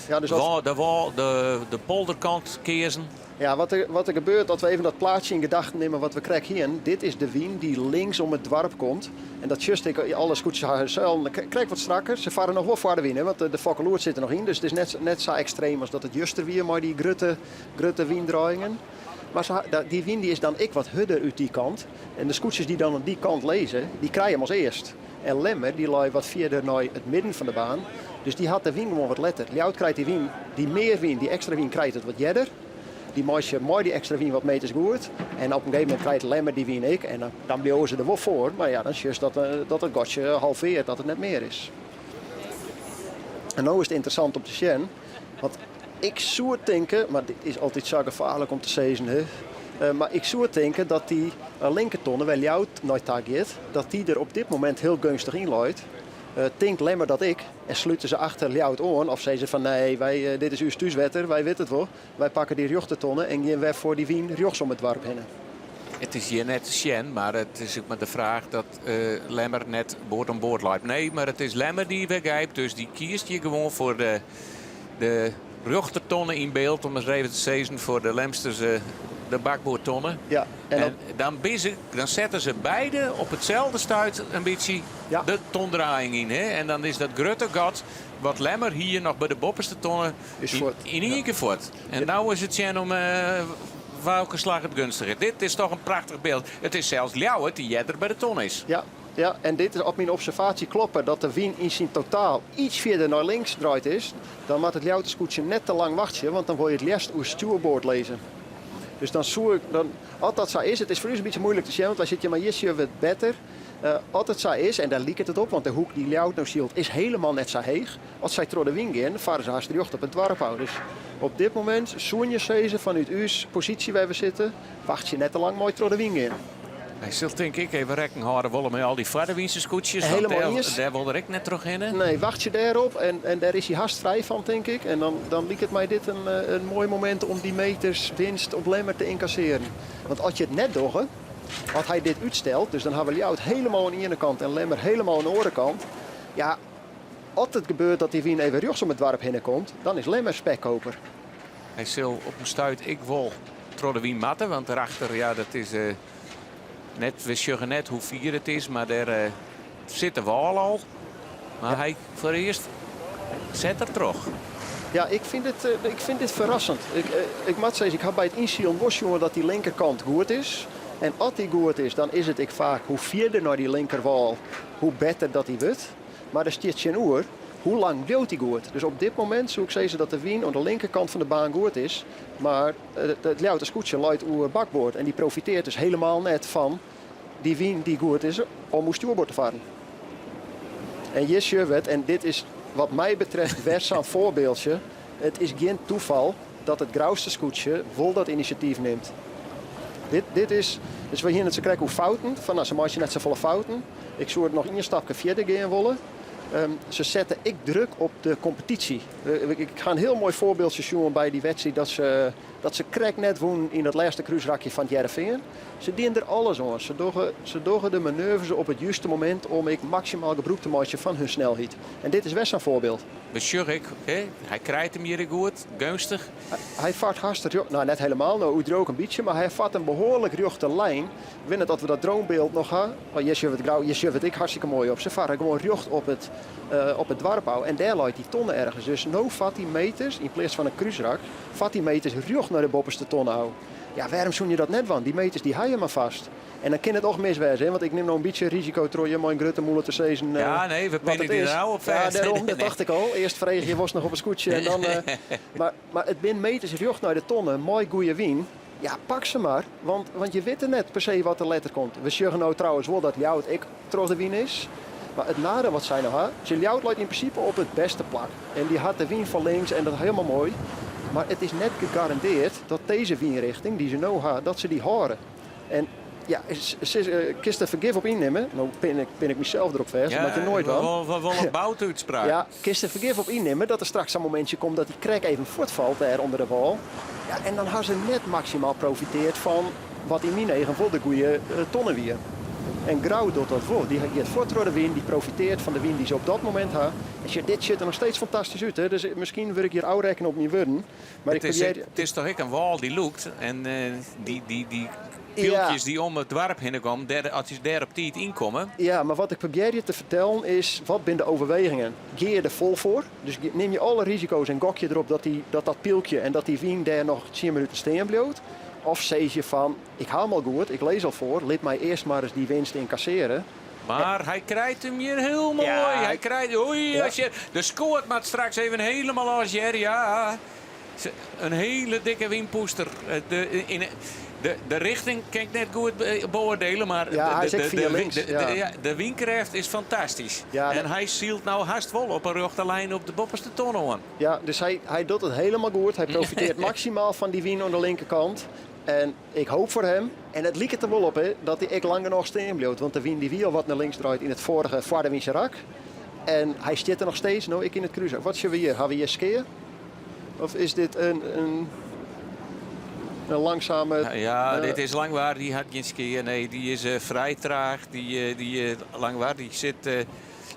Ja, dus as- de, wâl, de, de polderkant keazen. Ja, wat der, wat der gebeurt, as we even dat plaatsje yn gedachten nimme wat we krekt hiene. Dit is de wyn dy't links om it doarp komt. En dat sjochst ek, alle skûtsjes ha har seilen krekt wat strakker. Se farre noch wol foar de wyn, hè, want de, de fokkeloert sit der noch yn. Dus it is net, net sa ekstreem as dat it juster wie mei dy grutte, grutte wyndraaiingen. Mar se, dy wyn dy is dan ek wat hurder út dy kant. En de skûtsjes dy't dan oan dy kant lizze, dy krije him as earst. En Lemmer dy lei wat fierder nei it midden fan de baan. Dus dy hat de wyn gewoan wat letter. Ljouwert krijt dy wyn, dy mear wyn, dy ekstra wyn krijt it wat earder. Dy meitsje mei dy ekstra wyn wat meters goed. En op in gegeven momint krijt Lemmer dy wyn ek. En dan, dan bliuwe se der wol foar. Mar ja, dan sjochst dat, dat it gatsje halveart, dat it net mear is. En no is it ynteressant om te sjen. Want ik soe tinke, mar dit is altyd sa gefaarlik om te sizzen, hè. Uh, mar ik soe tinke dat dy uh, linkertonne, wêr't Ljouwert nei ta giet, dat dy der op dit momint hiel geunstich yn leit. Uh, tinkt Lemmer dat ek en slute se achter Ljouwert oan of sizze se fan nee, wy, uh, dit is ús thúswetter, wy witte it wol. Wy pakke dy rjochtertonne en gean wer foar dy wyn rjochts om it doarp hinne. It is hjir net te sjen, mar it is ek mar de fraach dat uh, Lemmer net board oan board leit. Nee, mar it is Lemmer dy't wer grypt, dus dy kiest hjir gewoan foar de, de rjochtertonne yn byld, om ris even te sizzen, foar de Lemsters uh, de bakboardtonne. Ja, en, en dan, ze, dan sette se beide op itselde stuit in bytsje ja. de tondraaiing yn. Hè? En dan is dat grutte gat wat Lemmer hjir noch by de boppeste tonne is fuort. yn ien kear fuort. En no is it sjen om uh, welke slach it geunstiger. Dit is toch in prachtich byld. It is sels Ljouwert dy't earder by de ton is. Ja, ja, en dit is op myn observaasje kloppe dat de wyn yn syn totaal iets fierder nei links draaid is. Dan moat it Ljouwerter skûtsje net te lang wachtsje, want dan wol je it leafst oer stjoerboard lizze. Dus dan soe ik, dan, as dat sa is, it is foar ús in bytsje muoilik te sjen, want wy sitte hjir mar hjir sjogge we it better. Uh, as it sa is, en dêr liket it op, want de hoek dy't Ljouwert no sylt is hielendal net sa heech. As sy troch de wyn gean, farre se hast rjocht op it doarp ôf. Dus op dit momint soene je sizze fanút ús posysje wêr't we sitte, wachtsje net te lang mei troch de wyn gean. Hy sil tink ik even rekken hâlde wolle mei al dy foardewynse skûtsjes. Want Hielendal dêr, iens. dêr wol er ek net trochhinne. Nee, wachtsje dêrop en, en dêr is hy hast frij fan, tink ik. En dan, dan liket my dit in, eh, in moai momint om dy meters winst op Lemmer te ynkassearjen. Want as je it net dogge, as hy dit útstelt, dus dan hawwe we Ljouwert hielendal oan de iene kant en Lemmer hielendal oan de oare kant. Ja, As it gebeurt dat dy wyn even rjochts om it doarp hinne komt, dan is Lemmer spekkoper. Hy sil op in stuit ek wol troch de wyn moatte, want derachter, ja, dat is eh, net, we sjogge net hoe fier it is, mar dêr eh, sit de wâl al. Mar hy foarearst set er troch. Ja, ik fyn dit, eh, ik fyn dit ferrassend. Ik, ik moat sizze, ik ha by it ynsilen wol sjoen dat dy linkerkant goed is. En as dy goed is, dan is it ek faak hoe fierder nei dy linkerwâl, hoe better dat dy wurdt. Mar der stiet tsjinoer, hoe lang bliuwt dy goed? Dus op dit momint soe ik sizze dat de wyn oan de linkerkant fan de baan goed is. Mar it Ljouwerter skûtsje leit oer bakboard en dy profiteart dus helemaal net fan dy wyn dy't goed is om oer stjoerboard te farren. En hjir sjogge we it, en dit is wat my betreft wer sa'n foarbyldsje. It is gjin tafal dat it Grouster skûtsje wol dat inisjatyf nimt. Dit, dit is, dus we hiene it sakrekt oer fouten, fan nou, se meitsje net safolle fouten. Ik soe it noch ien stapke fierder gean wolle. Se sette ek druk op de kompetysje. Ik ha in hiel moai foarbyldsje sjoen by dy wedstriid dat se, dat se krekt net wûnen yn dat lêste krúsrakje fan it Hearrenfean. Se dienen der alles oan. Se dogge, se dogge de manoeuvres op it juste momint om ek maksimaal gebrûk te meitsjen fan hun snelheid. En dit is wer sa'n foarbyld. We sjogge ek, hè, hy krijt him hjir goed, geunstich. Hy fart hast rjocht, nou net helemaal, no oerdriuw ik in bytsje, mar hy fart in behoarlik rjochte lijn. Ik wit net oft we dat dronebyld noch ha. Oh, hjir sjogge we it grau, hjir sjogge we it ek hartstikke moai op. Se farre gewoan rjocht op it, op it doarp ôf en dêr leit dy tonne ergens. Dus no fart dy meters, yn pleats fan in krúsrak, fart dy meters rjocht nei de boppeste tonne ôf. Ja, wêrom soene je dat net dwaan? Dy meters dy ha je mar fast. En dan kin it och mis wêze, hè? Want ik nim no in bytsje risiko troch hjir mei in grutte mûle te sizzen Ja, nee, we wat pinne it dy is. der nou op Ja, fêst. dêrom, dat tocht ik al. Earst freegje je wolst noch op in skûtsje en dan. Mar it binne meters rjocht nei de tonne mei goede wyn. Ja, pak se mar, want je witte net per se wat der letter komt. We sjogge no trouwens wol dat Ljouwert ek troch de wyn is. Mar it nadiel wat sy no ha, se Ljouwert leit yn prinsipe op it bêste plak. En dy hat de wyn fan links en dat is hielendal moai. Mar it is net gegarandeard dat dizze wynrichting dy't se no ha, dat se dy hâlde. En ja, kinst der fergif op ynnimme. No pin ik, pin ik mysels derop fêst, dat moat je noait dwaan. Wol, wol in boute útspraak. Ja, kinst der fergif op ynnimme dat der straks sa'n momintsje komt dat dy krekt even fuortfalt dêr ûnder de wâl. Ja, en dan ha se net maksimaal profiteard fan wat yn myn eagen wol de goede tonne wie. En Grou docht dat wol. Dy giet fuort troch de wyn, dy profiteart fan de wyn dy't se op dat momint ha. En sjoch, dit sjocht der noch steeds fantastysk út. Hè? Dus miskien wurd ik hjir ôfrekkene op myn wurden. Mar it, ik is, probearje... it is toch ek in wâl dy't lûkt en eh, dy, dy, dy pylkjes dy't om it doarp hinne komme, dêr, as dy dêr op tiid ynkomme. Ja, mar wat ik probearje te fertellen is, wat binne de overwegingen? Gean je der fol foar? Dus nim je alle risiko's en gok je derop dat, dy, dat dat pylkje en dat dy wyn dêr noch 10 minuten stean bliuwt? Of sis je fan, ik ha him al goed, ik lis al foar, lit my earst mar ris dy winst ynkassearje. Mar hy krijt him hjir hiel moai. Ja. Hy krijt, oei, Ja. as je, de skoat moat straks even hielendal los hear. Ja, in hiele dikke wynpûster. De, yn, de, de richting kin ik net goed beoardielje, mar Ja, hy de, is ek de, fia de, links, de, ja. de, ja, de wynkrêft is fantastysk. Ja, en dat- hy sylt no hast wol op in rjochte lijn op de boppeste ton oan. Ja, dus hy, hy docht it hielendal goed. Hy profiteart maksimaal fan dy wyn oan de linkerkant. En ik hoop foar him, en it liket der wol op, hè, dat hy ek lang genôch stean bliuwt. Want de wyn dy wie al wat nei links draaid yn it foarige foarderwynse rak. En hy stiet der noch steeds, no ek yn it krúsrak. Wat sjogge we hjir? Ha we hjir skea? Of is dit in langsame... Ja, dit is Langwar, dy hat gjin skea. Nee, dy is frij traach. Dy, dy Langwar dy sit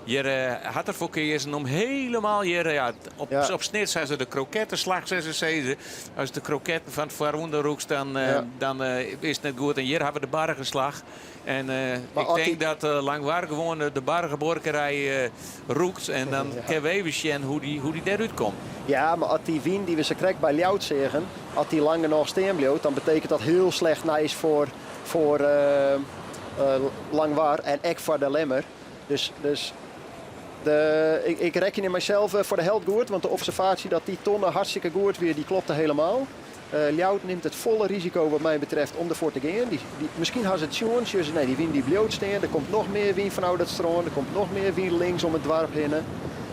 hjir, hat derfoar keazen om hielendal hjir, ja, op, Ja. op Snits ha se de kroketteslach, sa se sizze. As de kroketten fan it foarûnder rûkst, dan, Ja. dan is it net goed. En hjir ha we de bargeslach. En Mar ik as tink dy- dat Langwar gewoan de bargebuorkerij rûkt. En dan Ja. kinne we even sjen hoe dy dêrút komt. Ja, mar as dy wyn dy't we sakrekt by Ljouwert seagen, as dy lang genôch stean bliuwt, dan betekent dat hiel slecht nijs foar Langwar en ek foar de Lemmer. Dus ik rekkenje mysels foar de helt goed, want de observaasje dat dy tonne hartstikke goed wie, dy klopte hielendal. Ljouwert nimt it folle risiko wat my betreft om derfoar te gean. Miskien ha se it sjoen, sjogge se, nee, dy wyn dy bliuwt stean, der komt noch mear wyn fanôf dat strân, der komt noch mear wyn links om it doarp hinne.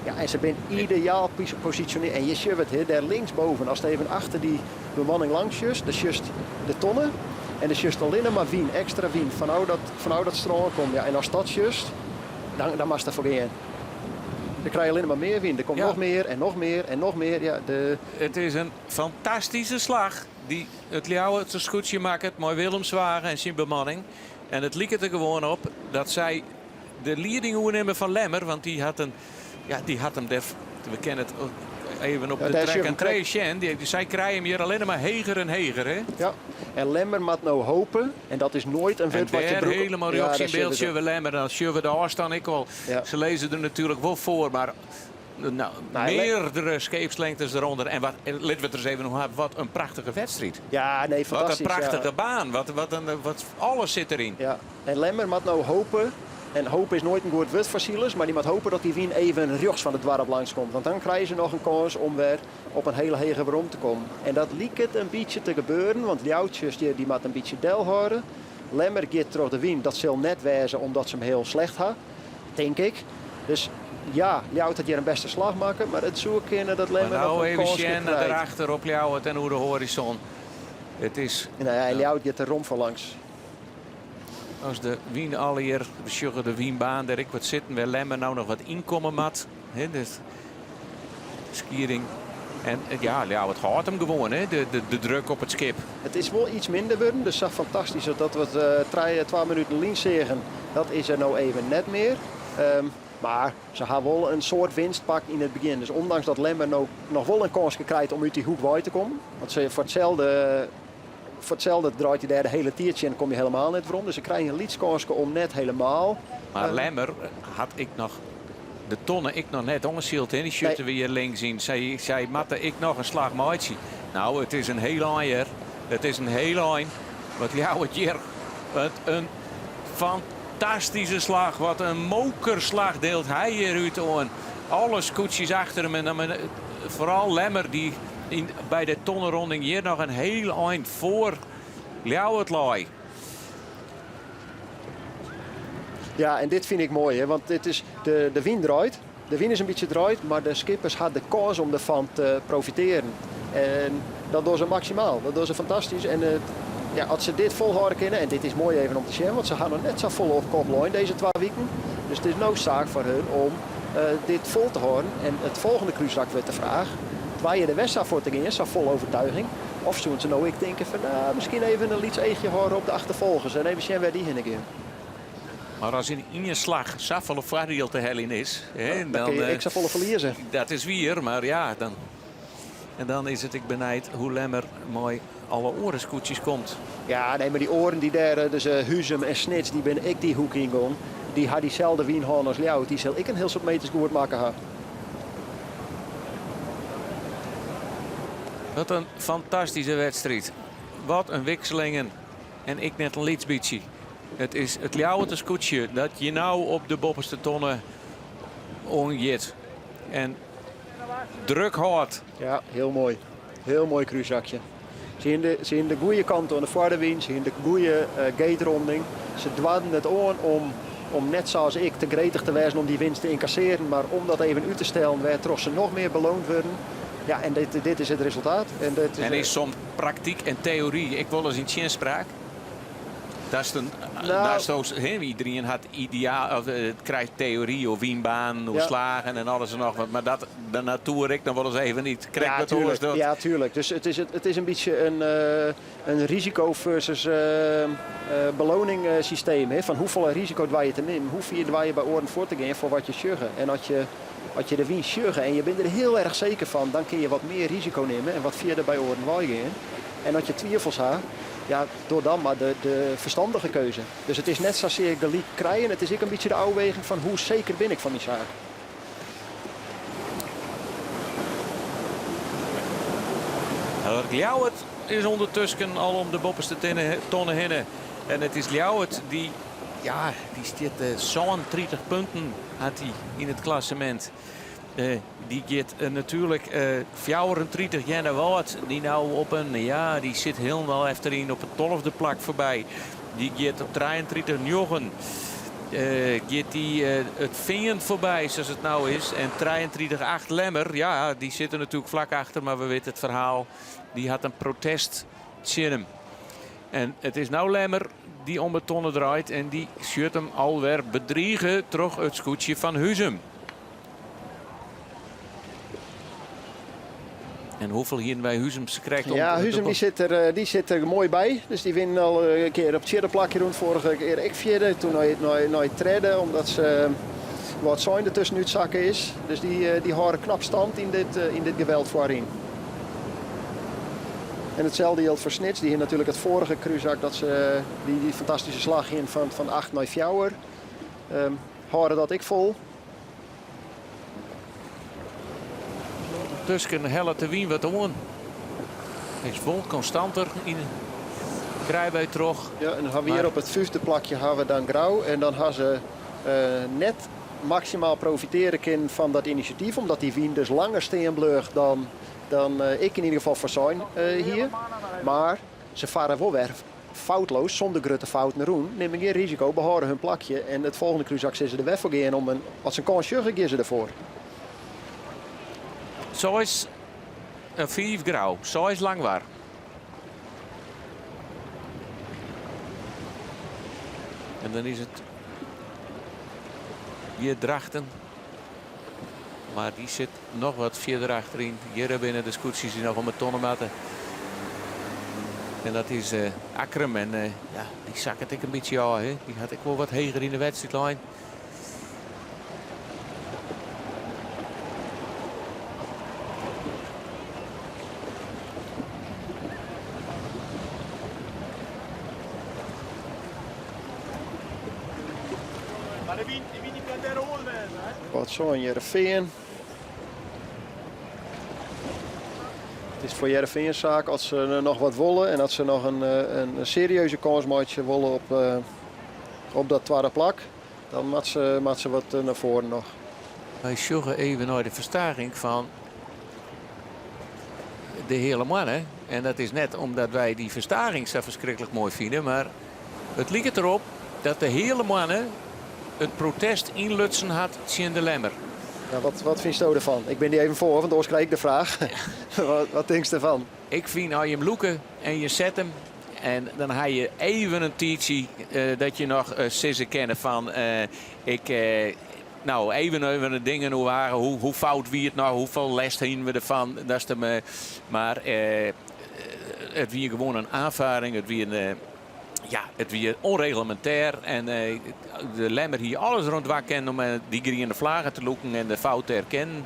Ja, en se binne ideaal posisjonearre. En je sjogge it, hè, dêr linksboven, ast even achter dy bemanning langs sjochst, dan sjochst de tonne en dan sjochst allinne mar wyn, ekstra wyn fanôf dat strân komt. Ja, en ast dat sjochst, dan moatst derfoar gean. Dan krije je allinne mar mear wyn. Der komt noch mear en noch mear en noch mear. Ja, de... It is in fantastyske slach dy't it Ljouwerter skûtsje makket mei Willem Zwaga en syn bemanning. En it liket der gewoan op dat sy de lieding oernimme fan Lemmer, want dy hat in Ja, dy hat him dêr. We kinne it even op Ja, de dêr track sjoch en ik krekt. trace sjen. Dy, sy krije him hjir allinne mar heger en heger, hè? Ja, en Lemmer moat no hope, en dat is noait in En wurd wat je dêr brûke. helemaal Ja, rjochts dêr yn byld sjogge we sjogge we Lemmer. Dan sjogge we de ôfstân ek al. Se lizze der natuerlik wol foar, mar no, Nee, meardere skeepslengtes derûnder. En wat, litte we it ris even oer hawwe, wat in prachtige wedstriid. Ja, nee, Wat in fantastysk. ja. prachtige baan. Wat, wat in, wat, alles sit deryn. Ja, en Lemmer moat no hope, en hope is noait in goed wurd foar silers, mar dy moat hope dat dy wyn even rjochts fan it doarp langskomt. Want dan krije se noch in kâns om wer op in hiele hege werom te kommen. En dat liket in bytsje te gebeuren, want Ljouwert dy moat in bytsje delhâlde. Lemmer giet troch de wyn, dat sil net wêze omdat se him hiel slecht ha, tink ik. Dus ja, Ljouwert hat hjir in bêste slach makke, mar it soe kinne dat Mar Lemmer noch no in even kânske sjen krijt. derachter op Ljouwert en oer de hoarizon. It is. Nou ja, en Ljouwert giet der rom foar langs. As de wyn allegear, we sjogge de wynbaan dêr ek wat sitten, wêr Lemmer no noch wat ynkomme moat. Hè, dus Skieding. En ja, Ljouwert hâldt him gewoan, hè, de, de, de druk op it skip. It is wol iets minder wurden, dus sa fantastysk dat we it trije, twa minuten lyn seagen, dat is der no even net mear. Mar se ha wol in soad winst pakt yn it begjin. Dus ûndanks dat Lemmer no noch wol in kânske krijt om út dy hoek wei te kommen, want se foar itselde, foar itselde draait hy dêr de hiele tiid tsjin, kom je helemaal net werom. Dus se krije in lyts kânske om net helemaal. Mar Lemmer hat ek noch de tonne ek noch net oansyld. Dy sjutte we hjir links yn. Sy, sy moatte ek noch in slach meitsje. No, it is in hiel ein hjir. It is in hiel ein. Wat Ljouwert hjir. Wat in fantastyske slach. Wat in mokerslach deelt hy hjir út oan. Alle skûtsjes achter him. En dan foaral Lemmer dy't yn, by de tonneronding hjir noch in hiel ein foar Ljouwert lei. Ja, en dit fyn ik moai, hè, want dit is de, de wyn draait. De wyn is in bytsje draaid, mar de skippers ha de kâns om derfan te profitearjen. En dat dogge se maksimaal. Dat dogge se fantastysk. En ja, as se dit folhâlde kinne, en dit is moai even om te sjen, want se ha noch net safolle op kop lein dizze twa wiken. Dus it is no saak foar hun om dit fol te hâlden. En it folgjende krúsrak wurdt de fraach, doare je der wer sa foar te gean, sa fol overtuiging? Of soene se no ek tinke fan, nou, miskien even in lyts eachje hâlde op de achterfolgers en even sjen wêr't dy hinne gean. Mar as yn ien slach safolle foardiel te heljen is, hè, Dan kinne je ek safolle ferlieze. Dat is wier, mar ja, dan, en dan is it ek benijd hoe't Lemmer mei alle oare skûtsjes komt. Ja, nee, mar dy oaren dy't dêr, dus Huzum en Snits, dy binne ek dy hoek yngongen. Dy ha dyselde wyn hân as Ljouwert. Dy sil ek in hiel soad meters goed makke ha. Wat in fantastyske wedstriid. Wat in wikselingen. En ek net in lyts bytsje. It is it Ljouwerter skûtsje dat hjir no op de boppeste tonne oangiet. En druk hâldt. Ja, hiel moai. Hiel moai krúsrakje. Se hiene de, se hiene de goede kant oan de foarde wyn, se hiene de goede gateronding. Se doarden it oan om, om net sa as ik te gretich te wêzen om dy winst te ynkassearjen, mar om dat even út te stellen wêrtroch se noch mear beloand wurde. Ja, en dit, dit is it resultaat. En, dit is, En is soms praktyk en teory ek wolris yn tsjinspraak? Dat is in, Nou, dat is zo, hè, iedereen hat ideaal, of, krijt teory oer wynbanen, oer slagen en alles en noch wat. Mar dat de natoer ek noch wolris even net. Krekt Ja, wat oars tuurlijk. docht. Ja, tuurlijk. Dus het is een beetje een risico versus beloning systeem. Hè? Fan hoefolle risiko doar je te nimmen? Hoe fier doar je by oaren foar te gean foar wat je sjogge? En as je de wyn sjogge en je binne der hiel erch seker fan, dan kinne je wat mear risiko nimme en wat fierder by oaren weigean. En as je twivels ha, ja, doch dan mar de ferstannige keuze. Dus it is net sasear gelyk krijen, it is ek in bytsje de ôfweging fan hoe seker bin ik fan myn saak. Ljouwert is ûndertusken al om de boppeste tonne hinne. En it is Ljouwert dy't, ja, dy stiet 37 punten hat hy yn it klassemint. Dy giet natuerlik 34 Earnewâld, dy't no op in, ja, dy sit hielendal efteryn op it tolfde plak foarby. Dy giet op 33 njoggen. Giet dy it Fean foarby, sa as it no is. En 33 8 Lemmer, ja, dy sit der natuerlik flak achter, mar we witte it ferhaal. Dy hat in protest tsjin him. En it is no Lemmer dy't om 'e tonne draait en dy sjocht him alwer bedrige troch it skûtsje fan Huzum. En hoefolle hiene wy Huzum krekt om? Ja, Huzum dy sit der moai by. Dus dy wienen al in kear op it fjirde plakje rûn. Foarige kear ek fjirde, doe nei tredde, omdat se Wâldsein der tuskenút sakke is. Dus dy, dy hâlde knap stand yn dit, yn dit geweld foaryn. En itselde jildt foar Snits. Dy hiene natuerlik it foarige krúsrak dat se dy, dy fantastyske slach hiene fan, fan 8 nei 4. Um, hâlde dat ek fol. Tusken hellet de wyn wat oan. Is wol konstanter yn krije wy troch. Ja, en dan ha we hjir op it fyfde plakje ha we dan Grou. En dan ha se uh, net maksimaal profitearje kinnen fan dat inisjatyf, omdat dy wyn dus langer stean bleau dan, dan uh, ik yn ieder gefal foarsein uh, hie. Mar se farre wol wer foutloos, sûnder grutte fouten rûn, nimme gjin risiko, behâlde hun plakje en it folgjende krúsrak sille se der wer foar gean om in, as se in kâns sjogge, gean se derfoar. Seis en fiif Grou, seis Langwar. En dan is it hjir Drachten. Mar dy sit noch wat fierder achteryn. Hjir binne de skûtsjes dy't noch om 'e tonne moatte. En dat is uh, Akkrum. En uh, ja, dy sakket ek in bytsje ôf. Hè. Dy hat ek wol wat heger yn de wedstriid lein. Mar de wyn, de wyn dy kin dêr oars wêze, hè? Wâldsein Hearrenfean. It is foar Hearrenfean saak as se noch wat wolle en as se noch in, in serieuze kâns meitsje wolle op, op dat twadde plak, dan moat se, moat se wat nei foaren noch. Wy sjogge even nei de ferstaging fan de Heale Moanne. En dat is net omdat wy dy ferstaging sa ferskriklik moai fine, mar it liket derop dat de Heale Moanne it protest ynlutsen hat tsjin de Lemmer. Ja, wat, wat fynsto derfan? Ik bin dy even foar, want oars krij ik de fraach. wat, wat tinkst derfan? Ik fyn as je him lûke en je set him en dan ha je even in tiidsje uh, dat je noch uh, sizze kinne fan uh, ik, no, even even de dingen oerwage. Hoe, hoe fout wie it no? Hoefolle lêst hiene we derfan? Dat is de, mar it wie gewoan in oanfarring. It wie in, ja, it wie ûnreglemintêr. En de Lemmer hie alles deroan dwaan kinnen om dy griene flagge te lûken en de fout te erkennen.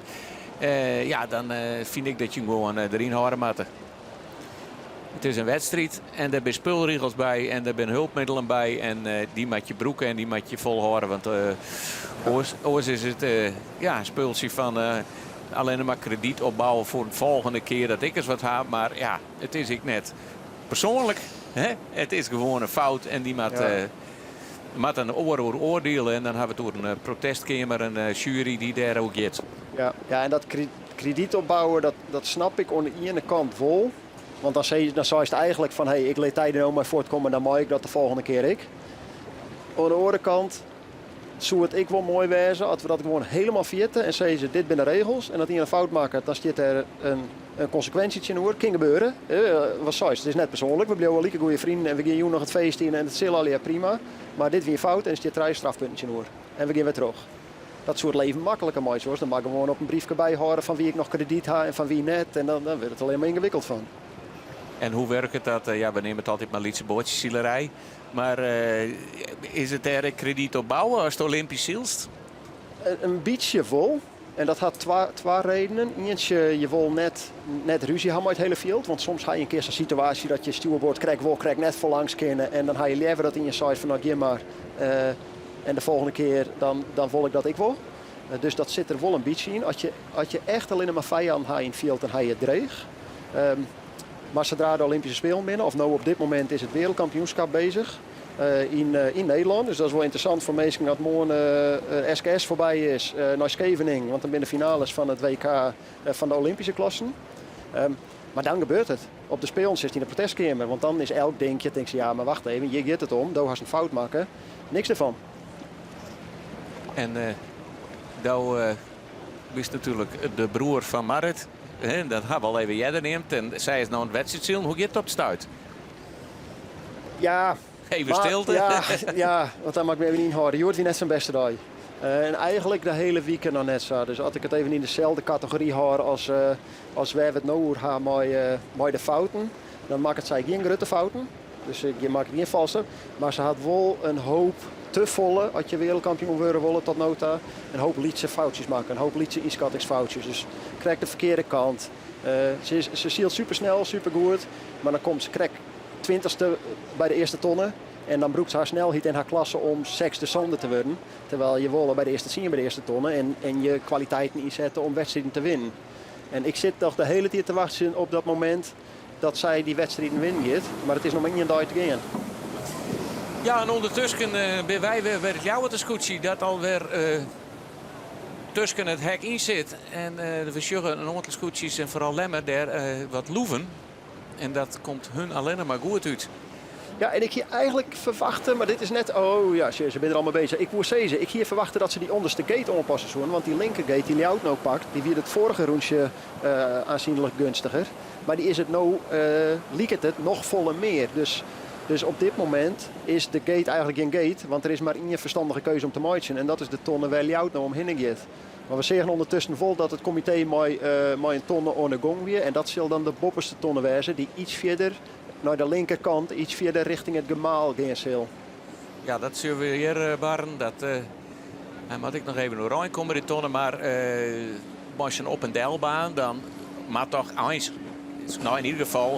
Ja, dan fyn ik dat je him gewoan deryn hâlde moatte. It is in wedstriid en dêr binne spulregels by en dêr binne hulpmiddelen by en dy moat je brûke en dy moat je folhâlde. Want oars, oars is it ja, in spultsje fan allinne mar kredyt opbouwe foar de folgjende kear dat ik ris wat ha. Mar ja, it is ek net persoanlik. Hè? It is gewoan in fout en dy moat, ja. moat in oar oer oardiele. En dan ha we it oer in protestkeamer, in sjuery dy't dêr oer giet. Ja, ja, en dat kredyt opbouwe, dat, dat snap ik oan de iene kant wol. Want dan, sei, dan seist eigentlik fan, hey, ik lit dy der no mei fuortkomme, dan mei ik dat de folgjende kear ek. Oan de oare kant soe it ek wol moai wêze as we dat gewoan hielendal ferjitte en sizze, dit binne de regels. En as ien in fout makket, dan stiet der in, in konsekwinsje tsjinoer. Kin gebeure. Eh, wat seist, it is net persoanlik. We bliuwe like goede freonen en we gean jûn noch it feest yn en it sil allegear prima. Mar dit wie in fout en der stiet trije strafpunten tsjinoer. En we gean wer troch. Dat soe it leven makliker meitsje. Oars dan moat ik gewoan op in briefke byhâlde fan wie ik noch kredyt ha en fan wie net. En dan, dan wurdt it allinne mar yngewikkeld fan. En hoe wurket dat? Ja, we neame it altyd mar lytse boatsjesilerij. Mar is it dêr ek kredyt op bouwe ast Olympysk sylst? In bytsje wol. En dat hat twa redenen. Ientsje, je wol net, net rúzje ha mei it hiele fjild. Want soms ha je in kear sa'n situaasje dat je stjoerboard krekt wol, krekt net foarlangs kinne. En dan ha je leaver dat ien seit fan no gean mar. Uh, en de folgjende kear dan, dan wol ik dat ek wol. Uh, dus dat sit der wol in bytsje yn. As je, as je echt allinne mar fijannen ha yn it fjild, dan ha je it dreech. Um, mar sadra de Olympyske Spelen binne, of no op dit momint is it wereldkampioenskap bezich uh, yn, uh, yn Nederlân. Dus dat is wol ynteressant foar minsken as moarn uh, SKS foarby is nei Skeveningen, want dan binne de finales fan it WK fan de Olympyske klassen. Um, mar dan gebeurt it. Op de Spelen sitst yn de protestkeamer, want dan is elk dinkje, tinkt se, ja, mar wacht even, hjir giet it om, do hast in fout makke. Niks derfan. En uh, do uh, bist natuerlik de broer fan Marrit. Hè, dat ha we al even earder neamd. En sy is no oan it wedstriidsilen. Hoe giet it op it stuit? Ja. Even mar, stilte. Ja, ja, want dan moat ik my even ynhâlde. Hjoed wie net sa'n bêste dei. Uh, en eigentlik de hiele wike noch net sa. Dus as ik it even yn deselde kategory hâld as, uh, as wêr't we it no oer ha mei, uh, mei de fouten, dan makket sy gjin grutte fouten. Dus je makket gjin falske. Mar se hat wol in hoop. te folle, as je wereldkampioen wurde wolle tot no ta, in hoop lytse foutsjes makke, in hoop lytse ynskattingsfoutsjes. Dus krekt de ferkearde kant. Se is, se sylt supersnel, supergoed, mar dan komt se krekt twintichste by de earste tonne. En dan brûkt se har snelheid en har klasse om sechsde, sânde te wurden. Terwijl je wolle by de earste tsien by de earste tonne en, en je kwaliteiten ynsette om wedstriden te winnen. En ik sit noch de hiele tiid te wachtsjen op dat momint dat sy dy wedstriden winnen giet. Mar it is noch mar ien dei te gean. Ja, en ûndertusken binne wy wer by it Ljouwerter skûtsje dat alwer tusken it hek yn sit. En we sjogge in oantal skûtsjes en foaral Lemmer dêr wat loeven. En dat komt hun allinnich mar goed út. Ja, en ik hie eigenlik ferwachte, mar dit is net. Oh ja, se binne der al mei bezich. Ik woe sizze, ik hie ferwachte dat se dy ûnderste gate oanpasse soene, want dy linker gate dy't Ljouwert no pakt, dy wie it foarige rûntsje aansienlik gunstiger. Mar dy is it no, liket it, noch folle mear. Dus, dus op dit momint is de gate eigenlik gjin gate, want der is mar ien ferstannige keuze om te meitsjen en dat is de tonne wêr Ljouwert no omhinne giet. Mar we seagen ûndertusken wol dat it komitee mei, mei in tonne oan de gong wie en dat sil dan de boppeste tonne wêze, dy't iets fierder nei de linkerkant, iets fierder richting it gemaal gean sil. Ja, dat sjogge we hjir barren. Dat, hy moat ek noch even oerein komme, dy tonne. Mar mei sa'n op en delbaan, dan moat toch eins, no yn ieder gefal,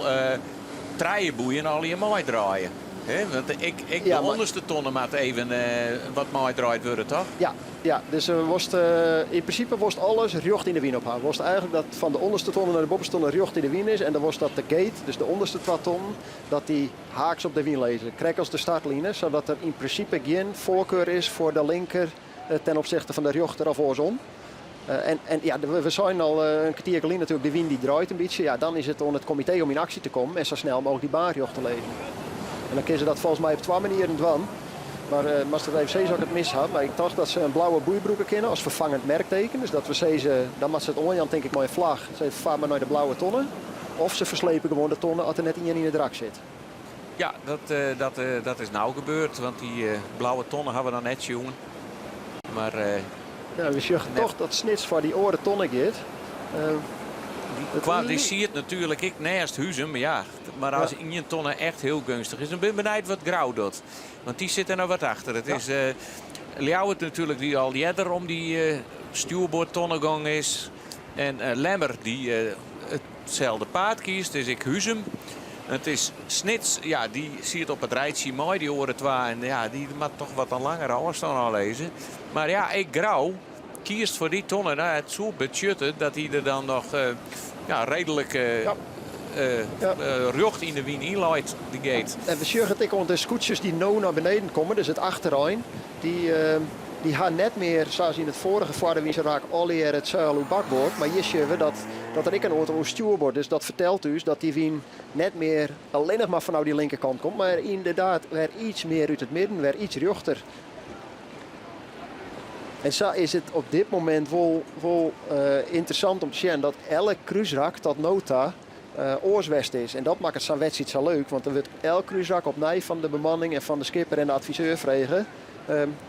trije boeien allegear meidraaie. Hè? Want ek, ek de ûnderste tonne moat even wat meidraaid wurde, toch? Ja, ja. Dus wolst, yn prinsipe wolst alles rjocht yn de wyn op ha. Wolst eigenlik dat fan de ûnderste tonne nei de boppeste tonne rjocht yn de wyn is. En dan wolst dat de gate, dus de ûnderste twa tonnen, dat dy haaks op de wyn lizze. Krekt as de startline, sadat der yn prinsipe gjin foarkar is foar de linker ten opsichte fan de rjochter of oarsom. En, en ja, we seinen al in kertier lyn natuerlik, de wyn dy draait in bytsje. Ja, dan is it oan it komitee om yn aksje te kommen en sa snel mooglik dy baan rjocht te lizzen. En dan kinne se dat folgens my op twa manieren dwaan. Mar uh, moatst it even sizze as ik it mis ha. Mar ik tocht dat se in blauwe boei brûke kinne as ferfangend merkteken. Dus dat we sizze, dan moat se it oanjaan tink ik mei in flach. Se far mar nei de blauwe tonne. Of se ferslepe gewoan de tonne as der net ien yn it rak sit. Ja, dat, dat, dat is no gebeurd, want dy blauwe tonne hawwe we noch net sjoen. Mar Ja, we sjogge toch dat Snits foar dy oare tonne giet. Kwa dy siet natuerlik ek neist Huzum, ja. Mar as ien tonne echt hiel geunstich is, dan bin ik benijd wat Grou docht. Want dy sit der noch wat achter. It is Ljouwert natuerlik dy't al earder om dy stjoerboardtonne gong is. En Lemmer dy't itselde paad kiest, is ek Huzum. It is Snits, ja, dy siet op it rijtsje mei dy oare twa. En ja, dy moat toch wat in langere ôfstân ôflizze. Mar ja, ek Grou kiest foar dy tonne. No, it soe betsjutte dat hy der dan noch ja, reedlik rjocht yn de wyn ynleit, de gate. En we sjogge it ek oan de skûtsjes dy't no nei beneden komme, dus it achterein. Dy, dy ha net mear, sa as yn it foarige foardewizerak, allegear it seil oer bakboard. Mar hjir sjogge we dat, dat der ek in oantal oer stjoerboard. Dus dat fertelt ús dat dy wyn net mear allinnich mar fanôf dy linkerkant komt, mar ynderdaad wer iets mear út it midden, wer iets rjochter. En sa is it op dit momint wol, wol ynteressant om te sjen dat elk krúsrak tot no ta oars west is. En dat makket sa'n wedstriid sa leuk, want dan wurdt elk krúsrak opnij fan de bemanning en fan de skipper en de adviseur frege.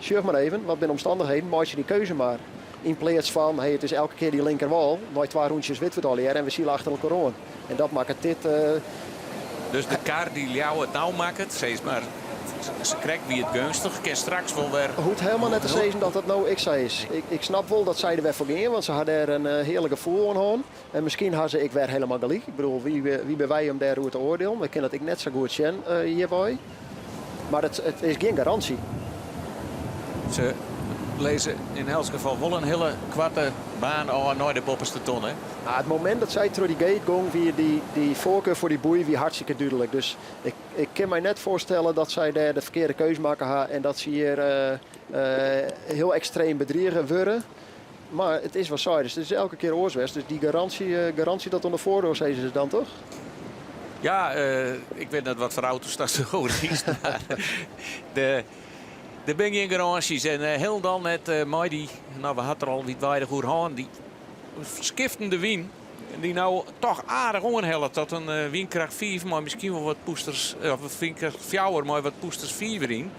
Sjoch mar even, wat binne de omstannichheden, meitsje dy keuze mar. Yn pleats fan, hey, it is elke kear dy linkerwâl, nei twa rûntsjes witte we it allegear en we sile achter elkoar oan. En dat makket dit. Dus de kar dy't Ljouwert no makket, sis mar, krekt wie it geunstich, kin straks wol wer. Hoecht helemaal net te sizzen dat dat no ek sa is. Ik snap wol dat sy der wer foar gean, want se ha dêr in hearlik gefoel oan hân. En miskien ha se ek wer helemaal gelyk. Ik bedoel, wie, wie binne wy om dêroer te oardielen? We kinne dat ek net sa goed sjen hjirwei. Mar it, it is gjin garânsje. Se lizze yn elts gefal wol in hiele koarte baan ôf nei de boppeste tonne. Nou, it momint dat sy troch dy gate gong, wie dy, dy foarkar foar dy boei wie hartstikke dúdlik. Dus ik, ik kin my net foarstelle dat sy dêr de ferkearde keus makke ha en dat se hjir hiel ekstreem bedrige wurde. Mar it is wat sei, dus it is elke kear oars west. Dus dy garânsje, garânsje dat oan de foardoar sizze se dan toch? Ja, ik wit net wat foar auto's dat se rydst, mar de, der binne gjin garânsjes. En hielendal net mei dy, no we ha it der al wiidweidich oer hân, dy skiftende wyn. Dy't no toch aardich oanhellet tot in wynkracht 5 mei miskien wol wat pûsters, of wynkracht 4 mei wat pûsters 5 deryn.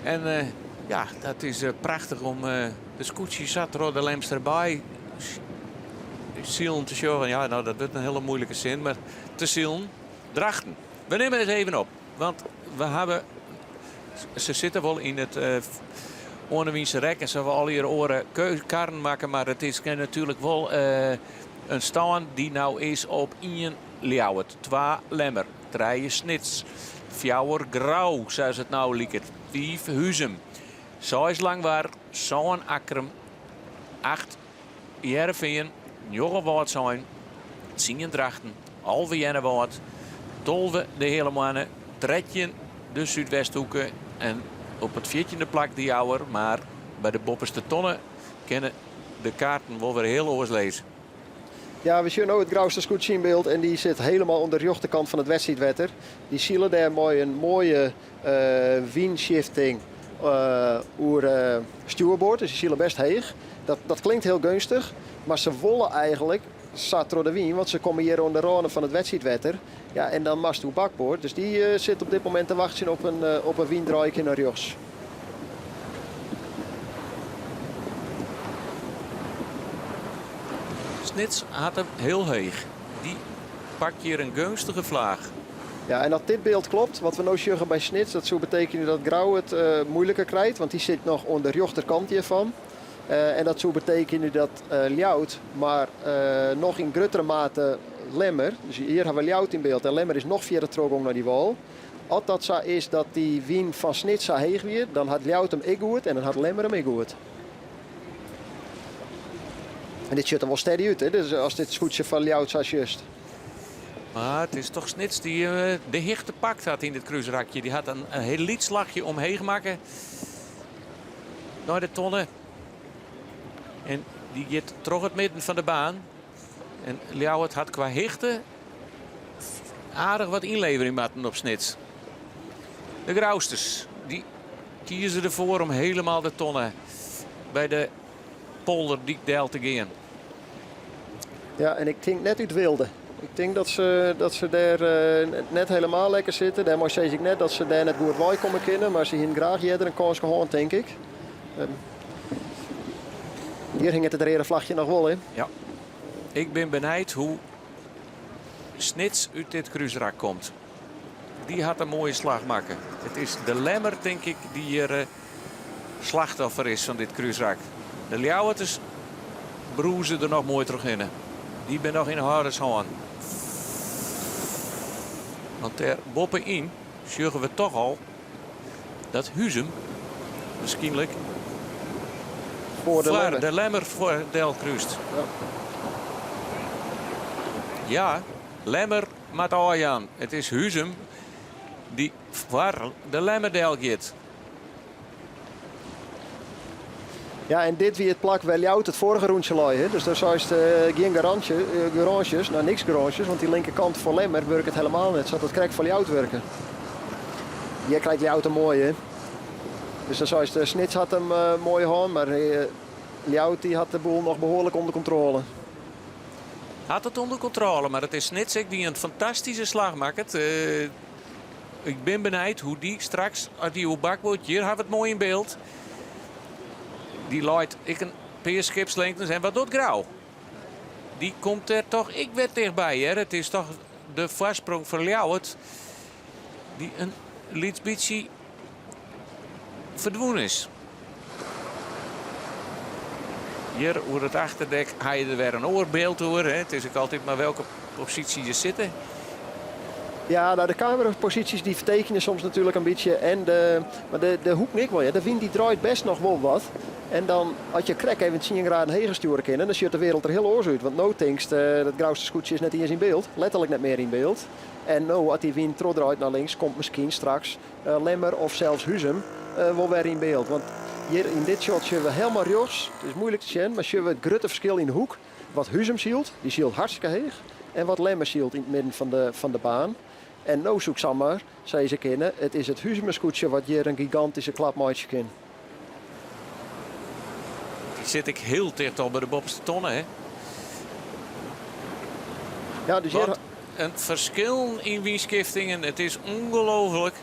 En ja, dat is prachtich om de skûtsje sa troch de Lemster Baai silen te sjoggen. Ja, no dat wurdt in hiele muoilike sin, mar te silen. Drachten. We nimme it even op, want we hawwe. Se sitte wol yn it oanewynse rek en se hawwe allegear oare karren makke, mar it is natuerlik wol in stân dy't no is op ien Ljouwert, twa Lemmer, trije Snits, fjouwer Grou, sa as it no liket, fiif Huzum, seis Langwar, sân Akkrum, acht Hearrenfean, njoggen Wâldsein, tsien Drachten, 11 Earnewâld, 12 de Heale Moanne, 13 de Súdwesthoeke en op it fjirtjinde plak de Jouwer. Mar by de boppeste tonne kinne de kaarten wol wer hiel oars lizze. Ja, we sjogge no it Grouster skûtsje yn byld en dy sit helemaal oan de rjochterkant fan it wedstriidwetter. Dy sile dêr mei in moaie wynshifting oer stjoerboard, dus dy sile best heech. Dat, dat klinkt hiel geunstich, mar se wolle eigenlik sa troch de wyn, want se komme hjir oan de râne fan it wedstriidwetter. Ja, en dan moatst oer bakboard. Dus dy sit op dit momint te wachtsjen op in, op in wyndraaike nei rjochts. Snits hat him hiel heech. Dy pakt hjir in geunstige flaach. Ja, en as dit byld klopt, wat we no sjogge by Snits, dat soe betekenje dat Grou it moeiliker krijt, want dy sit noch oan de rjochterkant hjirfan. En dat soe betekenje dat Ljouwert, mar noch yn gruttere mate Lemmer, dus hjir hawwe we Ljouwert yn byld en Lemmer is noch fierder trochgong nei dy wâl. As dat sa is dat dy wyn fan Snits sa heech wie, dan hat Ljouwert him ek goed en dan hat Lemmer him ek goed. En dit sjocht der wol steady út, hè? Dus as dit skûtsje fan Ljouwert sa sjochst. Mar it is toch Snits dy't de hichte pakt hat yn dit krúsrakje. Dy hat in hiel lyts slachje omheech makke nei de tonne. En dy giet troch it midden fan de baan. En Ljouwert hat kwa hichte aardich wat ynleverje moatten op Snits. De Grousters dy kieze derfoar om helemaal de tonne by de polderdyk del te gean. Ja, en ik tink net út weelde. Ik tink dat se, dat se dêr net helemaal lekker sitte. Dêrmei sis ik net dat se dêr net goed wei komme kinne, mar se hiene graach earder in kânske hân, tink ik. Hjir hinget it reade flachje noch wol, hè? Ja. Ik bin benijd hoe't Snits út dit krúsrak komt. Dy hat in moaie slach makke. It is de Lemmer, tink ik, dy't hjir slachtoffer is fan dit krúsrak. De Ljouwerters brûze der noch moai trochhinne. Dy binne noch yn hâldershân. Want dêr boppe-yn sjogge we toch al dat Huzum wierskynlik Foar de foar Lemmer. de Lemmer foar del krúst. Ja, Lemmer moat ôfjaan. It is Huzum dy't foar de Lemmer del giet. Ja, en dit wie it plak wêr Ljouwert it foarige rûntsje lei. Hè? Dus dêr seist gjin garantje, garânsjes, no niks garânsjes, want dy linkerkant foar Lemmer wurket helemaal net, sa't it krekt foar Ljouwert wurke. Hjir krijt Ljouwert in moaie. Dus dan seist Snits hat him moai hân, mar Ljouwert dy hat de boel noch behoarlik ûnder kontrôle. Hat it ûnder kontrôle, mar it is Snits ek dy't in fantastyske slach makket. Ik bin benijd hoe't dy straks, as dy oer bakboard, hjir hawwe we it moai yn byld. Dy leit ek in pear skipslingtes en wat docht Grou? Dy komt der toch ek wer tichtby, hear. It is toch de foarsprong foar Ljouwert dy't in lyts bytsje ferdwûn is. Hjir oer it achterdek ha je der wer in oar byld oer. Hè. It is ek altyd mar welke posysje je sitte. Ja, nou, de kameraposysjes dy fertekenje soms natuerlik in bytsje. En de, mar de, de hoeken ek wol. Ja. De wyn dy draait best noch wol wat. En dan, as je krekt even 10 graden heger stjoere kinne, dan sjocht de wereld der hiel oars út. Want no tinkst, dat Grouster skûtsje is net iens yn byld. Letterlik net mear yn byld. En no, as dy wyn trochdraait nei links, komt miskien straks Lemmer of sels Huzum wol wer yn byld. Want hjir yn dit shot sjogge we helemaal rjochts, it is moeilik te sjen, mar sjogge we it grutte ferskil yn de hoek. Wat Huzum sylt, dy sylt hartstikke heech. En wat Lemmer sylt yn it midden fan de, fan de baan. En no soe ik samar sizze kinne, it is it Huzumer skûtsje wat hjir in gigantyske klap meitsje kin. Dy sit ek hiel ticht al by de boppeste tonne, hè? Ja, dus hjir... Wat in ferskil yn wynskiftingen. It is ûngelooflik.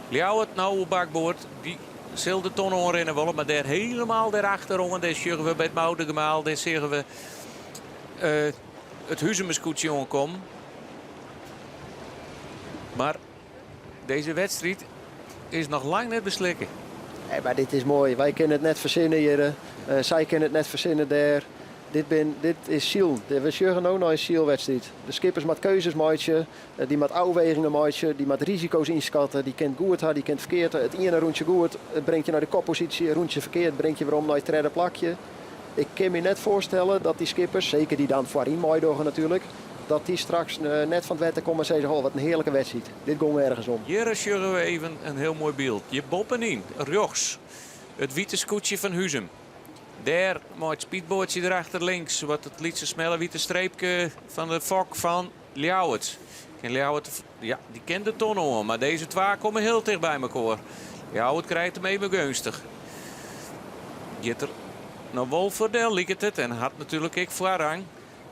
Ljouwert no oer bakboard. Dy sil de tonne oanrinne wolle, mar dêr helemaal dêrachteroan, dêr sjogge we by it moudegemaal, dêr sjogge we it Huzumer skûtsje oankommen. Mar dizze wedstriid. is noch lang net beslikke. Nee, mar dit is moai. Wy kinne it net fersinne hjir. Sy kinne it net fersinne dêr. Dit, bin, dit is silen. We sjogge no nei in sylwedstriid. De skippers moatte keuzes meitsje, dy moatte ôfwegingen meitsje, dy moatte risiko's ynskatte. Dy kin it goed ha, dy kin it ferkeard ha. It iene rûntsje goed bringt je nei de kopposysje, it rûntsje ferkeard bringt je werom nei it tredde plakje. Ik kin my net foarstelle dat dy skippers, seker dy dan foaryn meidogge natuerlik, dat dy straks net fan it wetter komme en sizze, oh wat in hearlike wedstriid, dit gong ergens om. Hjir sjogge we even in hiel moai byld. Hjir boppenyn, rjochts, it wite skûtsje fan Huzum. Dêr mei it speedboatsje derachter links, wat it lytse smelle wite streepke fan de fok fan Ljouwert. Kin Ljouwert, ja, dy kin de tonne oan, mar dizze twa komme hiel ticht by mekoar. Ljouwert krijt him even geunstich. Giet der noch wol foar del, liket it, en hat natuerlik ek foarrang.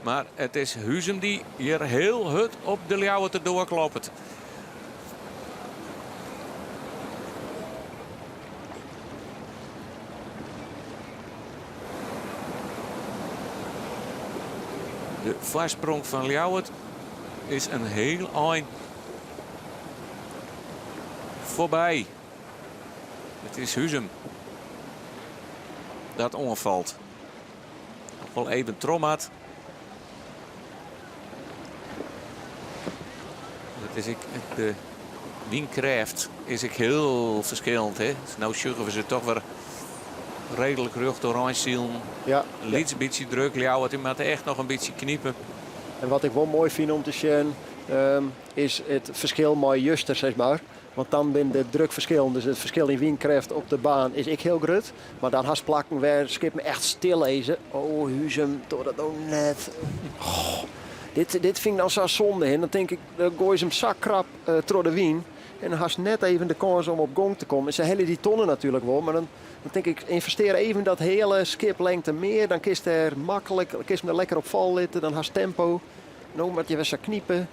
Mar it is Huzum dy't hjir hiel hurd op de Ljouwerter doar kloppet. De foarsprong fan Ljouwert is in hiel ein foarby. It is Huzum dat oanfalt. Noch wol even troch moat. Dat is ek de wynkrêft is ek hiel ferskillend. Hè? Dus no sjogge we se toch wer reedlik rjocht oerein silen. Ja. In lyts bytsje druk. Ljouwert dy moat echt noch in bytsje knipe. En wat ik wol moai fyn om te sjen is it ferskil mei juster, sis mar. Want dan binne de drukferskillen, dus it ferskil yn wynkrêft op de baan is ek hiel grut. Mar dan hast plakken wêr skippen echt stil lizze. Oh, Huzum, doch dat no net. Oh, dit, dit fyn ik dan sa sonde. Hè. Dan tink ik, dan goaie se him sa krap uh, troch de wyn. En dan hast net even de kâns om op gong te kommen. En se helje dy tonne natuerlik wol, mar dan, dan tink ik, ynvestearje even dat hiele skiplengte mear. Dan kinst der maklik, kinst him der lekker op falle litte, dan hast tempo. No moat je wer sa knipe.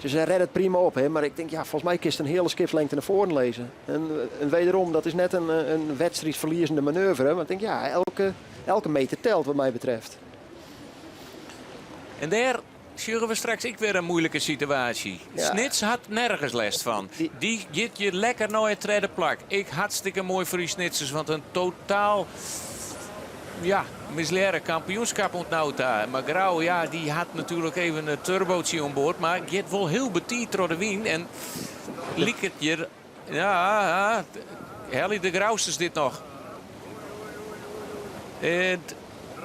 Dus hy rêdt it prima op, hè. Mar ik tink, ja, folgens my kinst in hiele skipslengte nei foaren lizze. En, en wederom, dat is net in, in wedstriidferliezende manoeuvre. Mar ik tink, ja, elke, elke meter telt wat my betreft. En dêr sjogge we straks ek wer in muoilike situaasje. Ja. Snits hat nergens lêst fan. Dy giet hjir lekker nei it tredde plak. Ek hartstikke moai foar dy Snitsers, want in totaal ja, mislearre kampioenskip oant no ta. Mar Grou, ja, dy hat natuerlik even in turbootje oan board, mar giet wol hiel betiid troch de wyn en liket hjir, ja, helje de Grousters dit noch. En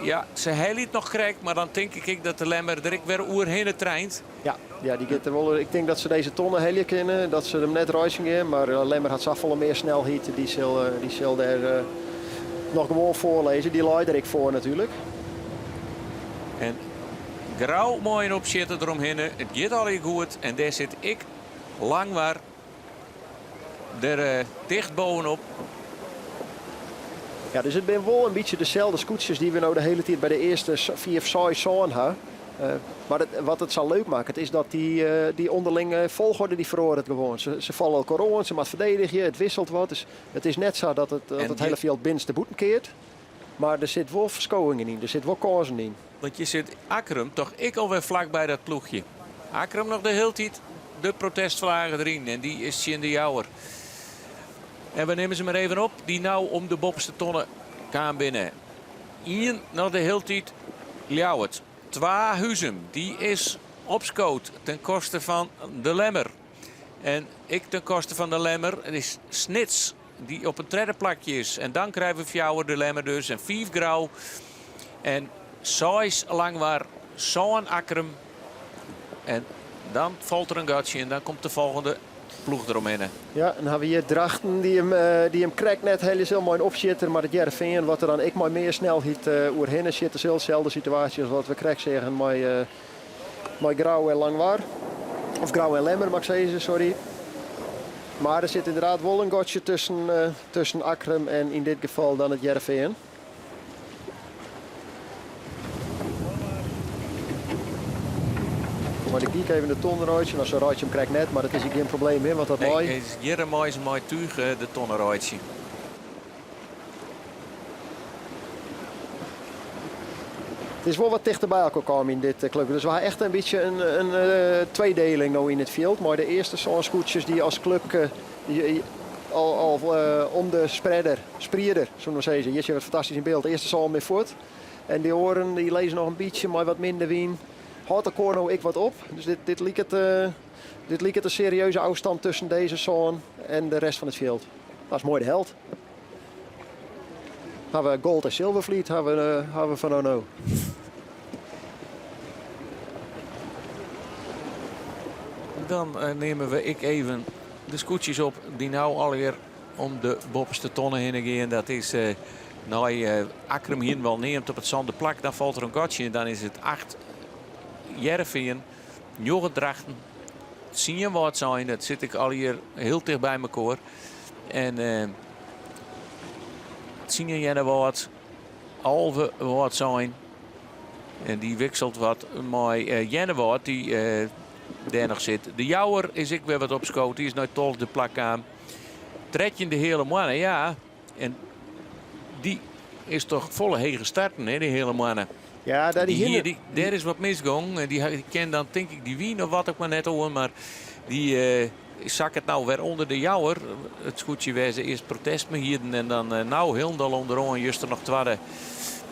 ja, se helje it noch krekt, mar dan tink ik ek dat de Lemmer der ek wer oerhinne treint. Ja, ja, dy giet der wol. Ik tink dat se dizze tonne helje kinne, dat se him net reitsjen gean. Mar eh, Lemmer hat safolle mear snelheid, dy sil, eh, dy sil dêr eh, noch gewoan foar lizze. Dy leit der ek foar natuerlik. En Grou mei in opsjitter deromhinne. It giet allegear goed en dêr sit ek Langwar der ticht bovenop. Ja, dus it binne wol in bytsje deselde skûtsjes dy't we no de hiele tiid by de earste fiif, seis, sân ha. Mar wat it sa leuk makket is dat dy, dy ûnderlinge folchoarder dy feroaret gewoan. Se, se falle elkoar oan, se moatte ferdedigje, it wisselt wat. Dus it is net sa dat it, dat it hiele fjild binnenstebûten keart. Mar der sit wol ferskowingen yn, der sit wol kânsen yn. Want hjir sit Akkrum toch ek alwer flak by dat ploechje. Akkrum noch de hiele tiid de protestflage deryn en dy is tsjin de Jouwer. En we nimme se mar even op, dy no om de boppeste tonne kaam binne. Ien noch de hiele tiid Ljouwert. Twa Huzum, dy is opskood ten koste fan de Lemmer. En ek ten koste fan de Lemmer is Snits dy't op in tredde plakje is. En dan krije we fjouwer de Lemmer dus en fiif Grou. En seis Langwar, sân Akkrum. En dan falt der in gatsje en dan komt de folgjende ploech deromhinne. Ja, en dan ha we hjir Drachten dy't him, dy't him krekt net helje sil mei in opsjitter, mar it Hearrenfean wat der dan ek mei mear snelheid oerhinne sjitte sil. Selde situaasje as wat we krekt seagen mei, mei Grou en Langwar. Of Grou en Lemmer, moat ik sizze, sorry. Mar der sit ynderdaad wol in gatsje tusken, tusken Akkrum en yn dit gefal dan it Hearrenfean. Mei de gyk even de tonne reitsje. No, se reitsje him krekt net, mar dat is gjin probleem mear, want dat Nee, mei. is hjir mei se mei túch de tonne reitsje. It is wol wat tichter by elkoar kaam yn dit klupke. Dus we ha echt in bytsje in, in tweedeling no yn it fjild. Mei de earste sân skûtsjes dy't as klupke. Al, al om de spreader, sprieder, soene we sizze. Hjir sjogge we it fantastysk yn byld. De earste sân binne fuort. En dy oaren dy lizze noch in bytsje mei wat minder wyn. Hâldt elkoar no ek wat op. Dus dit, dit, liket, dit liket in serieuze ôfstân tusken dizze sân en de rest fan it fjild. Dat is moai de helt. Hawwe we Gold en Zilvervliet hawwe we, hawwe we fan no no. Dan neame we ek even de skûtsjes op dy't no allegear om de boppeste tonne hinne gean. Dat is uh, nei uh, Akkrum hienen we al neamd op it sânde plak. Dan falt der in gatsje en dan is it 8 Hearrenfean, 9 Drachten, 10 Wâldsein. Dat sit ek allegear hiel ticht by mekoar. En uh, 10 Earnewâld, 11 Wâldsein. En dy wikselt wat mei uh, Earnewâld, dy't uh, dêr noch sit. De Jouwer is ek wer wat opskood. Dy is nei 12e plak kaam. 13e Heale Moanne, ja. En dy is toch folle heger starten, hè, dy Heale Moanne. Ja, daar die, die, hier, die, dêr is wat misgong. En dy kin dan tink ik dy wyn of wat ek mar net oan, mar dy uh, sakket no wer ûnder de Jouwer. It skûtsje wêr't se earst protest mei hienen en dan uh, no hielendal ûnderoan juster noch twadde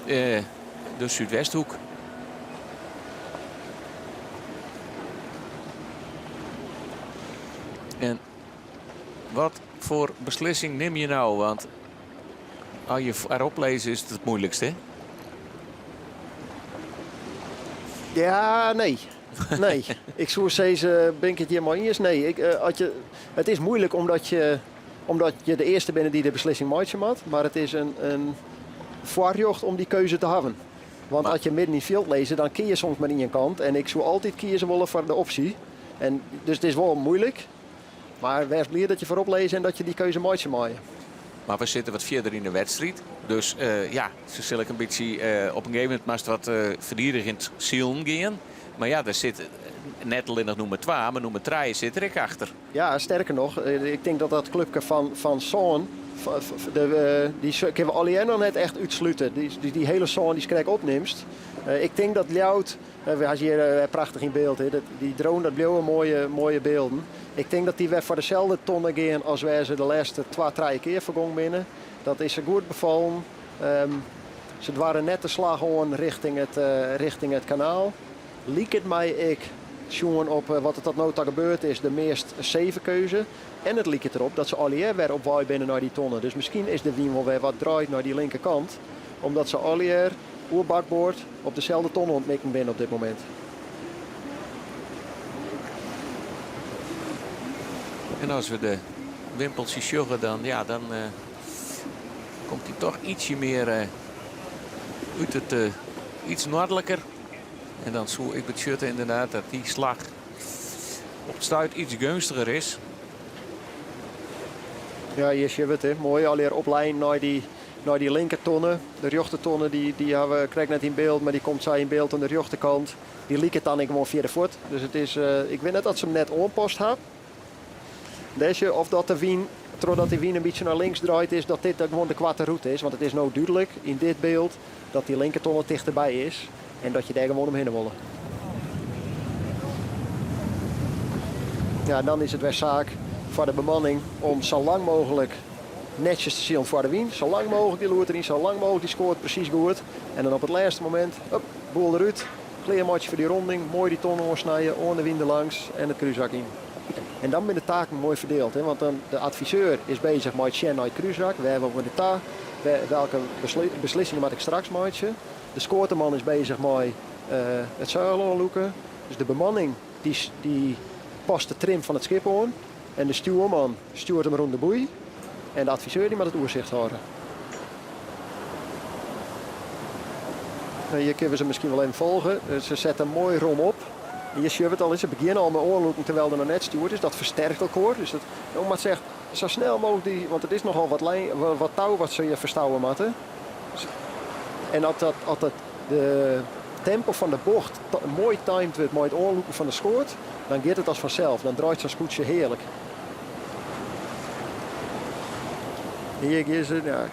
uh, de Súdwesthoek. En wat foar beslissing nim je no? Want as je foarop lizze is it it muoilikste. Hè? Ja, nee. Nee. Ik soe sizze, bin ik it hjir mei iens? Nee. Ik, uh, as je, it is muoilik omdat je, omdat je de earste binne dy't de beslissing meitsje moat. Mar it is in, in foarrjocht om dy keuze te hawwen. Want as je midden yn it fjild lizze, dan kinne je soms mar ien kant. En ik soe altyd kieze wolle foar de opsje. En, dus it is wol muoilik. Mar wês bliid dat je foarop lizze en dat je dy keuze meitsje meie. Mar we sitte wat fierder yn de wedstriid. Dus uh, ja, se sil ek in bytsje uh, op in gegeven momint moatst wat uh, ferdigenjend silen gean. Mar ja, der sit net allinnich nûmer 2, mar nûmer 3 sit der ek achter. Ja, sterker noch, ik tink dat dat klupke fan, fan sân, de, dy kinne we allegear noch net echt útslute. Dy, dy, dy hiele sân dy'tst krekt opnimst. Ik tink dat Ljouwert We ha hjir prachtich yn byld. Dy drone, dat bliuwe moaie, moaie bylden. Ik tink dat dy wer foar deselde tonne gean as wêr se de lêste twa, trije kear foar gong binne. Dat is se goed befallen. Um, se doare net de slach oan rjochting it, uh, rjochting it kanaal. Liket my ek, sjoen op wat der tot no ta gebeurd is, de meast safe keuze. En it liket derop dat se allegear wer op wei binne nei dy tonne. Dus miskien is de wyn wol wer wat draaid nei dy linkerkant. Omdat se allegear oer bakboard op deselde tonne oan it mikken binne op dit momint. En as we de wimpeltsjes sjogge, dan, ja, dan uh, komt hy toch ietsje mear uh, út it uh, iets noardliker. En dan soe ek betsjutte ynderdaad dat dy slach op it stuit iets geunstiger is. Ja, hjir sjogge we it, hè. Moai allegear op lyn nei dy Nei dy linkertonne. De rjochtertonne dy, dy ha we krekt net yn byld, mar dy komt sa yn byld oan de rjochterkant. Dy liket dan ek gewoan fierder fuort. Dus it is, uh, ik wit net oft se him net oanpast ha. Dêr of dat de wyn, trochdat dy wyn in bytsje nei links draait is, dat dit gewoan de koarte rûte is. Want it is no dúdlik yn dit byld dat dy linkertonne tichterby is en dat je dêr gewoan omhinne wolle. Ja, dan is it wer saak foar de bemanning om sa lang mooglik netsjes te silen foar de wyn. Sa lang mooglik dy loer deryn, sa lang mooglik dy skoat presys goed. En dan op it lêste momint, hup, boel derút. Klearmeitsje foar dy ronding, moai dy tonne oansnije, oan de wyn derlangs en it krúsrak yn. En dan binne de taken moai ferdield, hè, want dan de adviseur is bezich mei it sjen nei it krúsrak, wêr wolle we nei ta, welke beslissingen moat ik straks meitsje. De skoateman is bezich mei uh, it seil oanlûken. Dus de bemanning dy, dy past de trim fan it skip oan. En de stjoerman stjoert him rûn de boei. En de adviseur dy moat it oersicht hâlde. Hjir kinne we se miskien wol even folge. Se sette moai rom op. En hjir sjogge we it al, se begjinne al mei oanlûken terwyl der noch net stjoerd is. Dat fersterkt elkoar. Dus dat, jo moatte echt sa snel mooglik dy, want it is nochal wat, lijn, wat tou wat se hjir ferstouwe moatte. En as dat, as dat de tempo fan de bocht moai timed wurdt mei it oanlûken fan de skoat, dan giet it as fansels. Dan draait sa'n skûtsje hearlik. Hjir gean se, ja,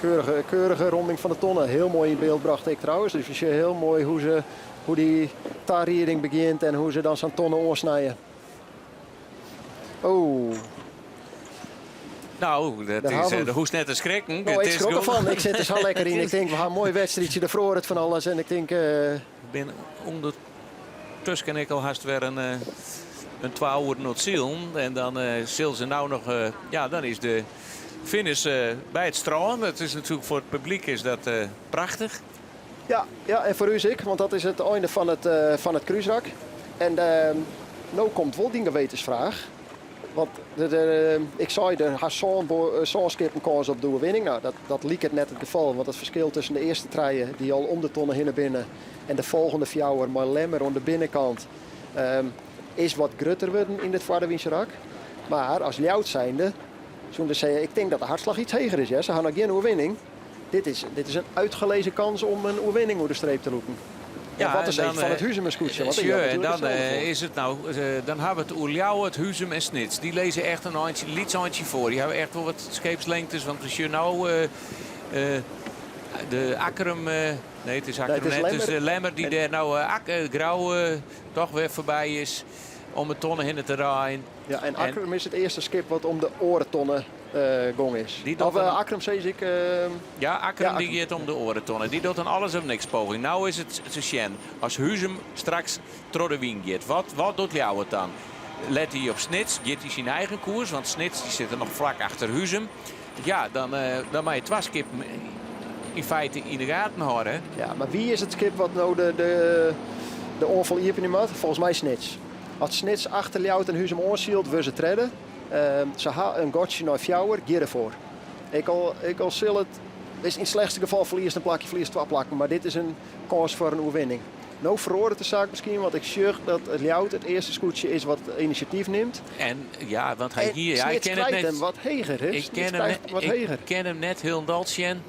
keurige, keurige ronding fan de tonne. Hiel moai yn byld brocht ek trouwens. Dus we sjogge hiel moai hoe, se, hoe dy tarieding begjint en hoe se dan sa'n tonne oansnije. Oh. Nou, dat is, eh, hoechst net te skrikken. No, ik skrok derfan. Ik sit der sa lekker yn. Ik tink, we ha in moai wedstriidsje, der feroaret fan alles. En ik tink... Uh... Ik bin ûndertusken ek al hast wer in, eh, in twa oeren oan it silen. En dan uh, sille se no noch... Uh, ja, dan is de finish by it strân. Dat is natuerlik foar it publyk is dat prachtich. Ja, ja, en foar ús ek, want dat is it ein fan it, fan it krúsrak. En no komt wol dyn gewetensfraach. Want de, de, ik sei der ha sân skippen kâns op de oerwinning. No, dat, dat liket net it gefal, want it ferskil tusken de earste trije dy't al om de tonne hinne binne en de folgjende fjouwer mei Lemmer oan de binnenkant um, is wat grutter wurden yn it foardewynserak. Mar as Ljouwert zijnde, soene se sizze, ik tink dat de hartslach iets heger is. Ja? Se ha noch gjin oerwinning. Dit is, dit is in uitgelezen kans om in oerwinning oer de streep te lûken. Ja, wat is dan, fan it Huzumer skûtsje? Want Sjoch, en dan eh, is it no, eh, dan ha we it oer Ljouwert, Huzum en Snits. Dy lizze echt in eintsje, lyts eintsje foar. Dy hawwe echt wol wat skeepslengtes, want we sjogge no uh, de Akkrum, nee it is Akkrum nee, het is net, dus de Lemmer dy't dêr no Grou toch wer foarby is om de tonne hinne te draaien. Ja, en Akkrum is it earste skip wat om de oare tonne gong is. Dy docht Of uh, Akkrum sis ik. Uh, ja, Akkrum ja, dy giet om de oare tonne. Dy docht in alles of niks poging. No is it te sjen. As Huzum straks troch de wyn giet, wat, wat docht Ljouwert dan? Let hy op Snits? Giet hy syn eigen koers? Want Snits dy sit der noch flak achter Huzum. Ja, dan, uh, dan mei je twa skippen yn feite yn de gaten hâlde. Ja, mar wie is it skip wat no de, de, de oanfal iepenje moat? Folgens my Snits. As Snits achter Ljouwert en Huzum oansylt, wurde se tredde. Se ha in gatsje nei fjouwer, gean derfoar. Ek al, ek al sil it, is yn it slechtste gefal ferliest in plakje, ferliest twa plakken, mar dit is in kâns foar in oerwinning. No feroaret de saak miskien, want ik sjoch dat it Ljouwert it earste skûtsje is wat inisjatyf nimt. En ja, want hy hie, ja, ik ken it net. him wat heger, hè? Ik ken him net, wat heger. Ik ken him net hielendal sjen.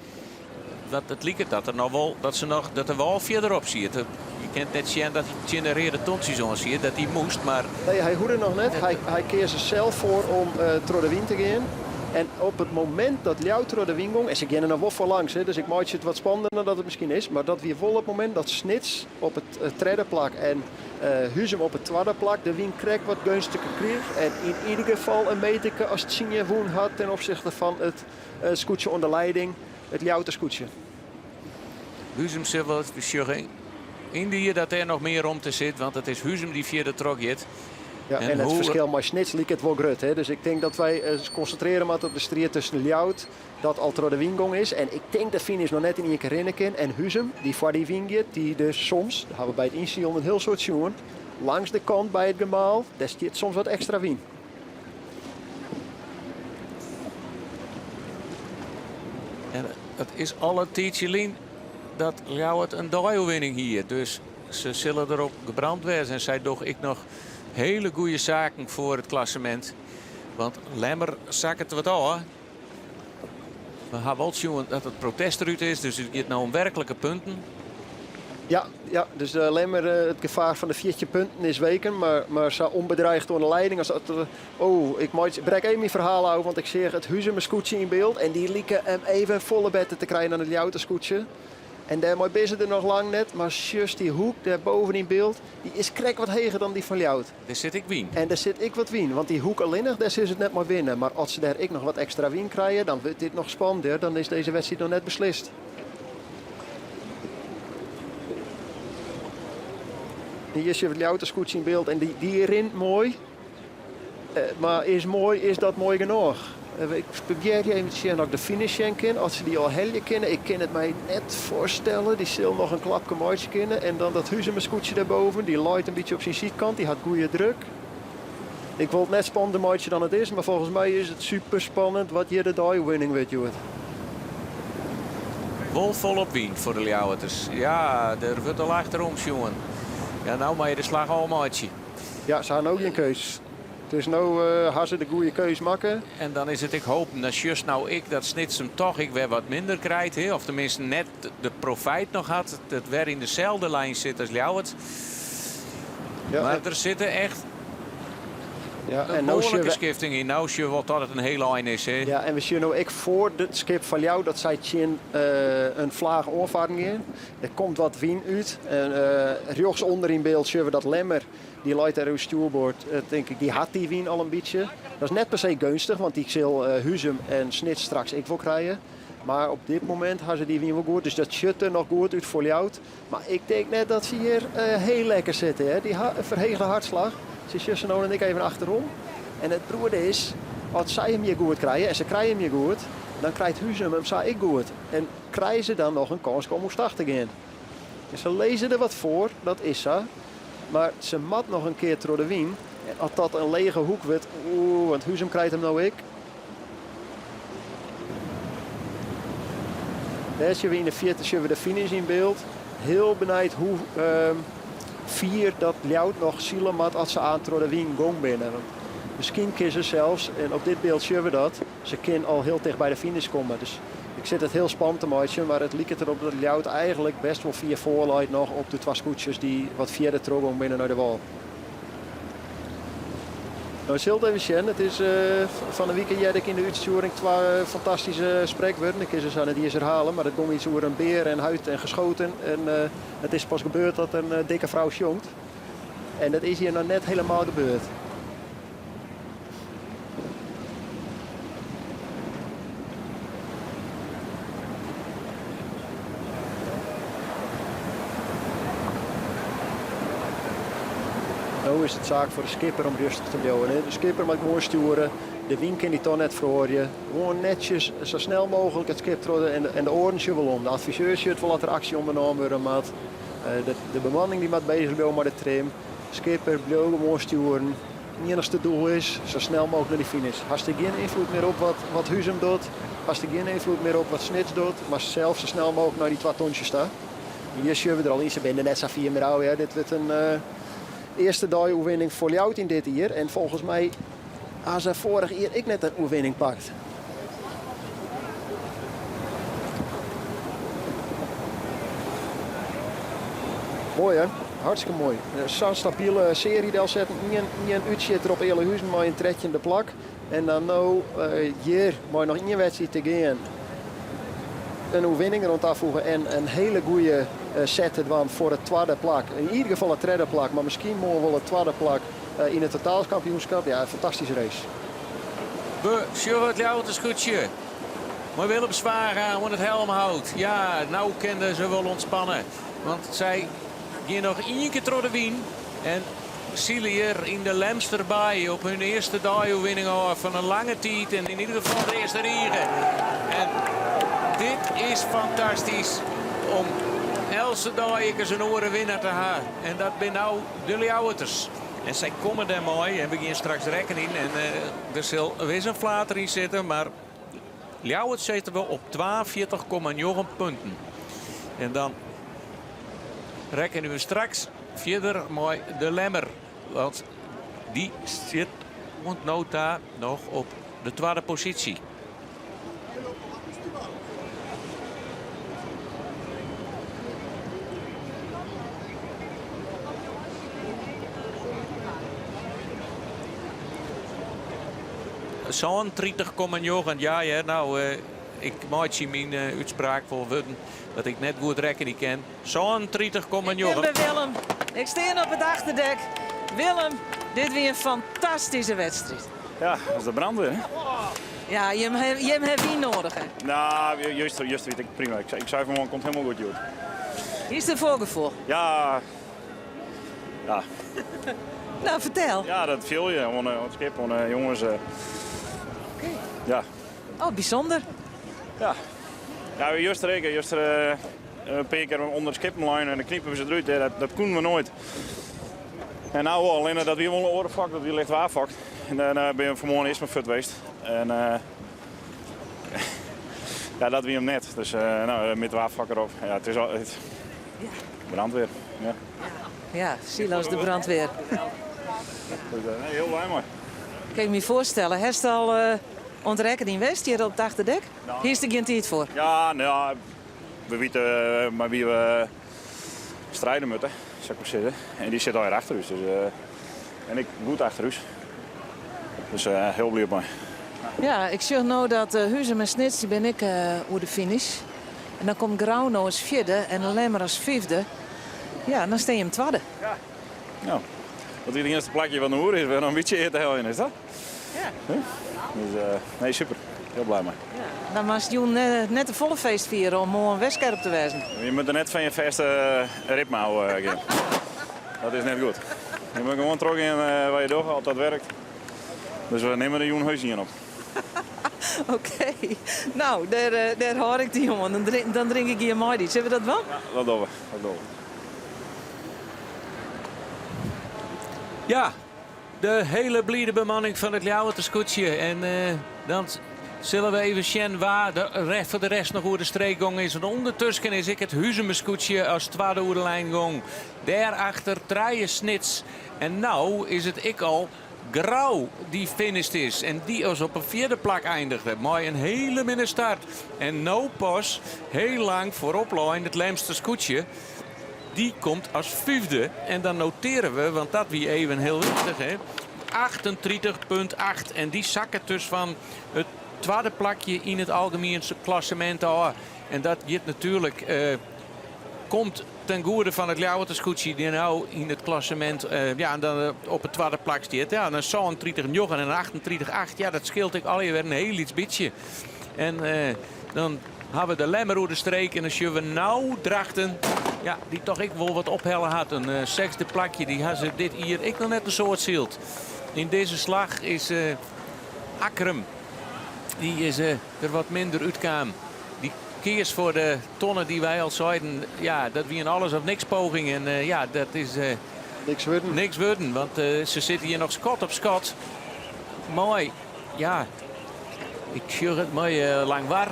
Dat it liket dat der noch wol, dat se noch, dat de wâl fierderop siet. Je kinne net sjen dat hy tsjin de reade tontsjes oan siet, dat hy moast, mar... Nee, hy hoede noch net. Hy, hy keas der sels foar om uh, troch de wyn te gean. En op it momint dat Ljouwert troch de wyn gong, en se geane noch wol foarlangs, hè, dus ik meitsje it wat spannender dan dat it miskien is, mar dat wie wol it momint dat Snits op it eh, tredde plak en uh, Huzum op it twadde plak de wyn krekt wat geunstiger krige. En yn ieder gefal in meterke as tsien wûn hat ten opsichte fan it uh, skûtsje oan de leiding, it Ljouwerter skûtsje. Huzum sil wol sjogge yndie dat dêr noch mear romte sit, want it is Huzum dy't fierder trochgiet. Ja, en, en it ferskil mei Snits liket wol grut. Hè? Dus ik tink dat wy uh, konsintrearje moatte op de striid tusken Ljouwert, dat al troch de wyn gong is. En ik tink dat finish noch net yn ien kear rinne kin. En Huzum, dy't foar dy wyn giet, dy't dus soms, dat ha we by it ynsilen in hiel soad sjoen, langs de kant by it gemaal, dêr stiet soms wat ekstra wyn. En it is al in tiidsje lyn dat Ljouwert in deioerwinning hie. Dus se sille derop gebrand wêze. En sy dogge ek noch hiele goede saken foar it klassemint. Want Lemmer sakket wat ôf. We ha wol sjoen dat it protest derút is, dus it giet no om werklike punten. Ja, ja dus de Lemmer, eh, it gefaar fan de 14 punten is weken, mar, mar sa ûnbedreigd oan de leiding as dat. Eh, oh, ik meitsje, brek even myn ferhaal ôf, want ik seach it Huzumer skûtsje yn byld en dy like him even folle better te krijen dan it Ljouwerter skûtsje. En dêrmei binne se der noch lang net, mar sjochst dy hoek dêr boven yn byld, dy is krekt wat heger dan dy fan Ljouwert. Dêr sit ek wyn. En dêr sit ek wat wyn, want dy hoek allinnich, dêr sille se it net mei winne. Mar as se dêr ek noch wat ekstra wyn krije, dan wurdt dit noch spannender. Dan is dizze wedstriid noch net beslist. Hjir sjogge we it Ljouwerter skûtsje yn byld en dy, dy rint moai. Eh, mar is moai, is dat moai genôch? Eh, ik probearje even te sjen oft ik de finish sjen kin. As se dy al helje kinne. Ik kin it my net foarstelle. Dy sil noch in klapke meitsje kinne. En dan dat Huzumer skûtsje dêrboven. Dy leit in bytsje op syn sydkant. Dy hat goede druk. Ik wol it net spannender meitsje dan it is. Mar folgens my is it super spannend wat hjir de deioerwinning wurdt hjoed. Wol folop wyn foar de Ljouwerters. Ja, der wurdt al achterom sjoen. Ja, no moatte je de slach ôfmeitsje. Ja, se ha no gjin keus. Dus no uh, ha se de goede keus makke. En dan is it ek hopen, dan sjochst no ek dat Snits him toch ek wer wat minder krijt. Hè? Of teminsten net de profijt noch hat. Dat wer yn deselde lijn sit as Ljouwert. Ja, mar der sitte echt. Ja, In en no behoarlike sjogge we- skifting yn. No sjogge we wol dat it in hiel ein is. Hè? Ja, en we sjogge no ek foar it skip fan Ljouwert dat sy tsjin in flaach oanfarren gean. Der komt wat wyn út. En rjochts ûnder yn byld sjogge we dat Lemmer, dy leit dêr oer stjoerboard, tink ik, dy hat dy wyn al in bytsje. Dat is net per se geunstich, want dy sil Huzum en Snits straks ek wol krije. Mar op dit momint ha se dy wyn wol goed, dus dat sjocht der noch goed út foar Ljouwert. Mar ik tink net dat se hjir hiel lekker sitte. Hè. Dy ha in ferhege hartslach. Se sjogge se no en ik even achterom. En it beroerde is, as sy him hjir goed krije, en se krije him hjir goed, dan krijt Huzum him sa ek goed. En krije se dan noch in kâns om oerstach te gean. En se lizze der wat foar, dat is sa. Mar se moat noch in kear troch de wyn. En as dat in lege hoek wurdt, oeh, want Huzum krijt him no ek. Dêr sjogge we yn de fierte sjogge we de finish yn byld. Hiel benijd hoe fier dat Ljouwert noch sile moat as se aan troch de wyn gong binne. Want miskien kinne se sels, en op dit byld sjogge we dat, se kin al hiel ticht by de finish komme. Dus ik sit it hiel spannend te meitsjen, mar it liket derop dat Ljouwert eigentlik best wol fier foar leit noch op de twa skûtsjes dy't wat fierder trochgong binne nei de wâl. No sil it even sjen. It is fan 'e wike hearde ik yn de útstjoering twa fantastyske sprekwurden. Ik kin se sa net iens herhalen, mar it gong iets oer in bear en huid en geschoten. En it is pas gebeurd dat in dikke frou sjongt. En dat is hjir noch net helemaal gebeurd. No is it saak foar de skipper om rêstich te bliuwen. De skipper moat gewoan stjoere. De wyn kin dy toch net feroarje. Gewoan netsjes sa snel mooglik it skip troch en de oaren sjogge wol om. De adviseur sjocht wol at der aksje ûndernommen wurde moat. De bemanning dy moat bezich bliuwe mei de trim. Skipper, bliuw gewoan stjoeren. Iennichste doel is sa snel mooglik nei dy finish. Hast der gjin ynfloed mear op wat Huzum docht, hast der gjin ynfloed mear op wat Snits docht, mar sels sa snel mooglik nei dy twa tontsjes ta. Hjir sjogge we der al yn, se binne der net sa fier mear ôf. Hear. Dit wurdt in earste dei oerwinning foar Ljouwert yn dit jier en folgens my ha se foarich jier ek net in oerwinning pakt. Moai hè? Hartstikke moai. Sa'n stabile searje delsetten. Ien útsjitter op Ealahuzen mei in trettjinde plak. En dan no hjir mei noch ien wedstriid te gean. In oerwinning deroan tafoege en in hiele goede set te dwaan foar it twadde plak. Yn ieder gefal it tredde plak, mar miskien moarn wol it twadde plak yn it totaalkampioenskip. Ja, in fantastyske race. We sjogge it Ljouwerter skûtsje. Mei Willem Zwaga oan it helmhout. Ja, no kinne se wol ûntspanne. Want sy gean noch ien kear troch de wyn. En sile hjir yn de Lemsterbaai op hun earste deioerwinning ôf fan in lange tiid. En yn ieder gefal de earste rige. En dit is fantastysk om eltse dei ek ris in oare winner te ha. En dat binne no de Ljouwerters. En sy komme dêrmei en we gean straks rekkenjen. En der sil wis in flater yn sitte, mar Ljouwert sitte we op 42,9 punten. En dan rekkenje we straks fierder mei de Lemmer. Want dy sit oant no ta noch op de twadde posysje. 37,9. Ja, hear, no, ik meitsje myn útspraak wol wurden dat ik net goed rekkenje kin. 37,9. Ik bin by Willem. Ik stean op it achterdek. Willem, dit wie in fantastyske wedstriid. Ja, dat is de brandweer, hè? Ja, jim jim ha wyn nedich, hè? Nou, juster, juster wie it prima. Ik, ik sei fan komt hielendal goed, hjoed. Is der foargefoel? Ja. Ja. Nou, fertel. Ja, dat fiel je oan it skip, oan de jonges. Oké. Ja. Oh, bysûnder. Ja. Ja, juster ek. Juster in pear kear ûnder it skippen lein en dan knipen we se derút. Dat, dat koenen we noait. En no wol, allinne dat wie wol in oare fok, dat wie licht waarfok. En dan bin ik fanmoarn earst mar fuort west. En ja, dat wie him net. Dus no, met waarfok derop. Ja, it is al, it, brandweer. Ja. Ja, Silas de brandweer. Dus, nee, hiel blij mei. Kin ik my foarstelle. Hast al oan it rekkenjen west hjir op it achterdek? Hiest der gjin tiid foar? Ja, no ja, we witte mei wie we stride moatte, sil ik mar sizze. En dy sit allegear achter ús. Dus, en ek goed achter ús. Dus hiel bliid mei. Ja, ik sjoch no dat Huzum en Snits dy binne ek oer de finish. En dan komt Grou no as fjirde en Lemmer as fyfde. Ja, dan stean jim twadde. Ja. Nou, dat wie it iennichste plakje wat noch oer is, wer noch in bytsje ear te heljen is dat? Ja. Dus nee, super. Hiel blij mei. Ja. Dan moatst jûn net te folle feest fiere om moarn wer skerp te wêzen. Je moatte net fan je fêste ritme ôf gean. Dat is net goed. Je moatte gewoan trochgean wat je dogge, as dat werkt. Dus we nimme der jûn heus ien op. Oké. Nou, dêr dêr hâld ik dy oan. Dan drink ik ien mei dy. Sille we dat dwaan? Ja, dat dogge we. Dat dogge we. Ja, de hiele blide bemanning fan it Ljouwerter skûtsje. En dan sille we even sjen wa der foar de rest noch oer de streek gong is. Want ûndertusken is ek it Huzumer skûtsje as twadde oer de lijn gong. Dêrachter trije Snits. En no is it ek al Grou dy't finished is en dy as op in fjirde plak eindigde mei in hiele minne start. En no pas hiel lang foarop lein it Lemster skûtsje. Dy komt as fyfde en dan notearje we, want dat wie even hiel wichtich, hè, 38,8 en dy sakket dus fan it twadde plakje yn it algemien klassemint ôf. En dat giet natuerlik komt ten goede fan it Ljouwerter skûtsje dy't no yn it klassemint ja, en dan op it twadde plak stiet. Ja, dan 37,9 en 38,8. Ja, dat skeelt ek allegear wer in hiel lyts bytsje. En dan ha we de Lemmer oer de streek en dan sjogge we no Drachten. Ja, dy't toch ek wol wat ophelle hat. In sechsde plakje, dy ha se dit jier ek noch net in soad syld. Yn dizze slach is Akkrum, dy is der wat minder útkaam. Dy keas foar de tonne dy't wy al seiden, ja, dat wie in alles of niks poging. En ja, dat is niks wurden. Niks wurden, want se sitte hjir noch skot op skot. Moai, ja, ik sjoch it mei Langwar.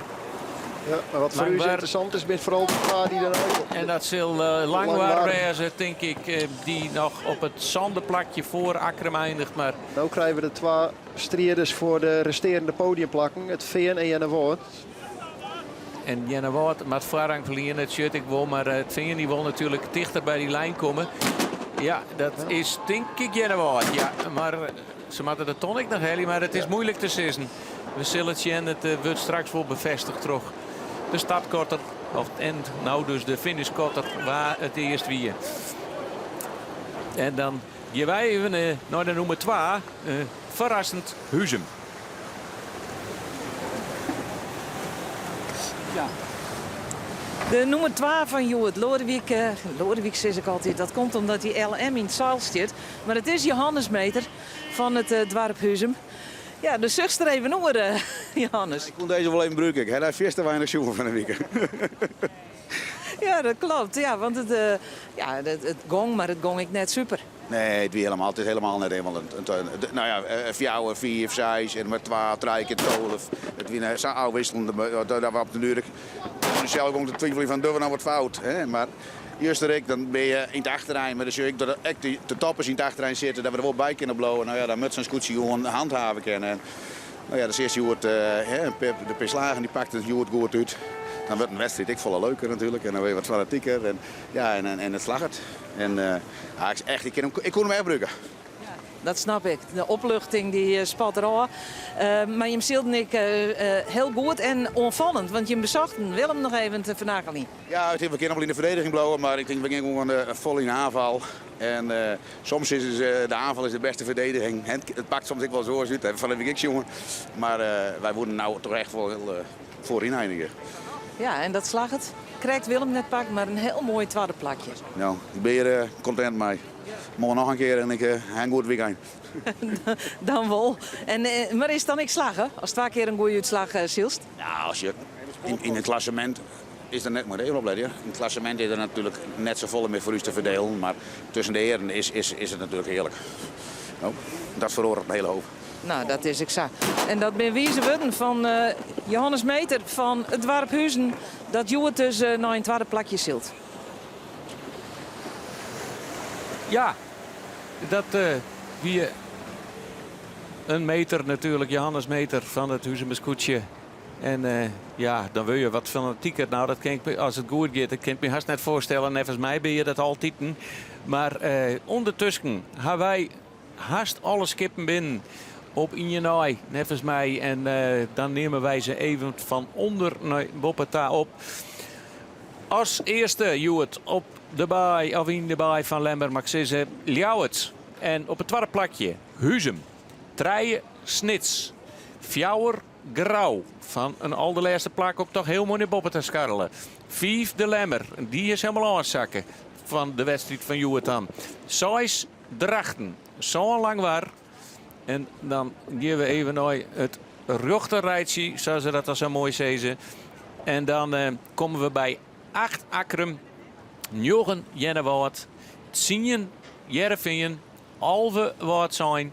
Ja, mar wat foar ús ynteressant is, binne foaral de twa dy't der komt. En dat sil Langwar wêze, tink ik, dy't noch op it sânde plakje foar Akkrum eindiget. Mar No krije we de twa striders foar de restearjende podiumplakken, it Fean en Earnewâld. En Earnewâld moat foarrang ferliene, dat sjocht ik wol. Mar it Fean dy wol natuerlik tichter by dy lijn komme. Ja, dat is tink ik Earnewâld. Ja, mar se moatte de ton ek noch helje, mar it is muoilik te sizzen. We sille it sjen, it wurdt straks wol befêstige troch de startkotter. Of, en no dus de finishkotter wa it earst wie. En dan gean wy even nei de nûmer 2, ferrassend Huzum. Ja. De nûmer 2 fan hjoed, Loadewyk, Loadewyk sis ik altyd, dat komt omdat dy LM yn it seil stiet. Mar it is Johannes Meter fan it doarp Huzum. Ja, do suchtst der even oer, Johannes. Ik koe dizze wol even brûke. Ik ha dêr fierste weinich sjoen fan 'e wike. Ja, dat kloppet. Ja, want it, ja, it gong, mar it gong ek net super. Nee, it wie helemaal, it is helemaal net helemaal in, no ja, fjouwer, fiif, seis en mar twa, trije kear 12. It wie sa ôfwikseljend dat we op den duer sels gong te twiveljen fan dogge we no wat fout. Hè? Mar juster ek, dan binne je yn it achterein, mar dan sjoch ik dat ek de toppers yn it achterein sitte, dat we der wol by kinne bliuwe. No ja, dan moat sa'n skûtsje gewoan handhave kinne. En, no ja, dan seachst hjoed, de pear slagen dy pakte it hjoed goed út. Dan wurdt in wedstriid ek folle leuker natuerlik en dan wurde je wat fanatiker en ja, en it slagget. En uh, echt, ik, kin him, ik koe him echt brûke. Ja, dat snap ik. De opluchting dy spat derôf. Uh, mar jim sylden ek hiel goed en oanfallend, want jim besochten Willem noch even te fernageljen. Ja, ik tink we kinne wol yn de ferdediging bliuwe, mar ik tink we gean gewoan fol yn de oanfal. En soms is de oanfal is de bêste ferdediging. It pakt soms ek wolris oars út, dat ha we ek sjoen. Mar wy woene no toch echt wol hiel foaryn einigje. Ja, en dat slagget. Krekt Willem net pakt, mar in hiel moai twadde plakje. No, ik bin hjir kontent mei. Moarn noch in kear en ik ha in goed wykein. Dan wol. En, mar is it dan ek slagge, ast twa kear in goede útslach sylst? Ja, as je yn it klassemint is der net, moat even oplette hear. Yn it klassemint is der natuerlik net safolle mear foar ús te ferdelen, mar tusken de hearen is, is, is it natuerlik hearlik. No, dat feroaret in hiele hoop. No, dat is ek sa. En dat binne wize wurden fan Johannes Meter fan it doarp Huzen, dat hjoed dus nei in twadde plakje sylt. Ja, dat wie in meter natuerlik, Johannes Meter fan it Huzumer skûtsje. En ja, dan wurde je wat fanatiker. No, dat kin ik, as it goed giet, dat kin ik my hast net foarstelle. Neffens my binne je dat altiten. Mar ûndertusken ha wy hast alle skippen binnen. Op ien nei, neffens my. En dan nimme wy se even fan ûnder nei boppe ta op. As earste hjoed op de baai, of yn de baai fan Lemmer, moat ik sizze, Ljouwert. En op it twadde plakje Huzum. Trije Snits. Fjouwer Grou. Fan in alderlêste plak op toch hiel moai nei boppe ta skarrele. Fiif de Lemmer. Dy is helemaal ôfsakke fan de wedstriid fan hjoed dan. Seis Drachten. Sân Langwar. En dan gean we even nei it rjochterrijtsje, sa se dat al sa moai sizze. En dan eh, komme we by 8 Akkrum, 9 Earnewâld, 10 Hearrenfean, 11 Wâldsein,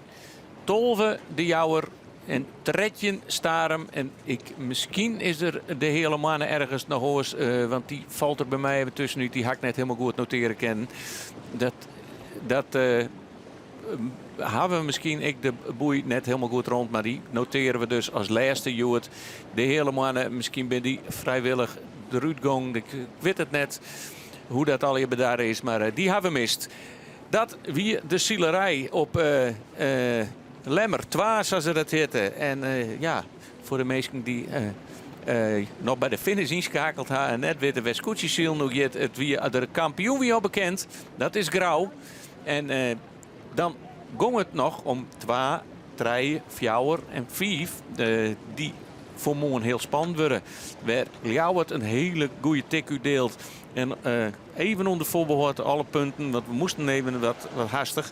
12 De Jouwer en 13 Starum. En ik, miskien is der de Heale Moanne ergens noch oars, eh, want dy falt der by my even tuskenút. Dy ha ik net hielendal goed notearje kinnen. Dat, dat eh, hawwe we miskien ek de boei net hielendal goed rûn, mar dy notearje we dus as lêste hjoed. De Heale Moanne, miskien binne dy frijwillich derút gongen. Ik wit it net hoe't dat allegear bedarre is, mar eh, dy hawwe we mist. Dat wie de silerij op uh, uh, Lemmer 2, sa se dat hjitte. En ja, foar de minsken dy't noch by de finish ynskakeld ha en net witte wêr't skûtsjesilen no giet, it wie, de kampioen wie al bekend. Dat is Grou. En eh, dan gong it noch om 2, 3, 4 en 5 eh, dy't foar moarn hiel spannend wurde. Wêr Ljouwert in hiele goede tik útdielt. En eh, even ûnder foarbehâld alle punten, want we moasten even wat, wat hastich.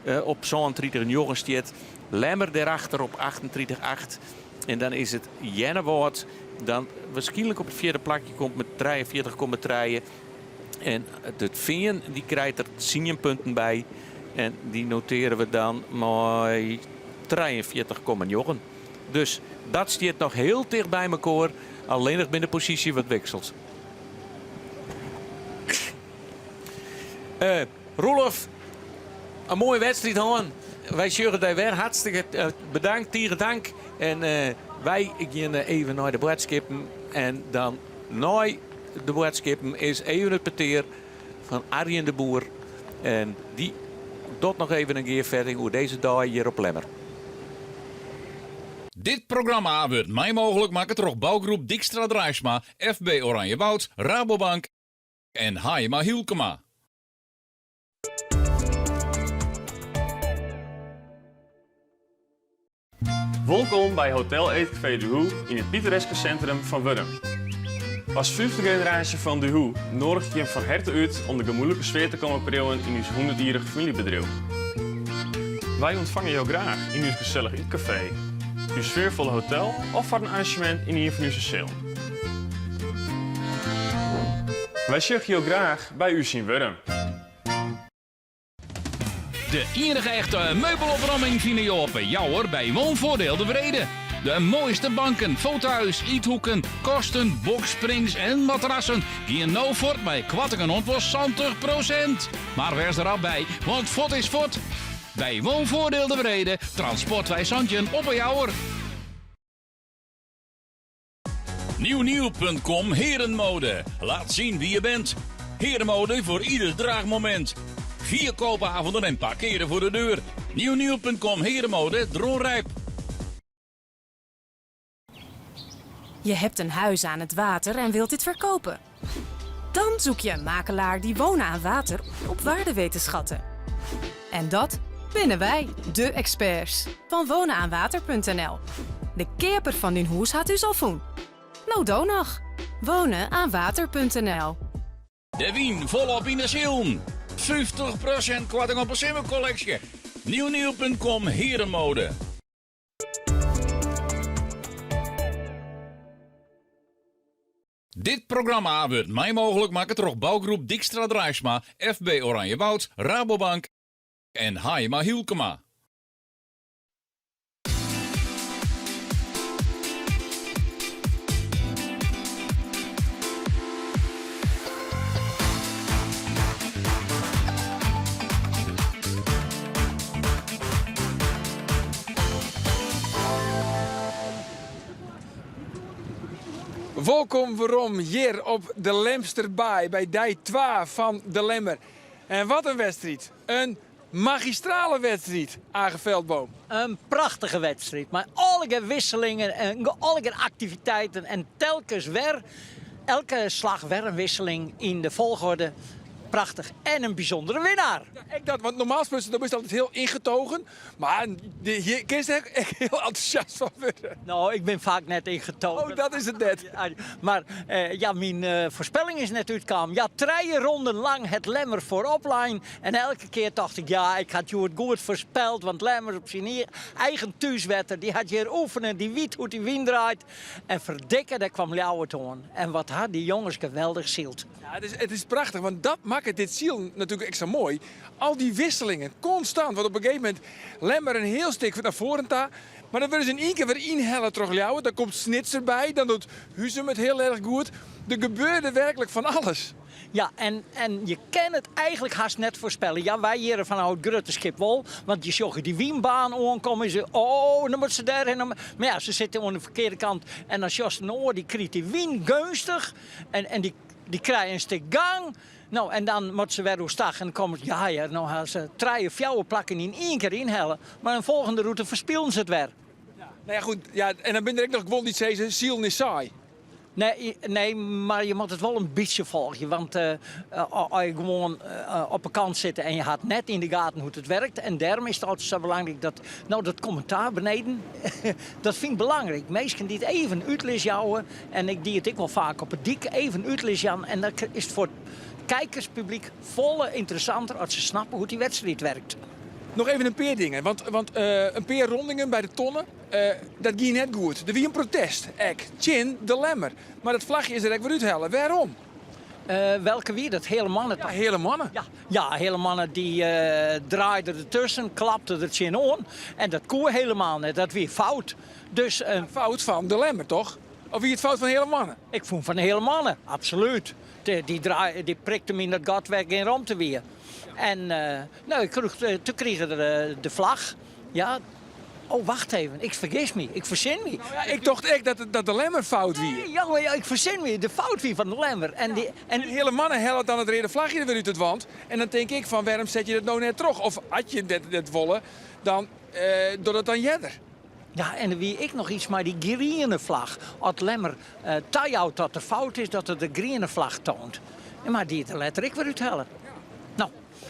Eh, op 37-9 stiet. Lemmer dêrachter op 38-8. En dan is it Earnewâld dan wierskynlik op it fjirde plakje komt mei 43,3. En it Fean dy krijt der 10 punten by. En dy notearje we dan mei 43,9. Dus dat stiet noch hiel ticht by mekoar. Allinnich binne de posysjes wat wikseld. Uh, Roelof, in moaie wedstriid hân. Wy sjogge dy wer. Hartstikke eh, bedankt, tige dank. En uh, wy gean even nei de boadskippen. En dan nei de boadskippen is even it petear fan Arjen de Boer. En dy docht noch even in gearfetting oer dizze dei hjir op Lemmer. Dit programma wurdt mei mooglik makke troch bougroep Dykstra Draisma, FB Oranjewoud, Rabobank en Haima Hylkema. Wolkom by Hotel Eetcafé Du Hoe yn it pittoreske sintrum fan Wurdum. As fyfde generaasje fan Du Hoe noadigje ik jim fan herte út om de gemoedlike sfear te kommen priuwen yn ús hûndertjierrich famyljebedriuw. Wy ûntfange jo graach yn ús gesellich ytkafee, ús sfearfolle hotel of foar in arranzjemint yn ien fan ús sealen. Wy sjogge jo graach by ús yn Wurdum. De iennige echte meubelopromming fine jo op 'e Jouwer by Woonvoordeel De Wrede. De moaiste banken, fauteuils, ythoeken, kasten, boxsprings en matrassen gean no fuort mei koartingen oant wol 70 prosint. Mar wês der rap by, want fuort is fuort! By Woonvoordeel De Wrede, Transportwei 17 op 'e Jouwer. Nieuwnieuw.com Herenmode. Laat zien wie je bent. Herenmode voor ieder draagmoment. Vier koopavonden en parkeren voor de deur. Nieuwnieuw.com Herenmode Dronrijp. Je hebt een huis aan het water en wilt dit verkopen. Dan zoek je een makelaar die wonen aan water op waarde weet te schatten. En dat binnen wij, de experts van wonenaanwater.nl. De keaper fan dyn hûs hat ús al fûn. No do noch. Wonenaanwater.nl. De wyn folop yn de silen. 50% koarting op de simmerkolleksje. Nieuwnieuw.com Herenmode. Dit programma wurdt mei mooglik makke troch bougroep Dykstra Draisma, FB Oranjewoud, Rabobank en Haima Hylkema. Wolkom werom hjir op de Lemsterbaai by dei 2 fan de Lemmer. En wat in wedstriid. In. Magistrale wedstriid, Age Veldboom. In prachtige wedstriid mei allegear wisselingen en allegear aktiviteiten en telkens wer, elke slach wer in wisseling yn de folchoarder. Prachtich en in bysûndere winnaar. Ja, ek dat, want normaal sprutsen dan bist altyd hiel ingetogen, mar hjir kinst ek hiel entûsjast fan wurde. No, ik bin faak net ingetogen. Oh, dat is it net. Mar ja, myn foarspelling is net útkaam. Ja, trije ronden lang hat Lemmer foarop lein En elke kear tocht ik, ja, ik ha it hjoed goed foarspeld, want Lemmer op syn eigen thúswetter, dy hat hjir oefene, dy wit hoe't dy wyn draait. En ferdikke, dêr kwam Ljouwert oan. En wat ha dy jonges geweldich syld. Ja, it is prachtich, want dat makket dit silen natuerlik ek sa moai. Al dy wisselingen, konstant, want op in gegeven momint Lemmer in hiel stik nei foaren ta, mar dan wurde se yn ien kear wer ynhelle troch Ljouwert, dan komt Snits derby, dan docht Huzum it hiel erch goed. Der gebeurde werklik fan alles. Ja, en, en je kin it eigenlik hast net foarspelle. Ja, wy hjir fanôf it grutte skip wol, want je sjogge dy wynbaan oankommen en se, oh, dan moatte se dêrhinne. Mar ja, se sitte oan de ferkearde kant en dan sjochst in oar, dy kryt dy wyn geunstich en, en dy, dy krije in stik gang. No, en dan moatte se wer oerstach en dan komme se, ja hear, no ha se trije, fjouwer plakken yn ien kear ynhelle, mar in folgjende rûte ferspylden se it wer. Ja, no ja, goed, ja, en dan binne der ek noch guon dy't sizze, silen is saai. Nee, nee, mar je moatte it wol in bytsje folgje. Want as je gewoan op 'e kant sitte en je hat net yn de gaten hoe't it werkt. En dêrom is it altyd sa belangryk dat, no, dat kommentaar beneden, dat fyn ik belangryk. Minsken dy't even útlis jouwe, en ik die it ek wol faak op 'e dyk, even útlis jaan. En dan is it foar it kijkerspublyk folle ynteressanter as se snappe hoe't dy wedstriid werkt. Noch even in pear dingen, want in pear rondingen by de tonne. Dat gie net goed. Der wie in protest, ek tsjin de Lemmer. Mar dat flachje is der ek wer úthelle. Wêrom? Welke wie dat? Hele Manne? Ja, Hele Manne. Ja, ja, Hele Manne dy draaide dertusken, klapte der tsjinoan. En dat koe helemaal net. Dat wie fout. Dus, Fout fan de Lemmer, toch? Of wie it fout fan Hele Manne? Ik fûn fan Hele Manne, absolút. Dy, draai, dy prikte him yn dat gat wêr gjin romte wie. En no, ik kroech, toen krige er de flach. Ja, oh wacht even, ik fergis my, ik fersin my. Nou ja, ik tocht ek dat, dat de Lemmer fout wie. Nee, ja, ja, ik fersin my, de fout wie fan de Lemmer. En die, en die hele mannen hellet dan it reade flachje der wer út it want. En dan tink ik fan wêrom set je dat no net troch? Of as je dat net wolle, dan uh, doch dat dan earder. Ja, en der wie ek noch iets mei dy griene flach. As Lemmer uh, tajout dat der fout is, dat er de griene flach toont. En mar dy is der letter ek wer úthelle. No,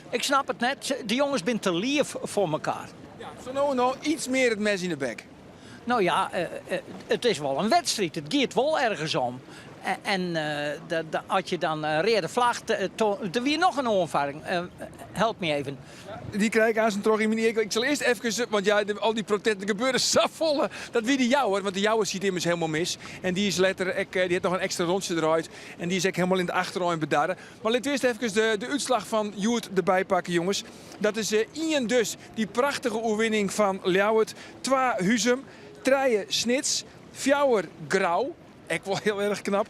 ik snap it net. De jonges binne te leaf foar mekoar. Ja, sa no en dan iets mear it mes yn de bek. No ja, it is wol in wedstriid. It giet wol ergens om. En as je dan in reade flach... Der wie noch in oanfarring. Help my even. Dy krij ik aanst troch yn myn ear. Ik sil earst efkes, want ja, al dy protesten gebeure safolle. Dat wie de Jouwer, want de Jouwer siet immers hielendal mis. En dy is letter ek, dy hat noch in ekstra rûntsje draaid. En dy is ek hielendal yn it achterein bedarre. Mar lit earst efkes de, de útslach fan hjoed derby pakke, jonges. Dat is ien dus, dy prachtige oerwinning fan Ljouwert. Twa Huzum, trije Snits, fjouwer Grou, ek wol hiel erch knap.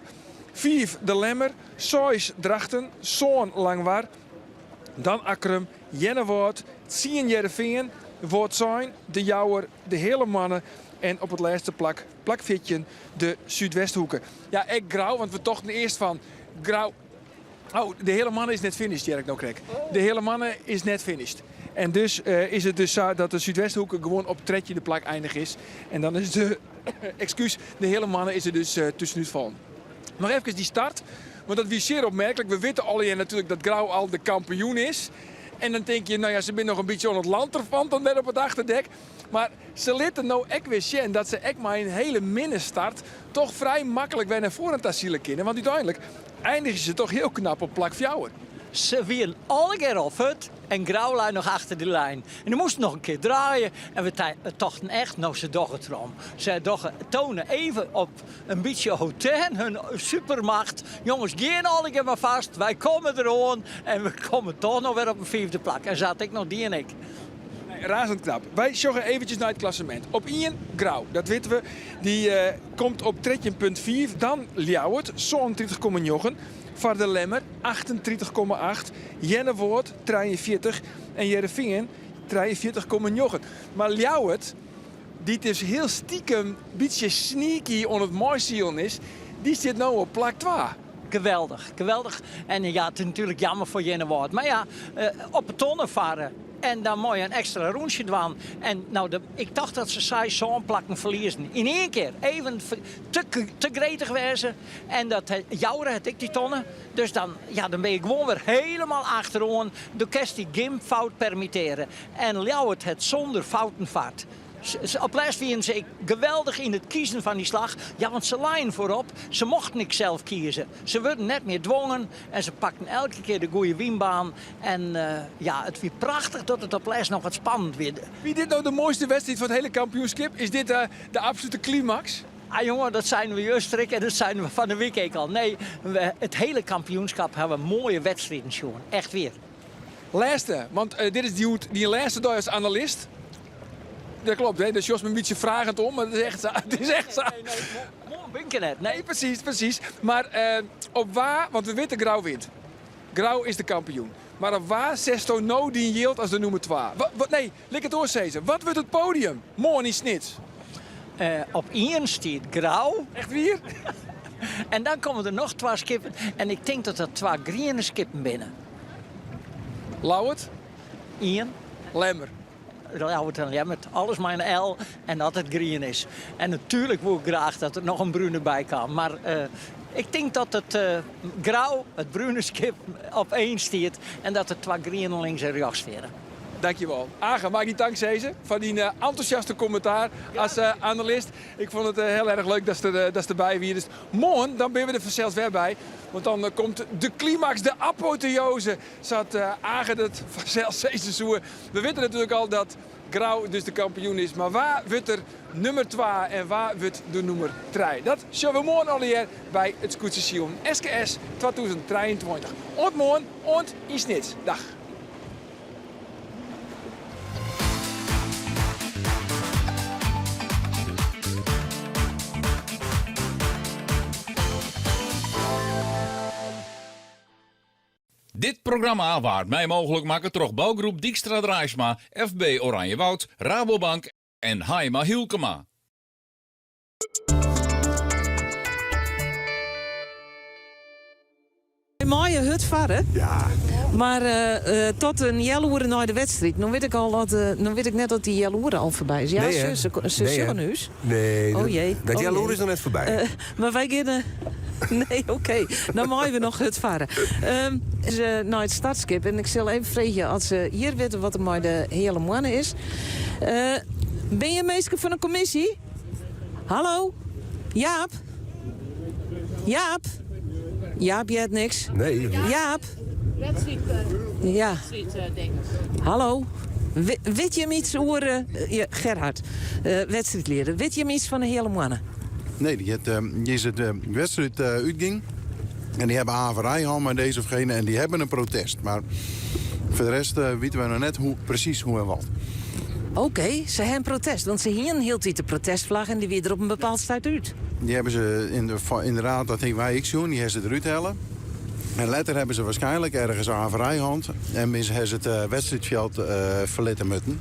Fiif De Lemmer, seis Drachten, sân Langwar, dan Akkrum, Earnewâld, tsien Hearrenfean, Wâldsein, De Jouwer, De Heale Moanne en op it lêste plak, plak 14, de Súdwesthoeke. Ja, ek Grou, want we tochten earst fan Grou. Oh, de Heale Moanne is net finished, hear ik no krekt. De Heale Moanne is net finished. En dus uh, is it dus sa dat de Súdwesthoeke gewoan op trettjinde plak einige is. En dan is de, excuus, de Heale Moanne is der dus uh, tuskenút fallen. Noch efkes dy start, want dat wie sear opmerklik. We witte allegear natuerlik dat Grou al de kampioen is. En dan tink je, no ja, se binne noch in bytsje oan it lanterfanten dêr op it achterdek. Mar se litte no ek wer sjen dat se ek mei in hiele minne start toch frij maklik wer nei foaren ta sile kinne. Want úteinlik einigje se toch hiel knap op plak fjouwer. Se wienen allegear al fuort en Grou lei noch achter de lijn. En der moasten noch in kear draaie en we tochten echt, no se dogge it derom. Se dogge, toane even op in bytsje hautain hun supermacht. Jonges, gean allegear mar fast, wy komme deroan en we komme toch noch wer op in fiifde plak. En sa hat ek noch dien ek. Nee, razend knap. Wy sjogge eventsjes nei it klassemint. Op ien Grou, dat witte we. Dy uh, komt op 13,5. Dan Ljouwert, 37,9. Foar de Lemmer, 38,8. Earnewâld, 43. En Hearrenfean, 43,9. Mar Ljouwert, dy't dus hiel stikem bytsje sneaky oan it meisilen is, dy sit no op plak 2. Geweldich, geweldich. En ja, it is natuerlik jammer foar Earnewâld. Mar ja, eh, op 'e tonne farre. En dan mei je in ekstra rûntsje dwaan. En nou, de, ik tocht dat se seis, sân plakken ferliezen. Yn ien kear. Even te, te gretich wêze. En dat Joure hat ek dy tonne. Dus dan, ja, dan bin je gewoan wer helemaal achteroan. Do kinst dy gjin fout permittearje. En Ljouwert hat sûnder fouten fard. Op lêst wienen se ek geweldich yn it kiezen fan dy slach. Ja, want se leinen foarop. Se mochten ek sels kieze. Se wurden net mear dwongen en se pakten elke kear de goede wynbaan. En ja, it wie prachtich dat it op lêst noch wat spannend wie. Wie dit no de moaiste wedstriid fan it hiele kampioenskip? Is dit de absolute klimaks? Ah jonge, dat seinen we juster ek en dat seinen we fan de wike ek al. Nee, it hiele kampioenskip ha we moaie wedstriden sjoen. Echt wier. Lêste, want dit is dyn lêste dei as analist. Dat klopt, hè? Dêr sjochst my in bytsje fragend om, mar it is echt sa. It is echt sa. Nee, nee, moarn bin ik der net. Nee, presys, presys. Mar op wa, want we witte Grou wint. Grou is de kampioen. Mar op wa setsto no dyn jild as de nûmer twa? Nee, lit ik it oars sizze. Wat wurdt it podium moarn yn Snits? Op ien stiet Grou. Echt wier? En dan komme der noch twa skippen en ik tink dat dat twa griene skippen binne. Ljouwert? Ien. Lemmer. Ljouwert en Lemmer, alles mei in L en dat it grien is. En natuerlik woe ik graach dat der noch in brune by kaam. Mar ik tink dat it Grou, it brune skip, op één stiet en dat der twa griene links en rjochts steane. Dankjewol. Age, mei ik dy tank sizze foar dyn entûsjaste kommentaar as analist. Ik fûn it hiel erch leuk datst derby wiest. Moarn dan binne we der fansels wer by, want dan komt de klimaks, de apoteose, sa't Age dat fansels sizze soe. We witte natuerlik al dat Grou dus de kampioen is, mar wa wurdt der nûmer twa en wa wurdt de nûmer trije? Dat sjogge we moarn allegear by it skûtsjesilen SKS 2023. Oant moarn, oant yn Snits. Dag. Dit programma waard mei mooglik makke troch bougroep Dykstra Draaisma, FB Oranjewoud, Rabobank en Haima Hylkema. Wy meie hurd farre. Ja. Mar tot in healoere nei de wedstriid. No wit ik al dat, no wit ik net oft dy healoere al foarby is. Ja, Nee, hè? se, se Nee, hè? sjogge ús. Nee, Oh jee. dat oh healoere jee. is noch net foarby. Mar wy geane. Nee, oké. Dan meie we noch hurd farre. Ze nei it startskip en ik sil even freegje oft se hjir witte wat der mei de Heale Moanne is. Binne je minsken fan de kommisje? Hallo? Jaap? Jaap? Jaap heart niks. Nee. Jaap? Ja. Hallo? Wit jim iets oer... eh, Gerhard, eh, wedstriidlieder. Wit jim iets fan de Heale Moanne? Nee, dy hat, dy is it wedstriid útgien. En dy hawwe averij hân mei dizze of gene en dy hawwe in protest. Mar foar de rest witte wy noch net hoe, presys hoe en wat. Oké, se ha in protest. Want se hienen hieltyd de protestflagge en dy wie der op in bepaald stuit út. Dy hawwe se ynderdaad, dat hawwe wy ek sjoen, dy hawwe se derút helle. En letter hawwe se waarskynlik ergens averij hân en hawwe se it wedstriidfjild ferlitte mutten.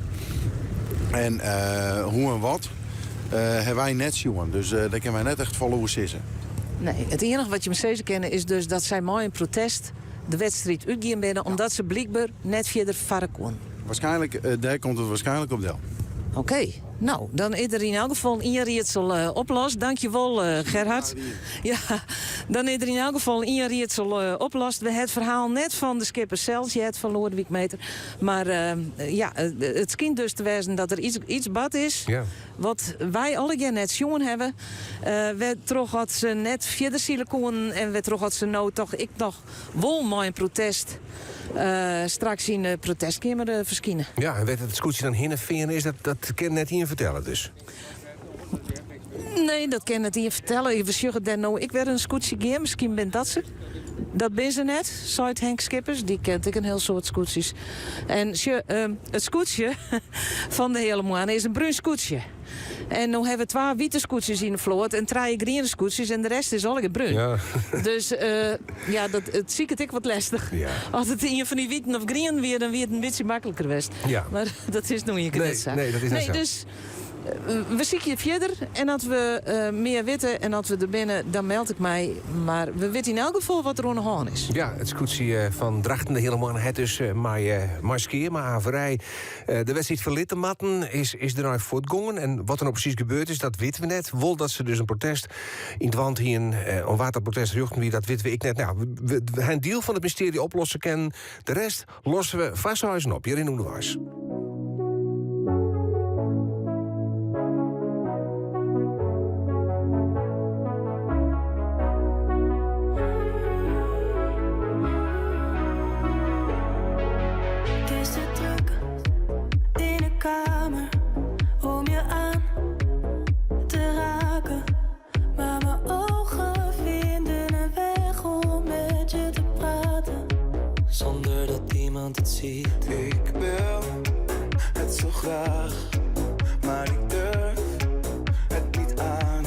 En hoe en wat hawwe wy net sjoen, dus dêr kinne wy net echt folle oer sizze. Nee, it iennige wat jim sizze kinne is dus dat sy mei in protest de wedstriid útgien binne omdat se blykber net fierder farre koenen. Waarskynlik, dêr komt it waarskynlik op del. Oké, no, dan is der yn elk gefal ien riedsel oplost. Dankjewol, Gerhard. Ja, dan is der yn elk gefal ien riedsel oplost. We ha it ferhaal net fan de skipper sels heard, fan Loadewyk Meeter. Mar ja, it skynt dus te wêzen dat der iets bard is. Wat wy allegear net sjoen hawwe. Wêrtroch at se net fierder sile koenen en wêrtroch at se no toch ek noch wol mei in protest straks yn de protestkeamer ferskine. Ja, en wêr't it skûtsje dan hinne fearn is, dat, dat kin net ien fertelle dus. Nee, dat kin net ien fertelle. We sjogge dêr no ek wer in skûtsje gean. Miskien binne dat se. Dat binne se net, seit Henk Skippers. Dy kent ek in hiel soad skûtsjes. En sjoch, it skûtsje fan de Heale Moanne is in brún skûtsje. En no hawwe we twa wite skûtsjes yn de float en trije griene skûtsjes en de rest is allegear brún. Ja. Dus ja, dat, it siket ek wat lestich. Ja. As it ien fan dy witen of grienen wie, dan wie it in bytsje makliker west. Ja. Mar dat is no ien kear Nee, net sa. nee, dat is net nee, sa. Dus. We sykje fierder en as we mear witte en as we der binne, dan meld ik my. Mar we witte yn elk gefal wat der oan de hân is. Ja, it skûtsje fan Drachten de Heale Moanne hat dus mei mei skea, mei averij de wedstriid ferlitte moatten. Is, is dernei fuortgongen. En wat der no presys gebeurd is, dat witte we net. Wol dat se dus in protest yn 't want hienen. Oan wa't dat protest rjochten wie, dat witte we ek net. Nou, we ha in diel fan it mystearje oplosse kinnen. De rest losse we foar seizen op, hjir yn Underweis. Het is te druk in de kamer om je aan te raken. Maar mijn ogen vinden een weg om met je te praten. Zonder dat iemand het ziet. Ik wil het zo graag, maar ik durf het niet aan.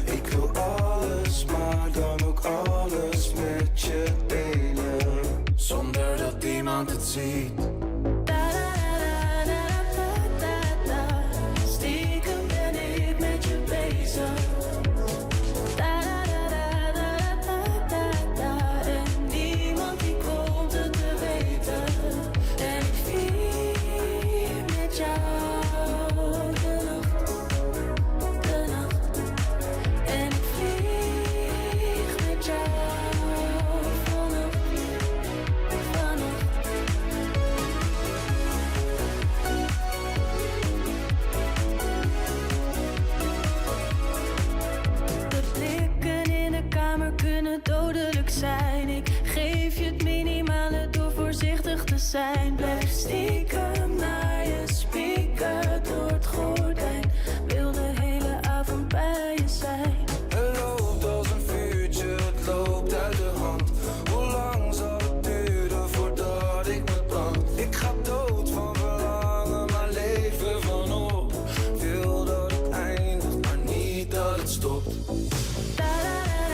Ik wil alles, maar dan ook alles met je delen. Zonder dat iemand het ziet. Da da da da da da da. Stiekem ben ik met je bezig. Da da da da da da da. En niemand die komt het te weten. En ik vier met jou de nacht, de nacht. En ik vlieg met jou vannacht, vannacht. De blikken in de kamer kunnen dodelijk zijn. Ik geef je het minimale door voorzichtig te zijn. Blijf stiekem.